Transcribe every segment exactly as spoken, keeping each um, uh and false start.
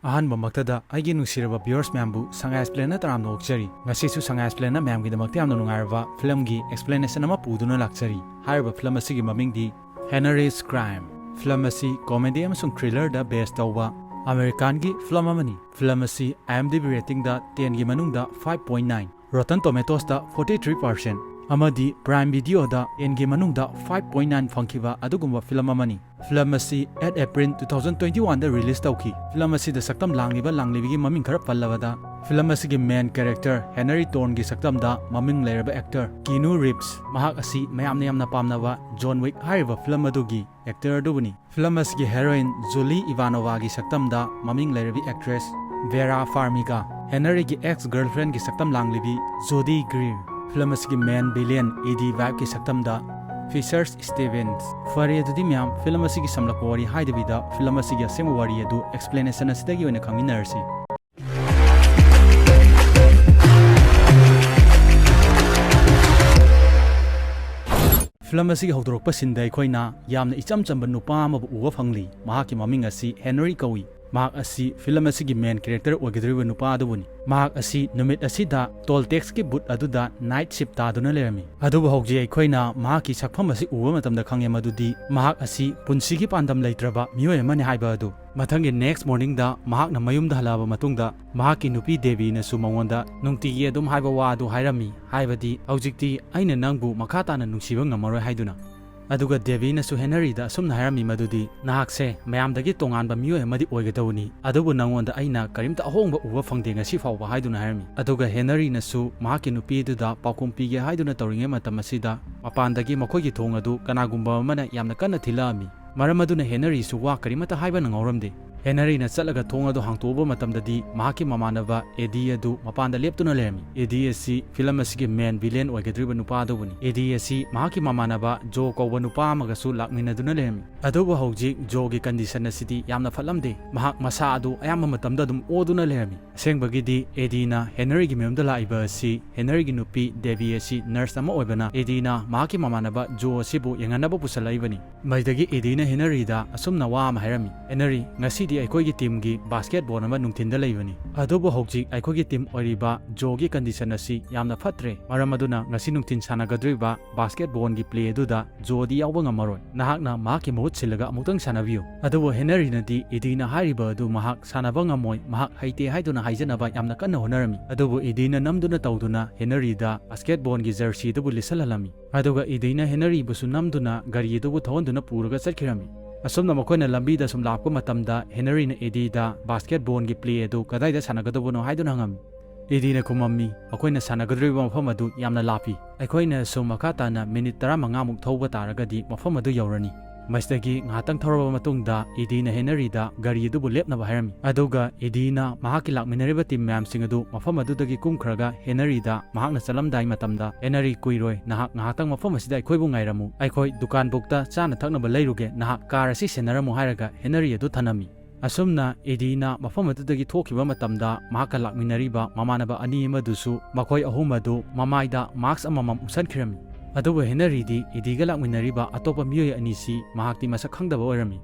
ꯑꯍꯥꯟꯕꯃꯛꯇꯗ ꯑꯩꯒꯤ ꯅꯨꯡꯁꯤꯔꯕ viewers ꯃꯌꯥꯝꯕꯨ ꯁꯉꯥꯏ Explainꯅ ꯇꯔꯥꯝꯅ ꯑꯣꯛꯆꯔꯤ꯫ ꯉꯁꯤꯁꯨ ꯁꯉꯥꯏ Explainꯅ ꯃꯌꯥꯝꯒꯤꯗꯃꯛꯇ ꯌꯥꯝꯅ ꯅꯨꯡꯉꯥꯏꯔꯕ filmꯒꯤ explanation ꯑꯃ ꯄꯨꯗꯨꯅ ꯂꯥꯛꯆꯔꯤ꯫ ꯍꯥꯏꯔꯤꯕ film ꯑꯁꯤꯒꯤ ꯃꯃꯤꯡꯗꯤ Henry's Crime꯫ Film ꯑꯁꯤ comedy ꯑꯃꯁꯨꯡ thrillerꯗ base ꯇꯧꯕ Americanꯒꯤ film ꯑꯃꯅꯤ꯫ Film ꯑꯁꯤ IMDb ratingꯗ tenꯒꯤ ꯃꯅꯨꯡꯗ five point nine, Rotten Tomatoesꯇ forty three percent ꯑꯃꯗꯤ Prime Videoꯗ tenꯒꯤ ꯃꯅꯨꯡꯗ five point nine ꯐꯪꯈꯤꯕ ꯑꯗꯨꯒꯨꯝꯕ film ꯑꯃꯅꯤ꯫ Film ꯑꯁꯤ eight April two thousand twenty oneꯗ release ꯇꯧꯈꯤ꯫ Film ꯑꯁꯤꯗ ꯁꯛꯇꯝ ꯂꯥꯡꯂꯤꯕ ꯂꯥꯡꯂꯤꯕꯤꯒꯤ ꯃꯃꯤꯡ ꯈꯔ ꯄꯜꯂꯕꯗ, film ꯑꯁꯤꯒꯤ main character Henry Thorneꯒꯤ ꯁꯛꯇꯝꯗ ꯃꯃꯤꯡ ꯂꯩꯔꯕ actor Keanu Reeves, ꯃꯍꯥꯛ ꯑꯁꯤ ꯃꯌꯥꯝꯅ ꯌꯥꯝꯅ ꯄꯥꯝꯅꯕ John Wick ꯍꯥꯏꯔꯤꯕ film ꯑꯗꯨꯒꯤ actor ꯑꯗꯨꯕꯨꯅꯤ꯫ Film ꯑꯁꯤꯒꯤ heroine Julie Ivanovaꯒꯤ ꯁꯛꯇꯝꯗ ꯃꯃꯤꯡ ꯂꯩꯔꯕꯤ actress Vera Farmiga, Henryꯒꯤ ex girlfriendꯒꯤ ꯁꯛꯇꯝ ꯂꯥꯡꯂꯤꯕꯤ Judy Greer, film ꯑꯁꯤꯒꯤ main villain Eddie Vibeꯀꯤ ꯁꯛꯇꯝꯗ Fisher Stevens꯫ ꯐꯔꯦ, ꯑꯗꯨꯗꯤ ꯃꯌꯥꯝ, film ꯑꯁꯤꯒꯤ ꯁꯝꯂꯞꯄ ꯋꯥꯔꯤ ꯍꯥꯏꯗꯕꯤꯗ film ꯑꯁꯤꯒꯤ ꯑꯁꯦꯡꯕ ꯋꯥꯔꯤ ꯑꯗꯨ explanation ꯑꯁꯤꯗꯒꯤ ꯑꯣꯏꯅ ꯈꯪꯃꯤꯟꯅꯔꯁꯤ꯫ Film ꯑꯁꯤꯒꯤ ꯍꯧꯗꯣꯔꯛꯄ sceneꯗ ꯑꯩꯈꯣꯏꯅ ꯌꯥꯝꯅ ꯏꯆꯝ ꯆꯝꯕ ꯅꯨꯄꯥ ꯑꯃꯕꯨ ꯎꯕ ꯐꯪꯂꯤ꯫ ꯃꯍꯥꯛꯀꯤ ꯃꯃꯤꯡ ꯑꯁꯤ Henry ꯀꯧꯏ꯫ ꯃꯍꯥꯛ ꯑꯁꯤ film ꯑꯁꯤꯒꯤ main character ꯑꯣꯏꯒꯗꯧꯔꯤꯕ ꯅꯨꯄꯥ ꯑꯗꯨꯕꯨꯅꯤ꯫ ꯃꯍꯥꯛ ꯑꯁꯤ ꯅꯨꯃꯤꯠ ꯑꯁꯤꯗ toll taxꯀꯤ booth ꯑꯗꯨꯗ night shift ꯇꯥꯗꯨꯅ ꯂꯩꯔꯝꯃꯤ꯫ ꯑꯗꯨꯕꯨ ꯍꯧꯖꯤꯛ ꯑꯩꯈꯣꯏꯅ ꯃꯍꯥꯛꯀꯤ ꯁꯛꯐꯝ ꯑꯁꯤ ꯎꯕ ꯃꯇꯝꯗ ꯈꯪꯉꯦ ꯃꯗꯨꯗꯤ ꯃꯍꯥꯛ ꯑꯁꯤ ꯄꯨꯟꯁꯤꯒꯤ ꯄꯥꯟꯗꯝ ꯂꯩꯇ꯭ꯔꯕ ꯃꯤꯑꯣꯏ ꯑꯃꯅꯤ ꯍꯥꯏꯕ ꯑꯗꯨ꯫ ꯃꯊꯪꯒꯤ next morningꯗ ꯃꯍꯥꯛꯅ ꯃꯌꯨꯝꯗ ꯍꯜꯂꯛꯑꯕ ꯃꯇꯨꯡꯗ, ꯃꯍꯥꯛꯀꯤ ꯅꯨꯄꯤ ꯗꯦꯕꯤꯅꯁꯨ ꯃꯉꯣꯟꯗ ꯅꯨꯡꯇꯤꯒꯤ ꯑꯗꯨꯝ ꯍꯥꯏꯕ ꯋꯥ ꯑꯗꯨ ꯍꯥꯏꯔꯝꯃꯤ, ꯍꯥꯏꯕꯗꯤ, "ꯍꯧꯖꯤꯛꯇꯤ ꯑꯩꯅ ꯅꯪꯕꯨ ꯃꯈꯥ ꯇꯥꯅ ꯅꯨꯡꯁꯤꯕ ꯉꯝꯃꯔꯣꯏ" ꯍꯥꯏꯗꯨꯅ꯫ ꯑꯗꯨꯒ ꯗꯦꯕꯤꯅꯁꯨ ꯍꯦꯅꯔꯤꯗ ꯑꯁꯨꯝꯅ ꯍꯥꯏꯔꯝꯃꯤ ꯃꯗꯨꯗꯤ, "ꯅꯍꯥꯛꯁꯦ ꯃꯌꯥꯝꯗꯒꯤ ꯇꯣꯉꯥꯟꯕ ꯃꯤꯑꯣꯏ ꯑꯃꯗꯤ ꯑꯣꯏꯒꯗꯧꯕꯅꯤ, ꯑꯗꯨꯕꯨ ꯅꯉꯣꯟꯗ ꯑꯩꯅ ꯀꯔꯤꯝꯇ ꯑꯍꯣꯡꯕ ꯎꯕ ꯐꯪꯗꯦ ꯉꯁꯤ ꯐꯥꯎꯕ" ꯍꯥꯏꯗꯨꯅ ꯍꯥꯏꯔꯝꯃꯤ꯫ ꯑꯗꯨꯒ ꯍꯦꯅꯔꯤꯅꯁꯨ ꯃꯍꯥꯛꯀꯤ ꯅꯨꯄꯤ ꯑꯗꯨꯗ ꯄꯥꯎꯈꯨꯝ ꯄꯤꯒꯦ ꯍꯥꯏꯗꯨꯅ ꯇꯧꯔꯤꯉꯩ ꯃꯇꯝ ꯑꯁꯤꯗ, ꯃꯄꯥꯟꯗꯒꯤ ꯃꯈꯣꯏꯒꯤ ꯊꯣꯡ ꯑꯗꯨ ꯀꯅꯥꯒꯨꯝꯕ ꯑꯃꯅ ꯌꯥꯝꯅ ꯀꯟꯅ ꯊꯤꯜꯂꯛꯑꯝꯃꯤ꯫ ꯃꯔꯝ ꯑꯗꯨꯅ ꯍꯦꯅꯔꯤꯁꯨ ꯋꯥ ꯀꯔꯤꯃꯠꯇ ꯍꯥꯏꯕ ꯅꯪꯍꯧꯔꯝꯗꯦ꯫ ꯍꯦꯅꯔꯤꯅ ꯆꯠꯂꯒ ꯊꯣꯡ ꯑꯗꯨ ꯍꯥꯡꯇꯣꯛꯎꯕ ꯃꯇꯝꯗꯗꯤ, ꯃꯍꯥꯛꯀꯤ ꯃꯃꯥꯟꯅꯕ ꯑꯦꯗꯤ ꯑꯗꯨ ꯃꯄꯥꯟꯗ ꯂꯦꯞꯇꯨꯅ ꯂꯩꯔꯝꯃꯤ꯫ ꯑꯦꯗꯤ ꯑꯁꯤ film ꯑꯁꯤꯒꯤ main villain ꯑꯣꯏꯒꯗꯧꯔꯤꯕ ꯅꯨꯄꯥ ꯑꯗꯨꯕꯨꯅꯤ꯫ ꯑꯦꯗꯤ ꯑꯁꯤ ꯃꯍꯥꯛꯀꯤ ꯃꯃꯥꯟꯅꯕ ꯖꯣ ꯀꯧꯕ ꯅꯨꯄꯥ ꯑꯃꯒꯁꯨ ꯂꯥꯛꯃꯤꯟꯅꯗꯨꯅ ꯂꯩꯔꯝꯃꯤ꯫ ꯑꯗꯨꯕꯨ ꯍꯧꯖꯤꯛ ꯖꯣꯒꯤ condition ꯑꯁꯤꯗꯤ ꯌꯥꯝꯅ ꯐꯠꯂꯝꯗꯦ꯫ ꯃꯍꯥꯛ ꯃꯁꯥ ꯑꯗꯨ ꯑꯌꯥꯝꯕ ꯃꯇꯝꯗ ꯑꯗꯨꯝ ꯑꯣꯗꯨꯅ ꯂꯩꯔꯝꯃꯤ꯫ ꯑꯁꯦꯡꯕꯒꯤꯗꯤ ꯑꯦꯗꯤꯅ ꯍꯦꯅꯔꯤꯒꯤ ꯃꯌꯨꯝꯗ ꯂꯥꯛꯏꯕ ꯑꯁꯤ ꯍꯦꯅꯔꯤꯒꯤ ꯅꯨꯄꯤ ꯗꯦꯕꯤ ꯑꯁꯤ nurse ꯑꯃ ꯑꯣꯏꯕꯅ, ꯑꯦꯗꯤꯅ ꯃꯍꯥꯛꯀꯤ ꯃꯃꯥꯟꯅꯕ ꯖꯣ ꯑꯁꯤꯕꯨ ꯌꯦꯡꯍꯟꯅꯕ ꯄꯨꯁꯜꯂꯛꯏꯕꯅꯤ꯫ ꯃꯩꯗꯒꯤ ꯑꯦꯗꯤꯅ ꯍꯦꯅꯔꯤꯗ ꯑꯁꯨꯝꯅ ꯋꯥ ꯑꯃ ꯍꯥꯏꯔꯝꯃꯤ, "ꯍꯦꯅꯔꯤ, ꯉꯁꯤ ꯗꯤ ꯑꯩꯈꯣꯏꯒꯤ ꯇꯤꯝꯒꯤ ꯕꯥꯁꯀꯦꯠꯕꯣꯜ ꯑꯃ ꯅꯨꯡꯊꯤꯟꯗ ꯂꯩꯕꯅꯤ꯫ ꯑꯗꯨꯕꯨ ꯍꯧꯖꯤꯛ ꯑꯩꯈꯣꯏꯒꯤ ꯇꯤꯝ ꯑꯣꯏꯔꯤꯕ ꯖꯣꯒꯤ ꯀꯟꯗꯤꯁꯟ ꯑꯁꯤ ꯌꯥꯝꯅ ꯐꯠꯇ꯭ꯔꯦ꯫ ꯃꯔꯝ ꯑꯗꯨꯅ ꯉꯁꯤ ꯅꯨꯡꯊꯤꯟ ꯁꯥꯟꯅꯒꯗꯧꯔꯤꯕ ꯕꯥꯁꯀꯦꯠꯕꯣꯜꯒꯤ ꯄ꯭ꯂꯦ ꯑꯗꯨꯗ ꯖꯣꯗꯤ ꯌꯥꯎꯕ ꯉꯝꯃꯔꯣꯏ꯫ ꯅꯍꯥꯛꯅ ꯃꯍꯥꯛꯀꯤ ꯃꯍꯨꯠ ꯁꯤꯜꯂꯒ ꯑꯃꯨꯛꯇꯪ ꯁꯥꯟꯅꯕꯤꯌꯨ꯫ ꯑꯗꯨꯕꯨ ꯍꯦꯅꯔꯤꯅꯗꯤ ꯏꯗꯤꯅ ꯍꯥꯏꯔꯤꯕ ꯑꯗꯨ ꯃꯍꯥꯛ ꯁꯥꯟꯅꯕ ꯉꯝꯃꯣꯏ, ꯃꯍꯥꯛ ꯍꯩꯇꯦ ꯍꯥꯏꯗꯨꯅ ꯍꯥꯏꯖꯅꯕ ꯌꯥꯝꯅ ꯀꯟꯅ ꯍꯣꯠꯅꯔꯝꯃꯤ꯫ ꯑꯗꯨꯕꯨ ꯏꯗꯤꯅ ꯅꯝꯗꯨꯅ ꯇꯧꯗꯨꯅ ꯍꯦꯅꯔꯤꯗ ꯕꯥꯁꯀꯦꯠꯕꯣꯜꯒꯤ ꯖꯔꯁꯤ ꯑꯗꯨꯕꯨ ꯂꯤꯠꯁꯜꯍꯜꯂꯝꯃꯤ꯫ ꯑꯗꯨꯒ ꯏꯗꯤꯅ ꯍꯦꯅꯔꯤꯕꯨꯁꯨ ꯅꯝꯗꯨꯅ ꯒꯥꯔꯤ ꯑꯗꯨꯕꯨ ꯊꯧꯍꯟꯗꯨꯅ ꯄꯨꯔꯒ ꯆꯠꯈꯤꯔꯝꯃꯤ꯫ ꯑꯁꯨꯝꯅ ꯃꯈꯣꯏꯅ ꯂꯝꯕꯤꯗ ꯁꯨꯝ ꯂꯥꯛꯄ ꯃꯇꯝꯗ ꯍꯦꯅꯔꯤꯅ ꯏꯗꯤꯗ ꯕꯥꯁꯀꯦꯠꯕꯣꯜꯒꯤ ꯄ꯭ꯂꯦ ꯑꯗꯨ ꯀꯗꯥꯏꯗ ꯁꯥꯟꯅꯒꯗꯧꯕꯅꯣ ꯍꯥꯏꯗꯨꯅ ꯍꯪꯉꯝꯃꯤ꯫ ꯏꯗꯤꯅ ꯈꯨꯝꯃꯝꯃꯤ, "ꯑꯩꯈꯣꯏꯅ ꯁꯥꯟꯅꯒꯗꯧꯔꯤꯕ ꯃꯐꯝ ꯑꯗꯨ ꯌꯥꯝꯅ ꯂꯥꯞꯄꯤ꯫ ꯑꯩꯈꯣꯏꯅ ꯁꯨꯝ ꯃꯈꯥ ꯇꯥꯅ ꯃꯤꯅꯤꯠ ꯇꯔꯥꯃꯉꯥꯃꯨꯛ ꯊꯧꯕ ꯇꯥꯔꯒꯗꯤ ꯃꯐꯝ ꯑꯗꯨ ꯌꯧꯔꯅꯤ"꯫ ꯃꯁꯤꯗꯒꯤ ꯉꯥꯏꯍꯥꯛꯇꯪ ꯊꯧꯔꯕ ꯃꯇꯨꯡꯗ ꯏꯗꯤꯅ ꯍꯦꯅꯔꯤꯗ ꯒꯥꯔꯤ ꯑꯗꯨꯕꯨ ꯂꯦꯞꯅꯕ ꯍꯥꯏꯔꯝꯃꯤ꯫ ꯑꯗꯨꯒ ꯏꯗꯤꯅ ꯃꯍꯥꯛꯀꯤ ꯂꯥꯛꯃꯤꯟꯅꯔꯤꯕ ꯇꯤꯝ ꯃꯌꯥꯝꯁꯤꯡ ꯑꯗꯨ ꯃꯐꯝ ꯑꯗꯨꯗꯒꯤ ꯀꯨꯝꯈ꯭ꯔꯒ ꯍꯦꯅꯔꯤꯗ ꯃꯍꯥꯛꯅ ꯆꯠꯂꯝꯗꯥꯏ ꯃꯇꯝꯗ, "ꯍꯦꯅꯔꯤ, ꯀꯨꯏꯔꯣꯏ, ꯅꯍꯥꯛ ꯉꯥꯏꯍꯥꯛꯇꯪ ꯃꯐꯝ ꯑꯁꯤꯗ ꯑꯩꯈꯣꯏꯕꯨ ꯉꯥꯏꯔꯝꯃꯨ, ꯑꯩꯈꯣꯏ ꯗꯨꯀꯥꯟꯕꯨꯛꯇ ꯆꯥꯅ ꯊꯛꯅꯕ ꯂꯩꯔꯨꯒꯦ, ꯅꯍꯥꯛ ꯀꯥꯔ ꯑꯁꯤ ꯁꯦꯟꯅꯔꯝꯃꯨ" ꯍꯥꯏꯔꯒ ꯍꯦꯅꯔꯤ ꯑꯗꯨ ꯊꯅꯝꯃꯤ꯫ ꯑꯁꯨꯝꯅ ꯏꯗꯤꯅ ꯃꯐꯝ ꯑꯗꯨꯗꯒꯤ ꯊꯣꯛꯈꯤꯕ ꯃꯇꯝꯗ ꯃꯍꯥꯛꯀ ꯂꯥꯛꯃꯤꯟꯅꯔꯤꯕ ꯃꯃꯥꯟꯅꯕ ꯑꯅꯤ ꯑꯃꯗꯨꯁꯨ ꯃꯈꯣꯏ ꯑꯍꯨꯝ ꯑꯗꯨ ꯃꯃꯥꯏꯗ ꯃꯥꯛꯁ ꯑꯃꯃꯝ ꯎꯞꯁꯟꯈꯤꯔꯝꯃꯤ꯫ ꯑꯗꯨꯕꯨ ꯍꯦꯅꯔꯤꯗꯤ ꯏꯗꯤꯒ ꯂꯥꯛꯃꯤꯟꯅꯔꯤꯕ ꯑꯇꯣꯞꯄ ꯃꯤꯑꯣꯏ ꯑꯅꯤꯁꯤ ꯃꯍꯥꯛꯇꯤ ꯃꯁꯛ ꯈꯪꯗꯕ ꯑꯣꯏꯔꯝꯃꯤ꯫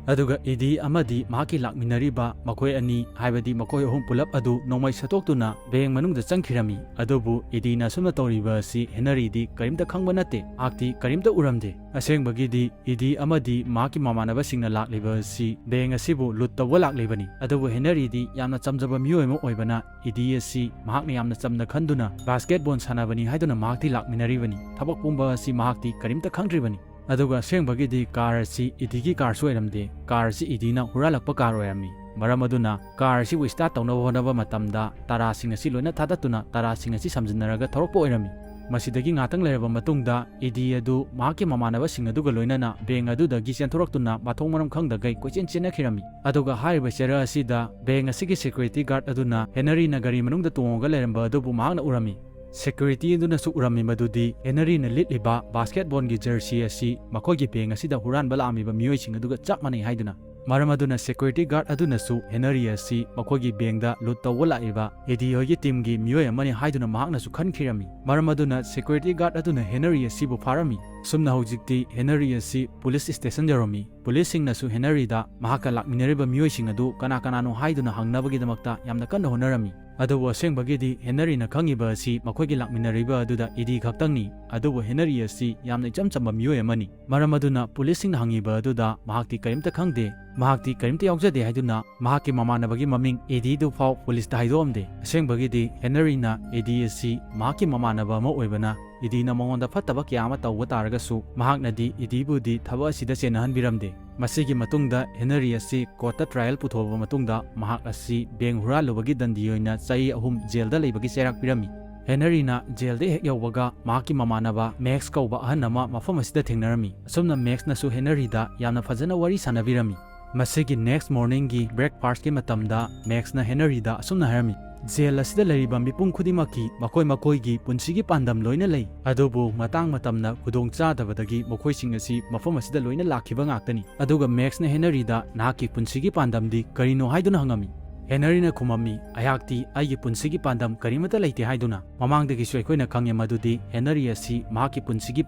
ꯑꯗꯨꯒ ꯏꯗꯤ ꯑꯃꯗꯤ ꯃꯍꯥꯛꯀꯤ ꯂꯥꯛꯃꯤꯟꯅꯔꯤꯕ ꯃꯈꯣꯏ ꯑꯅꯤ, ꯍꯥꯏꯕꯗꯤ ꯃꯈꯣꯏ ꯑꯍꯨꯝ ꯄꯨꯂꯞ ꯑꯗꯨ ꯅꯣꯡꯃꯩ ꯁꯠꯇꯣꯛꯇꯨꯅ ꯕꯦꯡ ꯃꯅꯨꯡꯗ ꯆꯪꯈꯤꯔꯝꯃꯤ꯫ ꯑꯗꯨꯕꯨ ꯏꯗꯤꯅ ꯑꯁꯨꯝꯅ ꯇꯧꯔꯤꯕ ꯑꯁꯤ ꯍꯦꯅꯔꯤꯗꯤ ꯀꯔꯤꯝꯇ ꯈꯪꯕ ꯅꯠꯇꯦ, ꯃꯍꯥꯛꯇꯤ ꯀꯔꯤꯝꯇ ꯎꯔꯝꯗꯦ꯫ ꯑꯁꯦꯡꯕꯒꯤꯗꯤ ꯏꯗꯤ ꯑꯃꯗꯤ ꯃꯍꯥꯛꯀꯤ ꯃꯃꯥꯟꯅꯕꯁꯤꯡꯅ ꯂꯥꯛꯂꯤꯕ ꯑꯁꯤ ꯕꯦꯡ ꯑꯁꯤꯕꯨ ꯂꯨꯠ ꯇꯧꯕ ꯂꯥꯛꯂꯤꯕꯅꯤ꯫ ꯑꯗꯨꯕꯨ ꯍꯦꯅꯔꯤꯗꯤ ꯌꯥꯝꯅ ꯆꯝꯖꯕ ꯃꯤꯑꯣꯏ ꯑꯃ ꯑꯣꯏꯕꯅ ꯏꯗꯤ ꯑꯁꯤ ꯃꯍꯥꯛꯅ ꯌꯥꯝꯅ ꯆꯝꯅ ꯈꯟꯗꯨꯅ ꯕꯥꯁꯀꯦꯠꯕꯣꯜ ꯁꯥꯟꯅꯕꯅꯤ ꯍꯥꯏꯗꯨꯅ ꯃꯍꯥꯛꯇꯤ ꯂꯥꯛꯃꯤꯟꯅꯔꯤꯕꯅꯤ꯫ ꯊꯕꯛ ꯄꯨꯝꯕ ꯑꯁꯤ ꯃꯍꯥꯛꯇꯤ ꯀꯔꯤꯝꯇ ꯈꯪꯗ꯭ꯔꯤꯕꯅꯤ꯫ ꯑꯗꯨꯒ ꯑꯁꯦꯡꯕꯒꯤꯗꯤ ꯀꯥꯔ ꯑꯁꯤ ꯏꯗꯤꯒꯤ ꯀꯥꯔꯁꯨ ꯑꯣꯏꯔꯝꯗꯦ, ꯀꯥꯔ ꯑꯁꯤ ꯏꯗꯤꯅ ꯍꯨꯔꯥꯜꯂꯛꯄ ꯀꯥꯔ ꯑꯣꯏꯔꯝꯃꯤ꯫ ꯃꯔꯝ ꯑꯗꯨꯅ ꯀꯥꯔ ꯑꯁꯤꯕꯨ ꯁ꯭ꯇꯥꯔꯠ ꯇꯧꯅꯕ ꯍꯣꯠꯅꯕ ꯃꯇꯝꯗ ꯇꯔꯥꯁꯤꯡ ꯑꯁꯤ ꯂꯣꯏꯅ ꯊꯥꯗꯠꯇꯨꯅ ꯇꯔꯥꯁꯤꯡ ꯑꯁꯤ ꯁꯝꯖꯤꯟꯅꯔꯒ ꯊꯧꯔꯛꯄ ꯑꯣꯏꯔꯝꯃꯤ꯫ ꯃꯁꯤꯗꯒꯤ ꯉꯥꯛꯇꯪ ꯂꯩꯔꯕ ꯃꯇꯨꯡꯗ ꯏꯗꯤ ꯑꯗꯨ ꯃꯍꯥꯛꯀꯤ ꯃꯃꯥꯟꯅꯕꯁꯤꯡ ꯑꯗꯨꯒ ꯂꯣꯏꯅꯅ ꯕꯦꯡ ꯑꯗꯨꯗꯒꯤ ꯆꯦꯟꯊꯣꯔꯛꯇꯨꯅ ꯃꯊꯣꯡ ꯃꯔꯝ ꯈꯪꯗꯈꯩ ꯀꯣꯏꯆꯦꯟ ꯆꯦꯟꯅꯈꯤꯔꯝꯃꯤ꯫ ꯑꯗꯨꯒ ꯍꯥꯏꯔꯤꯕ ꯆꯦꯔꯥ ꯑꯁꯤꯗ ꯕꯦꯡ ꯑꯁꯤꯒꯤ ꯁꯦꯀ꯭ꯌꯨꯔꯤꯇꯤ ꯒꯥꯔꯗ ꯑꯗꯨꯅ ꯍꯦꯅꯔꯤꯅ ꯒꯥꯔꯤ ꯃꯅꯨꯡꯗ ꯇꯣꯡꯉꯒ ꯂꯩꯔꯝꯕ ꯑꯗꯨꯕꯨ ꯃꯍꯥꯛꯅ ꯎꯔꯝꯃꯤ꯫ ꯁꯦꯀ꯭ꯌꯨꯔꯤꯇꯤ ꯑꯗꯨꯅꯁꯨ ꯎꯔꯝꯃꯤ ꯃꯗꯨꯗꯤ ꯍꯦꯅꯔꯤꯅ ꯂꯤꯠꯂꯤꯕ ꯕꯥꯁꯀꯦꯠꯕꯣꯜꯒꯤ ꯖꯔꯁꯤ ꯑꯁꯤ ꯃꯈꯣꯏꯒꯤ ꯕꯦꯡ ꯑꯁꯤꯗ ꯍꯨꯔꯥꯟꯕ ꯂꯥꯛꯂꯝꯃꯤꯕ ꯃꯤꯑꯣꯏꯁꯤꯡ ꯑꯗꯨꯒ ꯆꯞ ꯃꯥꯟꯅꯩ ꯍꯥꯏꯗꯨꯅ꯫ ꯃꯔꯝ ꯑꯗꯨꯅ ꯁꯦꯀ꯭ꯌꯨꯔꯤꯇꯤ ꯒꯥꯔꯗ ꯑꯗꯨꯅꯁꯨ ꯍꯦꯅꯔꯤ ꯑꯁꯤ ꯃꯈꯣꯏꯒꯤ ꯕꯦꯡꯗ ꯂꯨꯠ ꯇꯧꯕ ꯂꯥꯛꯂꯤꯕ ꯏꯗꯤ ꯍꯣꯏꯒꯤ ꯇꯤꯝꯒꯤ ꯃꯤꯑꯣꯏ ꯑꯃꯅꯤ ꯍꯥꯏꯗꯨꯅ ꯃꯍꯥꯛꯅꯁꯨ ꯈꯟꯈꯤꯔꯝꯃꯤ꯫ ꯃꯔꯝ ꯑꯗꯨꯅ ꯁꯦꯀ꯭ꯌꯨꯔꯤꯇꯤ ꯒꯥꯔꯗ ꯑꯗꯨꯅ ꯍꯦꯅꯔꯤ ꯑꯁꯤꯕꯨ ꯐꯥꯔꯝꯃꯤ꯫ ꯑꯁꯨꯝꯅ ꯍꯧꯖꯤꯛꯇꯤ ꯍꯦꯅꯔꯤ ꯑꯁꯤ ꯄꯨꯂꯤꯁ ꯁ꯭ꯇꯦꯁꯟ ꯌꯧꯔꯝꯃꯤ꯫ ꯄꯨꯂꯤꯁꯁꯤꯡꯅꯁꯨ ꯍꯦꯅꯔꯤꯗ ꯃꯍꯥꯛꯀ ꯂꯥꯛꯃꯤꯟꯅꯔꯤꯕ ꯃꯤꯑꯣꯏꯁꯤꯡ ꯑꯗꯨ ꯀꯅꯥ ꯀꯅꯥꯅꯣ ꯍꯥꯏꯗꯨꯅ ꯍꯪꯅꯕꯒꯤꯗꯃꯛꯇ ꯌꯥꯝꯅ ꯀꯟꯅ ꯍꯣꯠꯅꯔꯝꯃꯤ꯫ ꯑꯗꯨꯕꯨ ꯑꯁꯦꯡꯕꯒꯤꯗꯤ ꯍꯦꯅꯔꯤꯅ ꯈꯪꯉꯤꯕ ꯑꯁꯤ ꯃꯈꯣꯏꯒꯤ ꯂꯥꯛꯃꯤꯟꯅꯔꯤꯕ ꯑꯗꯨꯗ ꯏꯗꯤ ꯈꯛꯇꯪꯅꯤ꯫ ꯑꯗꯨꯕꯨ ꯍꯦꯅꯔꯤ ꯑꯁꯤ ꯌꯥꯝꯅ ꯏꯆꯝ ꯆꯝꯕ ꯃꯤꯑꯣꯏ ꯑꯃꯅꯤ꯫ ꯃꯔꯝ ꯑꯗꯨꯅ ꯄꯨꯂꯤꯁꯁꯤꯡꯅ ꯍꯪꯉꯤꯕ ꯑꯗꯨꯗ ꯃꯍꯥꯛꯇꯤ ꯀꯔꯤꯝꯇ ꯈꯪꯗꯦ, ꯃꯍꯥꯛꯇꯤ ꯀꯔꯤꯝꯇ ꯌꯥꯎꯖꯗꯦ ꯍꯥꯏꯗꯨꯅ ꯃꯍꯥꯛꯀꯤ ꯃꯃꯥꯟꯅꯕꯒꯤ ꯃꯃꯤꯡ ꯏꯗꯤꯗꯨ ꯐꯥꯎ ꯄꯨꯂꯤꯁꯇ ꯍꯥꯏꯗꯣꯛꯑꯝꯗꯦ꯫ ꯑꯁꯦꯡꯕꯒꯤꯗꯤ ꯍꯦꯅꯔꯤꯅ ꯏꯗꯤ ꯑꯁꯤ ꯃꯍꯥꯛꯀꯤ ꯃꯃꯥꯟꯅꯕ ꯑꯃ ꯑꯣꯏꯕꯅ ꯏꯗꯤꯅ ꯃꯉꯣꯟꯗ ꯐꯠꯇꯕ ꯀꯌꯥ ꯑꯃ ꯇꯧꯕ ꯇꯥꯔꯒꯁꯨ ꯃꯍꯥꯛꯅꯗꯤ ꯏꯗꯤꯕꯨꯗꯤ ꯊꯕꯛ ꯑꯁꯤꯗ ꯆꯦꯟꯅꯍꯟꯕꯤꯔꯝꯗꯦ꯫ ꯃꯁꯤꯒꯤ ꯃꯇꯨꯡꯗ ꯍꯦꯅꯔꯤ ꯑꯁꯤ ꯀꯣꯔꯠꯇ ꯇ꯭ꯔꯥꯏꯌꯦꯜ ꯄꯨꯊꯣꯛꯂꯕ ꯃꯇꯨꯡꯗ ꯃꯍꯥꯛ ꯑꯁꯤ ꯕꯦꯡ ꯍꯨꯔꯥꯜꯂꯨꯕꯒꯤ ꯗꯟꯗꯤ ꯑꯣꯏꯅ ꯆꯍꯤ ꯑꯍꯨꯝ ꯖꯦꯜꯗ ꯂꯩꯕꯒꯤ ꯆꯩꯔꯥꯛ ꯄꯤꯔꯝꯃꯤ꯫ ꯍꯦꯅꯔꯤꯅ ꯖꯦꯜꯗ ꯍꯦꯛ ꯌꯧꯕꯒ ꯃꯍꯥꯛꯀꯤ ꯃꯃꯥꯟꯅꯕ ꯃꯦꯛꯁ ꯀꯧꯕ ꯑꯍꯟ ꯑꯃ ꯃꯐꯝ ꯑꯁꯤꯗ ꯊꯦꯡꯅꯔꯝꯃꯤ꯫ ꯑꯁꯨꯝꯅ ꯃꯦꯛꯁꯅꯁꯨ ꯍꯦꯅꯔꯤꯗ ꯌꯥꯝꯅ ꯐꯖꯅ ꯋꯥꯔꯤ ꯁꯥꯟꯅꯕꯤꯔꯝꯃꯤ꯫ ꯃꯁꯤꯒꯤ ꯅꯦꯛꯁ ꯃꯣꯔꯅꯤꯡꯒꯤ ꯕ꯭ꯔꯦꯛꯐꯥꯁꯠꯀꯤ ꯃꯇꯝꯗ ꯃꯦꯛꯁꯅ ꯍꯦꯅꯔꯤꯗ ꯑꯁꯨꯝꯅ ꯍꯥꯏꯔꯝꯃꯤ, "ꯖꯦꯜ ꯑꯁꯤꯗ ꯂꯩꯔꯤꯕ ꯃꯤꯄꯨꯝ ꯈꯨꯗꯤꯡꯃꯛꯀꯤ ꯃꯈꯣꯏ ꯃꯈꯣꯏꯒꯤ ꯄꯨꯟꯁꯤꯒꯤ ꯄꯥꯟꯗꯝ ꯂꯣꯏꯅ ꯂꯩ, ꯑꯗꯨꯕꯨ ꯃꯇꯥꯡ ꯃꯇꯝꯅ ꯈꯨꯗꯣꯡ ꯆꯥꯗꯕꯗꯒꯤ ꯃꯈꯣꯏꯁꯤꯡ ꯑꯁꯤ ꯃꯐꯝ ꯑꯁꯤꯗ ꯂꯣꯏꯅ ꯂꯥꯛꯈꯤꯕ ꯉꯥꯛꯇꯅꯤ"꯫ ꯑꯗꯨꯒ ꯃꯦꯛꯁꯅ ꯍꯦꯅꯔꯤꯗ, "ꯅꯍꯥꯛꯀꯤ ꯄꯨꯟꯁꯤꯒꯤ ꯄꯥꯟꯗꯝꯗꯤ ꯀꯔꯤꯅꯣ?" ꯍꯥꯏꯗꯨꯅ ꯍꯪꯉꯝꯃꯤ꯫ ꯍꯦꯅꯔꯤꯅ ꯈꯨꯝꯃꯝꯃꯤ, "ꯑꯩꯍꯥꯛꯇꯤ ꯑꯩꯒꯤ ꯄꯨꯟꯁꯤꯒꯤ ꯄꯥꯟꯗꯝ ꯀꯔꯤꯃꯠꯇ ꯂꯩꯇꯦ" ꯍꯥꯏꯗꯨꯅ꯫ ꯃꯃꯥꯡꯗꯒꯤꯁꯨ ꯑꯩꯈꯣꯏꯅ ꯈꯪꯉꯦ ꯃꯗꯨꯗꯤ ꯍꯦꯅꯔꯤ ꯑꯁꯤ ꯃꯍꯥꯛꯀꯤ ꯄꯨꯟꯁꯤꯒꯤ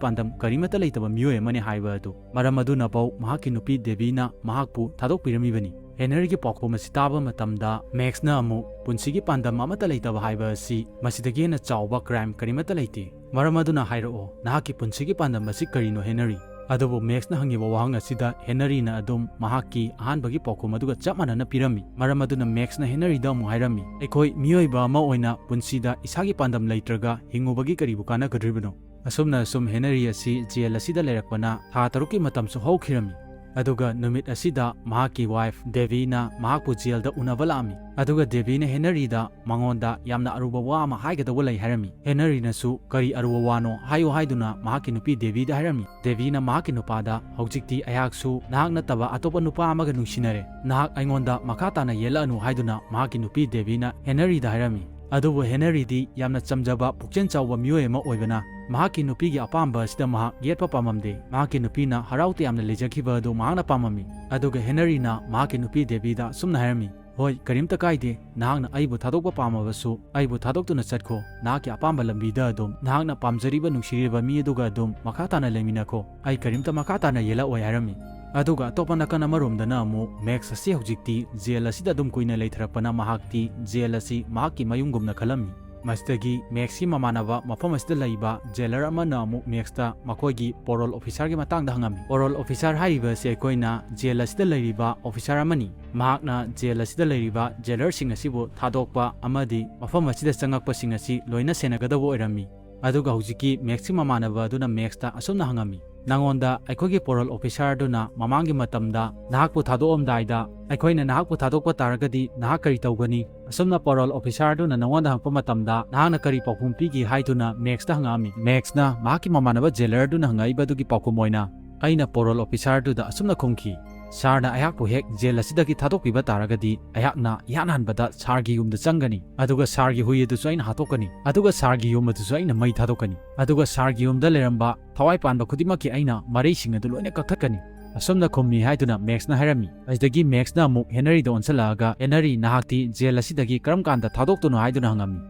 ꯄꯥꯟꯗꯝ ꯀꯔꯤꯃꯠꯇ ꯂꯩꯇꯕ ꯃꯤꯑꯣꯏ ꯑꯃꯅꯤ ꯍꯥꯏꯕ ꯑꯗꯨ꯫ ꯃꯔꯝ ꯑꯗꯨꯅꯐꯧ ꯃꯍꯥꯛꯀꯤ ꯅꯨꯄꯤ ꯗꯦꯕꯤꯅ ꯃꯍꯥꯛꯄꯨ ꯊꯥꯗꯣꯛꯄꯤꯔꯝꯃꯤꯕꯅꯤ꯫ ꯍꯦꯅꯔꯤꯒꯤ ꯄꯥꯎꯈꯨꯝ ꯑꯁꯤ ꯇꯥꯕ ꯃꯇꯝꯗ ꯃꯦꯛꯁꯅ ꯑꯃꯨꯛ, "ꯄꯨꯟꯁꯤꯒꯤ ꯄꯥꯟꯗꯝ ꯑꯃꯠꯇ ꯂꯩꯇꯕ ꯍꯥꯏꯕ ꯑꯁꯤ ꯃꯁꯤꯗꯒꯤ ꯍꯦꯟꯅ ꯆꯥꯎꯕ ꯀ꯭ꯔꯥꯏꯝ ꯀꯔꯤꯃꯠꯇ ꯂꯩꯇꯦ꯫ ꯃꯔꯝ ꯑꯗꯨꯅ ꯍꯥꯏꯔꯛꯑꯣ, ꯅꯍꯥꯛꯀꯤ ꯄꯨꯟꯁꯤꯒꯤ ꯄꯥꯟꯗꯝ ꯑꯁꯤ ꯀꯔꯤꯅꯣ, ꯍꯦꯅꯔꯤ?" ꯑꯗꯨꯕꯨ ꯃꯦꯛꯁꯅ ꯍꯪꯉꯤꯕ ꯋꯥꯍꯪ ꯑꯁꯤꯗ ꯍꯦꯅꯔꯤꯅ ꯑꯗꯨꯝ ꯃꯍꯥꯛꯀꯤ ꯑꯍꯥꯟꯕꯒꯤ ꯄꯥꯎꯈꯨꯝ ꯑꯗꯨꯒ ꯆꯞ ꯃꯥꯟꯅꯅ ꯄꯤꯔꯝꯃꯤ꯫ ꯃꯔꯝ ꯑꯗꯨꯅ ꯃꯦꯛꯁꯅ ꯍꯦꯅꯔꯤꯗ ꯑꯃꯨꯛ ꯍꯥꯏꯔꯝꯃꯤ, "ꯑꯩꯈꯣꯏ ꯃꯤꯑꯣꯏꯕ ꯑꯃ ꯑꯣꯏꯅ ꯄꯨꯟꯁꯤꯗ ꯏꯁꯥꯒꯤ ꯄꯥꯟꯗꯝ ꯂꯩꯇ꯭ꯔꯒ ꯍꯤꯡꯉꯨꯕꯒꯤ ꯀꯔꯤꯕꯨ ꯀꯥꯟꯅꯒꯗ꯭ꯔꯤꯕꯅꯣ?" ꯑꯁꯨꯝꯅ ꯑꯁꯨꯝ ꯍꯦꯅꯔꯤ ꯑꯁꯤ ꯖꯦꯜ ꯑꯁꯤꯗ ꯂꯩꯔꯛꯄꯅ ꯊꯥ ꯇꯔꯨꯛꯀꯤ ꯃꯇꯝꯁꯨ ꯍꯧꯈꯤꯔꯝꯃꯤ꯫ ꯑꯗꯨꯒ ꯅꯨꯃꯤꯠ ꯑꯁꯤꯗ ꯃꯍꯥꯛꯀꯤ ꯋꯥꯏꯐ ꯗꯦꯕꯤꯅ ꯃꯍꯥꯛꯄꯨ ꯖꯦꯜꯗ ꯎꯅꯕ ꯂꯥꯛꯑꯝꯃꯤ꯫ ꯑꯗꯨꯒ ꯗꯦꯕꯤꯅ ꯍꯦꯅꯔꯤꯗ ꯃꯉꯣꯟꯗ ꯌꯥꯝꯅ ꯑꯔꯨꯕ ꯋꯥ ꯑꯃ ꯍꯥꯏꯒꯗꯧꯕ ꯂꯩ ꯍꯥꯏꯔꯝꯃꯤ꯫ ꯍꯦꯅꯔꯤꯅꯁꯨ ꯀꯔꯤ ꯑꯔꯨꯕ ꯋꯥꯅꯣ ꯍꯥꯏꯌꯨ ꯍꯥꯏꯗꯨꯅ ꯃꯍꯥꯛꯀꯤ ꯅꯨꯄꯤ ꯗꯦꯕꯤꯗ ꯍꯥꯏꯔꯝꯃꯤ꯫ ꯗꯦꯕꯤꯅ ꯃꯍꯥꯛꯀꯤ ꯅꯨꯄꯥꯗ, "ꯍꯧꯖꯤꯛꯇꯤ ꯑꯩꯍꯥꯛꯁꯨ ꯅꯍꯥꯛ ꯅꯠꯇꯕ ꯑꯇꯣꯞꯄ ꯅꯨꯄꯥ ꯑꯃꯒ ꯅꯨꯡꯁꯤꯅꯔꯦ, ꯅꯍꯥꯛ ꯑꯩꯉꯣꯟꯗ ꯃꯈꯥ ꯇꯥꯅ ꯌꯦꯜꯂꯛꯑꯅꯨ" ꯍꯥꯏꯗꯨꯅ ꯃꯍꯥꯛꯀꯤ ꯅꯨꯄꯤ ꯗꯦꯕꯤꯅ ꯍꯦꯅꯔꯤꯗ ꯍꯥꯏꯔꯝꯃꯤ꯫ ꯑꯗꯨꯕꯨ ꯍꯦꯅꯔꯤꯗꯤ ꯌꯥꯝꯅ ꯆꯝꯖꯕ ꯄꯨꯛꯆꯦꯜ ꯆꯥꯎꯕ ꯃꯤꯑꯣꯏ ꯑꯃ ꯑꯣꯏꯕꯅ ꯃꯍꯥꯛꯀꯤ ꯅꯨꯄꯤꯒꯤ ꯑꯄꯥꯝꯕ ꯑꯁꯤꯗ ꯃꯍꯥꯛ ꯌꯦꯠꯄ ꯄꯥꯝꯃꯝꯗꯦ꯫ ꯃꯍꯥꯛꯀꯤ ꯅꯨꯄꯤꯅ ꯍꯔꯥꯎ ꯇꯌꯥꯝꯅ ꯂꯩꯖꯈꯤꯕ ꯑꯗꯨ ꯃꯍꯥꯛꯅ ꯄꯥꯝꯃꯝꯃꯤ꯫ ꯑꯗꯨꯒ ꯍꯦꯅꯔꯤꯅ ꯃꯍꯥꯛꯀꯤ ꯅꯨꯄꯤ ꯗꯦꯕꯤꯗ ꯑꯁꯨꯝꯅ ꯍꯥꯏꯔꯝꯃꯤ, "ꯍꯣꯏ, ꯀꯔꯤꯝꯇ ꯀꯥꯏꯗꯦ, ꯅꯍꯥꯛꯅ ꯑꯩꯕꯨ ꯊꯥꯗꯣꯛꯄ ꯄꯥꯝꯃꯕꯁꯨ ꯑꯩꯕꯨ ꯊꯥꯗꯣꯛꯇꯨꯅ ꯆꯠꯈꯣ꯫ ꯅꯍꯥꯛꯀꯤ ꯑꯄꯥꯝꯕ ꯂꯝꯕꯤꯗ ꯑꯗꯨꯝ ꯅꯍꯥꯛꯅ ꯄꯥꯝꯖꯔꯤꯕ ꯅꯨꯡꯁꯤꯔꯤꯕ ꯃꯤ ꯑꯗꯨꯒ ꯑꯗꯨꯝ ꯃꯈꯥ ꯇꯥꯅ ꯂꯩꯃꯤꯟꯅꯈꯣ꯫ ꯑꯩ ꯀꯔꯤꯝꯇ ꯃꯈꯥ ꯇꯥꯅ ꯌꯦꯜꯂꯛꯑꯣꯏ" ꯍꯥꯏꯔꯝꯃꯤ꯫ ꯑꯗꯨꯒ ꯑꯇꯣꯞꯄ ꯅꯥꯀꯟ ꯑꯃꯔꯣꯝꯗꯅ ꯑꯃꯨꯛ ꯃꯦꯛꯁ ꯑꯁꯤ ꯍꯧꯖꯤꯛꯇꯤ ꯖꯦꯜ ꯑꯁꯤꯗ ꯑꯗꯨꯝ ꯀꯨꯏꯅ ꯂꯩꯊꯔꯛꯄꯅ ꯃꯍꯥꯛꯇꯤ ꯖꯦꯜ ꯑꯁꯤ ꯃꯍꯥꯛꯀꯤ ꯃꯌꯨꯝꯒꯨꯝꯅ ꯈꯜꯂꯝꯃꯤ꯫ ꯃꯁꯤꯗꯒꯤ ꯃꯦꯛꯁꯀꯤ ꯃꯃꯥꯟꯅꯕ ꯃꯐꯝ ꯑꯁꯤꯗ ꯂꯩꯕ ꯖꯦꯂꯔ ꯑꯃꯅ ꯑꯃꯨꯛ ꯃꯦꯛꯁꯇ ꯃꯈꯣꯏꯒꯤ ꯄꯣꯔꯣꯜ ꯑꯣꯐꯤꯁꯥꯔꯒꯤ ꯃꯇꯥꯡꯗ ꯍꯪꯉꯝꯃꯤ꯫ ꯄꯣꯔꯣꯜ ꯑꯣꯐꯤꯁꯥꯔ ꯍꯥꯏꯔꯤꯕ ꯑꯁꯤ ꯑꯩꯈꯣꯏꯅ ꯖꯦꯜ ꯑꯁꯤꯗ ꯂꯩꯔꯤꯕ ꯑꯣꯐꯤꯁꯥꯔ ꯑꯃꯅꯤ꯫ ꯃꯍꯥꯛꯅ ꯖꯦꯜ ꯑꯁꯤꯗ ꯂꯩꯔꯤꯕ ꯖꯦꯂꯔꯁꯤꯡ ꯑꯁꯤꯕꯨ ꯊꯥꯗꯣꯛꯄ ꯑꯃꯗꯤ ꯃꯐꯝ ꯑꯁꯤꯗ ꯆꯪꯉꯛꯄꯁꯤꯡ ꯑꯁꯤ ꯂꯣꯏꯅ ꯁꯦꯟꯅꯒꯗꯕ ꯑꯣꯏꯔꯝꯃꯤ꯫ ꯑꯗꯨꯒ ꯍꯧꯖꯤꯛꯀꯤ ꯃꯦꯛꯁꯀꯤ ꯃꯃꯥꯟꯅꯕ ꯑꯗꯨꯅ ꯃꯦꯛꯁꯇ ꯑꯁꯨꯝꯅ ꯍꯪꯉꯝꯃꯤ, "ꯅꯉꯣꯟꯗ ꯑꯩꯈꯣꯏꯒꯤ ꯄꯣꯔꯣꯜ ꯑꯣꯐꯤꯁꯥꯔꯗꯨꯅ ꯃꯃꯥꯡꯒꯤ ꯃꯇꯝꯗ ꯅꯍꯥꯛꯄꯨ ꯊꯥꯗꯣꯛꯑꯝꯗꯥꯏꯗ ꯑꯩꯈꯣꯏꯅ ꯅꯍꯥꯛꯄꯨ ꯊꯥꯗꯣꯛꯄ ꯇꯥꯔꯒꯗꯤ ꯅꯍꯥꯛ ꯀꯔꯤ ꯇꯧꯒꯅꯤ?" ꯑꯁꯨꯝꯅ ꯄꯣꯔꯣꯜ ꯑꯣꯐꯤꯁꯥꯔꯗꯨꯅ ꯅꯉꯣꯟꯗ ꯍꯪꯉꯛꯄ ꯃꯇꯝꯗ ꯅꯍꯥꯛꯅ ꯀꯔꯤ ꯄꯥꯎꯈꯨꯝ ꯄꯤꯈꯤ ꯍꯥꯏꯗꯨꯅ ꯃꯦꯛꯁꯇ ꯍꯪꯉꯛꯑꯝꯃꯤ꯫ ꯃꯦꯛꯁꯅ ꯃꯍꯥꯛꯀꯤ ꯃꯃꯥꯟꯅꯕ ꯖꯦꯂꯔꯗꯨꯅ ꯍꯪꯉꯛꯏꯕꯗꯨꯒꯤ ꯄꯥꯎꯈꯨꯝ ꯑꯣꯏꯅ, "ꯑꯩꯅ ꯄꯣꯔꯣꯜ ꯑꯣꯐꯤꯁꯥꯔꯗꯨꯗ ꯑꯁꯨꯝꯅ ꯈꯨꯝꯈꯤ, ꯁꯥꯔꯅ ꯑꯩꯍꯥꯛꯄꯨ ꯍꯦꯛ ꯖꯦꯜ ꯑꯁꯤꯗꯒꯤ ꯊꯥꯗꯣꯛꯄꯤꯕ ꯇꯥꯔꯒꯗꯤ ꯑꯩꯍꯥꯛꯅ ꯏꯍꯥꯟ ꯍꯥꯟꯕꯗ ꯁꯥꯔꯒꯤ ꯌꯨꯝꯗ ꯆꯪꯒꯅꯤ, ꯑꯗꯨꯒ ꯁꯥꯔꯒꯤ ꯍꯨꯏ ꯑꯗꯨꯁꯨ ꯑꯩꯅ ꯍꯥꯠꯇꯣꯛꯀꯅꯤ, ꯑꯗꯨꯒ ꯁꯥꯔꯒꯤ ꯌꯨꯝ ꯑꯗꯨꯁꯨ ꯑꯩꯅ ꯃꯩ ꯊꯥꯗꯣꯛꯀꯅꯤ, ꯑꯗꯨꯒ ꯁꯥꯔꯒꯤ ꯌꯨꯝꯗ ꯂꯩꯔꯝꯕ ꯊꯋꯥꯏ ꯄꯥꯟꯕ ꯈꯨꯗꯤꯡꯃꯛꯀꯤ ꯑꯩꯅ ꯃꯔꯩꯁꯤꯡ ꯑꯗꯨ ꯂꯣꯏꯅ ꯀꯛꯊꯠꯀꯅꯤ"꯫ ꯑꯁꯨꯝꯅ ꯈꯨꯝꯃꯤ ꯍꯥꯏꯗꯨꯅ ꯃꯦꯛꯁꯅ ꯍꯥꯏꯔꯝꯃꯤ꯫ ꯑꯁꯤꯗꯒꯤ ꯃꯦꯛꯁꯅ ꯑꯃꯨꯛ ꯍꯦꯅꯔꯤꯗ ꯑꯣꯟꯁꯤꯜꯂꯛꯑꯒ, "ꯍꯦꯅꯔꯤ, ꯅꯍꯥꯛꯇꯤ ꯖꯦꯜ ꯑꯁꯤꯗꯒꯤ ꯀꯔꯝ ꯀꯥꯟꯗ ꯊꯥꯗꯣꯛꯇꯣꯏꯅꯣ?" ꯍꯥꯏꯗꯨꯅ ꯍꯪꯉꯝꯃꯤ꯫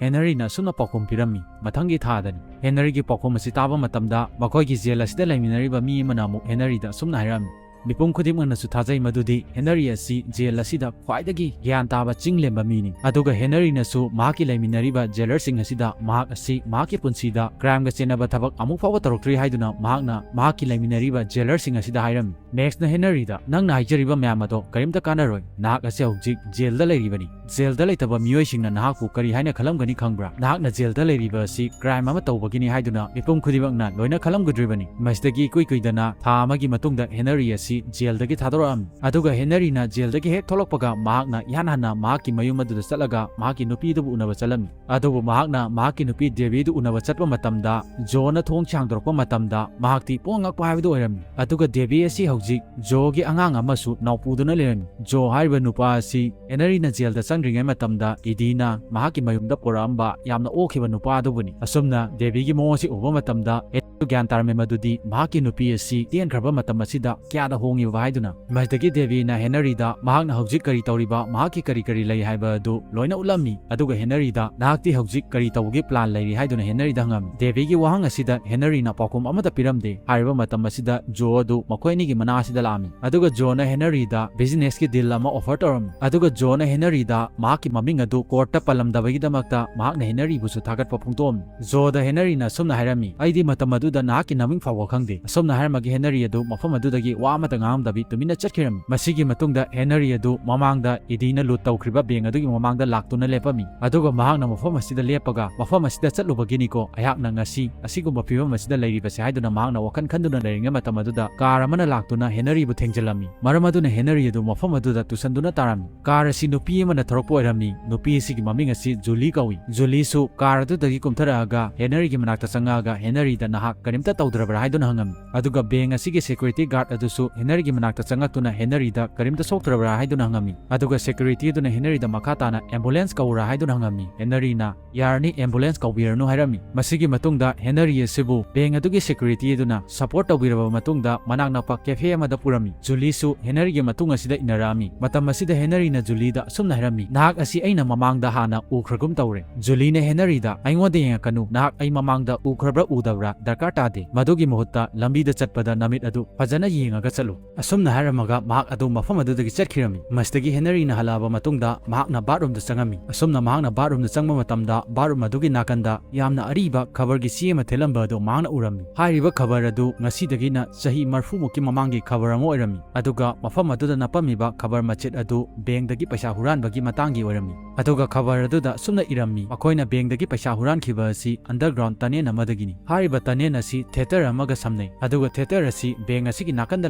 ꯍꯦꯅꯔꯤꯅ ꯑꯁꯨꯝꯅ ꯄꯥꯎꯈꯨꯝ ꯄꯤꯔꯝꯃꯤ, "ꯃꯊꯪꯒꯤ ꯊꯥꯗꯅꯤ"꯫ ꯍꯦꯅꯔꯤꯒꯤ ꯄꯥꯎꯈꯨꯝ ꯑꯁꯤ ꯇꯥꯕ ꯃꯇꯝꯗ ꯃꯈꯣꯏꯒꯤ ꯖꯦꯜ ꯑꯁꯤꯗ ꯂꯩꯃꯤꯟꯅꯔꯤꯕ ꯃꯤ ꯑꯃꯅ ꯑꯃꯨꯛ ꯍꯦꯅꯔꯤꯗ ꯑꯁꯨꯝꯅ ꯍꯥꯏꯔꯝꯃꯤ, "ꯃꯤꯄꯨꯝ ꯈꯨꯗꯤꯡꯃꯛꯅꯁꯨ ꯊꯥꯖꯩ ꯃꯗꯨꯗꯤ ꯍꯦꯅꯔꯤ ꯑꯁꯤ ꯖꯦꯜ ꯑꯁꯤꯗ ꯈ꯭ꯋꯥꯏꯗꯒꯤ ꯒ꯭ꯌꯥꯟ ꯇꯥꯕ ꯆꯤꯡ ꯂꯦꯝꯕ ꯃꯤꯅꯤ꯫ ꯑꯗꯨꯒ ꯍꯦꯅꯔꯤꯅꯁꯨ ꯃꯍꯥꯛꯀꯤ ꯂꯩꯃꯤꯟꯅꯔꯤꯕ ꯖꯦꯂꯔꯁꯤꯡ ꯑꯁꯤꯗ ꯃꯍꯥꯛ ꯑꯁꯤ ꯃꯍꯥꯛꯀꯤ ꯄꯨꯟꯁꯤꯗ ꯀ꯭ꯔꯥꯏꯝꯒ ꯆꯦꯟꯅꯕ ꯊꯕꯛ ꯑꯃꯨꯛ ꯐꯥꯎꯕ ꯇꯧꯔꯛꯇ꯭ꯔꯤ" ꯍꯥꯏꯗꯨꯅ ꯃꯍꯥꯛꯅ ꯃꯍꯥꯛꯀꯤ ꯂꯩꯃꯤꯟꯅꯔꯤꯕ ꯖꯦꯂꯔꯁꯤꯡ ꯑꯁꯤꯗ ꯍꯥꯏꯔꯝꯃꯤ꯫ ꯃꯦꯛꯁꯅ ꯍꯦꯅꯔꯤꯗ, "ꯅꯪꯅ ꯍꯥꯏꯖꯔꯤꯕ ꯃꯌꯥꯝ ꯑꯗꯣ ꯀꯔꯤꯝꯇ ꯀꯥꯟꯅꯔꯣꯏ꯫ ꯅꯍꯥꯛ ꯑꯁꯤ ꯍꯧꯖꯤꯛ ꯖꯦꯜꯗ ꯂꯩꯔꯤꯕꯅꯤ꯫ ꯖꯦꯜꯗ ꯂꯩꯇꯕ ꯃꯤꯑꯣꯏꯁꯤꯡꯅ ꯅꯍꯥꯛꯄꯨ ꯀꯔꯤ ꯍꯥꯏꯅ ꯈꯜꯂꯝꯒꯅꯤ ꯈꯪꯕ꯭ꯔꯥ? ꯅꯍꯥꯛꯅ ꯖꯦꯜꯗ ꯂꯩꯔꯤꯕ ꯑꯁꯤ ꯀ꯭ꯔꯥꯏꯝ ꯑꯃ ꯇꯧꯕꯒꯤꯅꯤ ꯍꯥꯏꯗꯨꯅ ꯃꯤꯄꯨꯝ ꯈꯨꯗꯤꯡꯃꯛꯅ ꯂꯣꯏꯅ ꯈꯜꯂꯝꯒꯗ꯭ꯔꯤꯕꯅꯤ"꯫ ꯃꯁꯤꯗꯒꯤ ꯏꯀꯨꯏ ꯀꯨꯏꯗꯅ ꯊꯥ ꯑꯃꯒꯤ ꯃꯇꯨꯡꯗ ꯍꯦꯅꯔꯤ ꯑꯁꯤ ꯖꯦꯜꯗꯒꯤ ꯊꯥꯗꯣꯔꯛꯑꯝꯃꯤ꯫ ꯑꯗꯨꯒ ꯍꯦꯅꯔꯤꯅ ꯖꯦꯜꯗꯒꯤ ꯍꯦꯛ ꯊꯣꯛꯂꯛꯄꯒ ꯃꯍꯥꯛꯅ ꯏꯍꯥꯟ ꯍꯥꯟꯅ ꯃꯍꯥꯛꯀꯤ ꯃꯌꯨꯝ ꯑꯗꯨꯗ ꯆꯠꯂꯒ ꯃꯍꯥꯛꯀꯤ ꯅꯨꯄꯤ ꯑꯗꯨꯕꯨ ꯎꯅꯕ ꯆꯠꯂꯝꯃꯤ꯫ ꯑꯗꯨꯕꯨ ꯃꯍꯥꯛꯅ ꯃꯍꯥꯛꯀꯤ ꯅꯨꯄꯤ ꯗꯦꯕꯤꯗꯨ ꯎꯅꯕ ꯆꯠꯄ ꯃꯇꯝꯗ ꯖꯣꯅ ꯊꯣꯡ ꯍꯥꯡꯗꯣꯔꯛꯄ ꯃꯇꯝꯗ ꯃꯍꯥꯛꯇꯤ ꯄꯨꯡꯉꯛ ꯉꯛꯄ ꯍꯥꯏꯕꯗꯨ ꯑꯣꯏꯔꯝꯃꯤ꯫ ꯑꯗꯨꯒ ꯗꯦꯕꯤ ꯑꯁꯤ ꯍꯧꯖꯤꯛ ꯖꯣꯒꯤ ꯑꯉꯥꯡ ꯑꯃꯁꯨ ꯅꯥꯎꯄꯨꯗꯨꯅ ꯂꯩꯔꯝꯃꯤ꯫ ꯖꯣ ꯍꯥꯏꯔꯤꯕ ꯅꯨꯄꯥ ꯑꯁꯤ ꯍꯦꯅꯔꯤꯅ ꯖꯦꯜꯗ ꯆꯪꯗ꯭ꯔꯤꯉꯩ ꯃꯇꯝꯗ ꯏꯗꯤꯅ ꯃꯍꯥꯛꯀꯤ ꯃꯌꯨꯝꯗ ꯄꯨꯔꯛꯑꯝꯕ ꯌꯥꯝꯅ ꯑꯣꯛꯈꯤꯕ ꯅꯨꯄꯥ ꯑꯗꯨꯕꯨꯅꯤ꯫ ꯑꯁꯨꯝꯅ ꯗꯦꯕꯤꯒꯤ ꯃꯑꯣꯡ ꯑꯁꯤ ꯎꯕ ꯃꯇꯝꯗ ꯒ꯭ꯌꯥꯟ ꯇꯥꯔꯝꯃꯤ ꯃꯗꯨꯗꯤ ꯃꯍꯥꯛꯀꯤ ꯅꯨꯄꯤ ꯑꯁꯤ ꯇꯦꯟꯈ꯭ꯔꯕ ꯃꯇꯝ ꯑꯁꯤꯗ ꯀꯌꯥꯗ ꯍꯣꯡꯉꯤꯕ ꯍꯥꯏꯗꯨꯅ꯫ ꯃꯁꯤꯗꯒꯤ ꯗꯦꯕꯤꯅ ꯍꯦꯅꯔꯤꯗ ꯃꯍꯥꯛꯅ ꯍꯧꯖꯤꯛ ꯀꯔꯤ ꯇꯧꯔꯤꯕ, ꯃꯍꯥꯛꯀꯤ ꯀꯔꯤ ꯀꯔꯤ ꯂꯩ ꯍꯥꯏꯕ ꯑꯗꯨ ꯂꯣꯏꯅ ꯎꯠꯂꯝꯃꯤ꯫ ꯑꯗꯨꯒ ꯍꯦꯅꯔꯤꯗ, "ꯅꯍꯥꯛꯇꯤ ꯍꯧꯖꯤꯛ ꯀꯔꯤ ꯇꯧꯕꯒꯤ ꯄ꯭ꯂꯥꯟ ꯂꯩꯔꯤ?" ꯍꯥꯏꯗꯨꯅ ꯍꯦꯅꯔꯤꯗ ꯍꯪꯉꯝꯃꯤ꯫ ꯗꯦꯕꯤꯒꯤ ꯋꯥꯍꯪ ꯑꯁꯤꯗ ꯍꯦꯅꯔꯤꯅ ꯄꯥꯎꯈꯨꯝ ꯑꯃꯠꯇ ꯄꯤꯔꯝꯗꯦ꯫ ꯍꯥꯏꯔꯤꯕ ꯃꯇꯝ ꯑꯁꯤꯗ ꯖꯣ ꯑꯗꯨ ꯃꯈꯣꯏ ꯑꯅꯤꯒꯤ ꯃꯅꯥꯛ ꯑꯁꯤꯗ ꯂꯥꯛꯑꯝꯃꯤ꯫ ꯑꯗꯨꯒ ꯖꯣꯅ ꯍꯦꯅꯔꯤꯗ ꯕꯤꯖꯤꯅꯦꯁꯀꯤ ꯗꯤꯜ ꯑꯃ ꯑꯣꯐꯔ ꯇꯧꯔꯝꯃꯤ꯫ ꯑꯗꯨꯒ ꯖꯣꯅ ꯍꯦꯅꯔꯤꯗ ꯃꯍꯥꯛꯀꯤ ꯃꯃꯤꯡ ꯑꯗꯨ ꯀꯣꯔꯠꯇ ꯄꯜꯂꯝꯗꯕꯒꯤꯗꯃꯛꯇ ꯃꯍꯥꯛꯅ ꯍꯦꯅꯔꯤꯕꯨꯁꯨ ꯊꯥꯒꯠꯄ ꯐꯣꯡꯗꯣꯛꯑꯝꯃꯤ꯫ ꯖꯣꯗ ꯍꯦꯅꯔꯤꯅ ꯑꯁꯨꯝꯅ ꯍꯥꯏꯔꯝꯃꯤ, "ꯑꯩꯗꯤ ꯃꯇꯝ ꯑꯗꯨꯗ ꯅꯍꯥꯛꯀꯤ ꯃꯃꯤꯡ ꯐꯥꯎꯕ ꯈꯪꯗꯦ꯫" ꯑꯁꯨꯝꯅ ꯍꯥꯏꯔꯝꯃꯒ ꯍꯦꯅꯔꯤ ꯑꯗꯨ ꯃꯐꯝ ꯑꯗꯨꯗꯒꯤ ꯋꯥ ꯑꯃꯠꯇ ꯉꯥꯡꯉꯝꯗꯕꯤ ꯇꯨꯃꯤꯟꯅ ꯆꯠꯈꯤꯔꯝꯃꯤ꯫ ꯃꯁꯤꯒꯤ ꯃꯇꯨꯡꯗ ꯍꯦꯅꯔꯤ ꯑꯗꯨ ꯃꯃꯥꯡꯗ ꯏꯗꯤꯅ ꯂꯨꯠ ꯇꯧꯈ꯭ꯔꯤꯕ ꯕꯦꯡ ꯑꯗꯨꯒꯤ ꯃꯃꯥꯡꯗ ꯂꯥꯛꯇꯨꯅ ꯂꯦꯞꯄꯝꯃꯤ꯫ ꯑꯗꯨꯒ ꯃꯍꯥꯛꯅ ꯃꯐꯝ ꯑꯁꯤꯗ ꯂꯦꯞꯄꯒ, "ꯃꯐꯝ ꯑꯁꯤꯗ ꯆꯠꯂꯨꯕꯒꯤꯅꯤꯀꯣ ꯑꯩꯍꯥꯛꯅ ꯉꯁꯤ ꯑꯁꯤꯒꯨꯝꯕ ꯐꯤꯕꯝ ꯑꯁꯤꯗ ꯂꯩꯔꯤꯕꯁꯦ" ꯍꯥꯏꯗꯨꯅ ꯃꯍꯥꯛꯅ ꯋꯥꯈꯜ ꯈꯟꯗꯨꯅ ꯂꯩꯔꯤꯉꯩ ꯃꯇꯝ ꯑꯗꯨꯗ ꯀꯥꯔ ꯑꯃꯅ ꯂꯥꯛꯇꯨꯅ ꯍꯦꯅꯔꯤꯕꯨ ꯊꯦꯡꯖꯤꯜꯂꯝꯃꯤ꯫ ꯃꯔꯝ ꯑꯗꯨꯅ ꯍꯦꯅꯔꯤ ꯑꯗꯨ ꯃꯐꯝ ꯑꯗꯨꯗ ꯇꯨꯁꯟꯗꯨꯅ ꯇꯥꯔꯝꯃꯤ꯫ ꯀꯥꯔ ꯑꯁꯤ ꯅꯨꯄꯤ ꯑꯃꯅ ꯊꯧꯔꯛꯄ ꯑꯣꯏꯔꯝꯃꯤ꯫ ꯅꯨꯄꯤ ꯑꯁꯤꯒꯤ ꯃꯃꯤꯡ ꯑꯁꯤ ꯖꯨꯂꯤ ꯀꯧꯏ꯫ ꯖꯨꯂꯤꯁꯨ ꯀꯥꯔ ꯑꯗꯨꯗꯒꯤ ꯀꯨꯝꯊꯔꯛꯑꯒ ꯍꯦꯅꯔꯤꯒꯤ ꯃꯅꯥꯛꯇ ꯆꯪꯉꯛꯑꯒ ꯍꯦꯅꯔꯤꯗ, "ꯅꯍꯥꯛ ꯀꯔꯤꯝꯇ ꯇꯧꯗ꯭ꯔꯕ꯭ꯔꯥ?" ꯍꯥꯏꯗꯨꯅ ꯍꯪꯉꯝꯃꯤ꯫ ꯑꯗꯨꯒ ꯕꯦꯡ ꯑꯁꯤꯒꯤ ꯁꯦꯀ꯭ꯌꯨꯔꯤꯇꯤ ꯒꯥꯔꯗ ꯑꯗꯨꯁꯨ ꯍꯦꯅꯔꯤꯒꯤ ꯃꯅꯥꯛꯇ ꯆꯪꯉꯛꯇꯨꯅ ꯍꯦꯅꯔꯤꯗ, "ꯀꯔꯤꯝꯇ ꯁꯣꯛꯇ꯭ꯔꯕ꯭ꯔꯥ?" ꯍꯥꯏꯗꯨꯅ ꯍꯪꯉꯝꯃꯤ꯫ ꯑꯗꯨꯒ ꯁꯦꯀ꯭ꯌꯨꯔꯤꯇꯤ ꯑꯗꯨꯅ ꯍꯦꯅꯔꯤꯗ ꯃꯈꯥ ꯇꯥꯅ, "ꯑꯦꯝꯕꯨꯂꯦꯟꯁ ꯀꯧꯔꯥ?" ꯍꯥꯏꯗꯨꯅ ꯍꯪꯉꯝꯃꯤ꯫ ꯍꯦꯅꯔꯤꯅ, "ꯌꯥꯔꯅꯤ, ꯑꯦꯝꯕꯨꯂꯦꯟꯁ ꯀꯧꯕꯤꯔꯅꯨ" ꯍꯥꯏꯔꯝꯃꯤ꯫ ꯃꯁꯤꯒꯤ ꯃꯇꯨꯡꯗ ꯍꯦꯅꯔꯤ ꯑꯁꯤꯕꯨ ꯕꯦꯡ ꯑꯗꯨꯒꯤ ꯁꯦꯀ꯭ꯌꯨꯔꯤꯇꯤ ꯑꯗꯨꯅ ꯁꯄꯣꯔꯠ ꯇꯧꯕꯤꯔꯕ ꯃꯇꯨꯡꯗ ꯃꯅꯥꯛ ꯅꯛꯄ ꯀꯦꯐꯦ ꯑꯃꯗ ꯄꯨꯔꯝꯃꯤ꯫ ꯖꯨꯂꯤꯁꯨ ꯍꯦꯅꯔꯤꯒꯤ ꯃꯇꯨꯡ ꯑꯁꯤꯗ ꯏꯟꯅꯔꯛꯑꯝꯃꯤ꯫ ꯃꯇꯝ ꯑꯁꯤꯗ ꯍꯦꯅꯔꯤꯅ ꯖꯨꯂꯤꯗ ꯑꯁꯨꯝꯅ ꯍꯥꯏꯔꯝꯃꯤ, "ꯅꯍꯥꯛ ꯑꯁꯤ ꯑꯩꯅ ꯃꯃꯥꯡꯗ ꯍꯥꯟꯅ ꯎꯈ꯭ꯔꯒꯨꯝ ꯇꯧꯔꯦ꯫" ꯖꯨꯂꯤꯅ ꯍꯦꯅꯔꯤꯗ, "ꯑꯩꯉꯣꯟꯗ ꯌꯦꯡꯉꯛꯀꯅꯨ, ꯅꯍꯥꯛ ꯑꯩ ꯃꯃꯥꯡꯗ ꯎꯈ꯭ꯔꯕ꯭ꯔꯥ ꯎꯗꯕ꯭ꯔꯥ ꯗꯔꯀꯥꯔ ꯇꯥꯗꯦ꯫ ꯃꯗꯨꯒꯤ ꯃꯍꯨꯠꯇ ꯂꯝꯕꯤꯗ ꯆꯠꯄꯗ ꯅꯃꯤꯠ ꯑꯗꯨ ꯐꯖꯅ ꯌꯦꯡꯉꯒ ꯆꯠꯂꯨ꯫" ꯑꯁꯨꯝꯅ ꯍꯥꯏꯔꯝꯃꯒ ꯃꯍꯥꯛ ꯑꯗꯨ ꯃꯐꯝ ꯑꯗꯨꯗꯒꯤ ꯆꯠꯈꯤꯔꯝꯃꯤ꯫ ꯃꯁꯤꯗꯒꯤ ꯍꯦꯅꯔꯤꯅ ꯍꯜꯂꯛꯑꯕ ꯃꯇꯨꯡꯗ ꯃꯍꯥꯛꯅ ꯕꯥꯠꯔꯨꯝꯗ ꯆꯪꯉꯝꯃꯤ꯫ ꯑꯁꯨꯝꯅ ꯃꯍꯥꯛꯅ ꯕꯥꯠꯔꯨꯝꯗ ꯆꯪꯕ ꯃꯇꯝꯗ ꯕꯥꯠꯔꯨꯝ ꯑꯗꯨꯒꯤ ꯅꯥꯀꯟꯗ ꯌꯥꯝꯅ ꯑꯔꯤꯕ ꯈꯕꯔꯒꯤ ꯆꯦ ꯑꯃ ꯊꯦꯠꯂꯝꯕ ꯑꯗꯨ ꯃꯍꯥꯛꯅ ꯎꯔꯝꯃꯤ꯫ ꯍꯥꯏꯔꯤꯕ ꯈꯕꯔ ꯑꯗꯨ ꯉꯁꯤꯗꯒꯤꯅ ꯆꯍꯤ ꯃꯔꯐꯨ ꯃꯨꯛꯀꯤ ꯃꯃꯥꯡꯒꯤ ꯈꯕꯔ ꯑꯃ ꯑꯣꯏꯔꯝꯃꯤ꯫ ꯑꯗꯨꯒ ꯃꯐꯝ ꯑꯗꯨꯗ ꯅꯞꯄꯝꯃꯤꯕ ꯈꯕꯔ ꯃꯆꯦꯠ ꯑꯗꯨ ꯕꯦꯡꯗꯒꯤ ꯄꯩꯁꯥ ꯍꯨꯔꯥꯟꯕꯒꯤ ꯃꯇꯥꯡꯒꯤ ꯑꯣꯏꯔꯝꯃꯤ꯫ ꯑꯗꯨꯒ ꯈꯕꯔ ꯑꯗꯨꯗ ꯑꯁꯨꯝꯅ ꯏꯔꯝꯃꯤ, "ꯃꯈꯣꯏꯅ ꯕꯦꯡꯗꯒꯤ ꯄꯩꯁꯥ ꯍꯨꯔꯥꯟꯈꯤꯕ ꯑꯁꯤ ꯑꯟꯗꯔꯒ꯭ꯔꯥꯎꯟ ꯇꯅꯦꯜ ꯑꯃꯗꯒꯤꯅꯤ꯫" ꯍꯥꯏꯔꯤꯕ ꯇꯅꯦꯜ ꯑꯁꯤ ꯊꯤꯌꯦꯇꯔ ꯑꯃꯒ ꯁꯝꯅꯩ, ꯑꯗꯨꯒ ꯊꯤꯌꯦꯇꯔ ꯑꯁꯤ ꯕꯦꯡ ꯑꯁꯤꯒꯤ ꯅꯥꯀꯟꯗ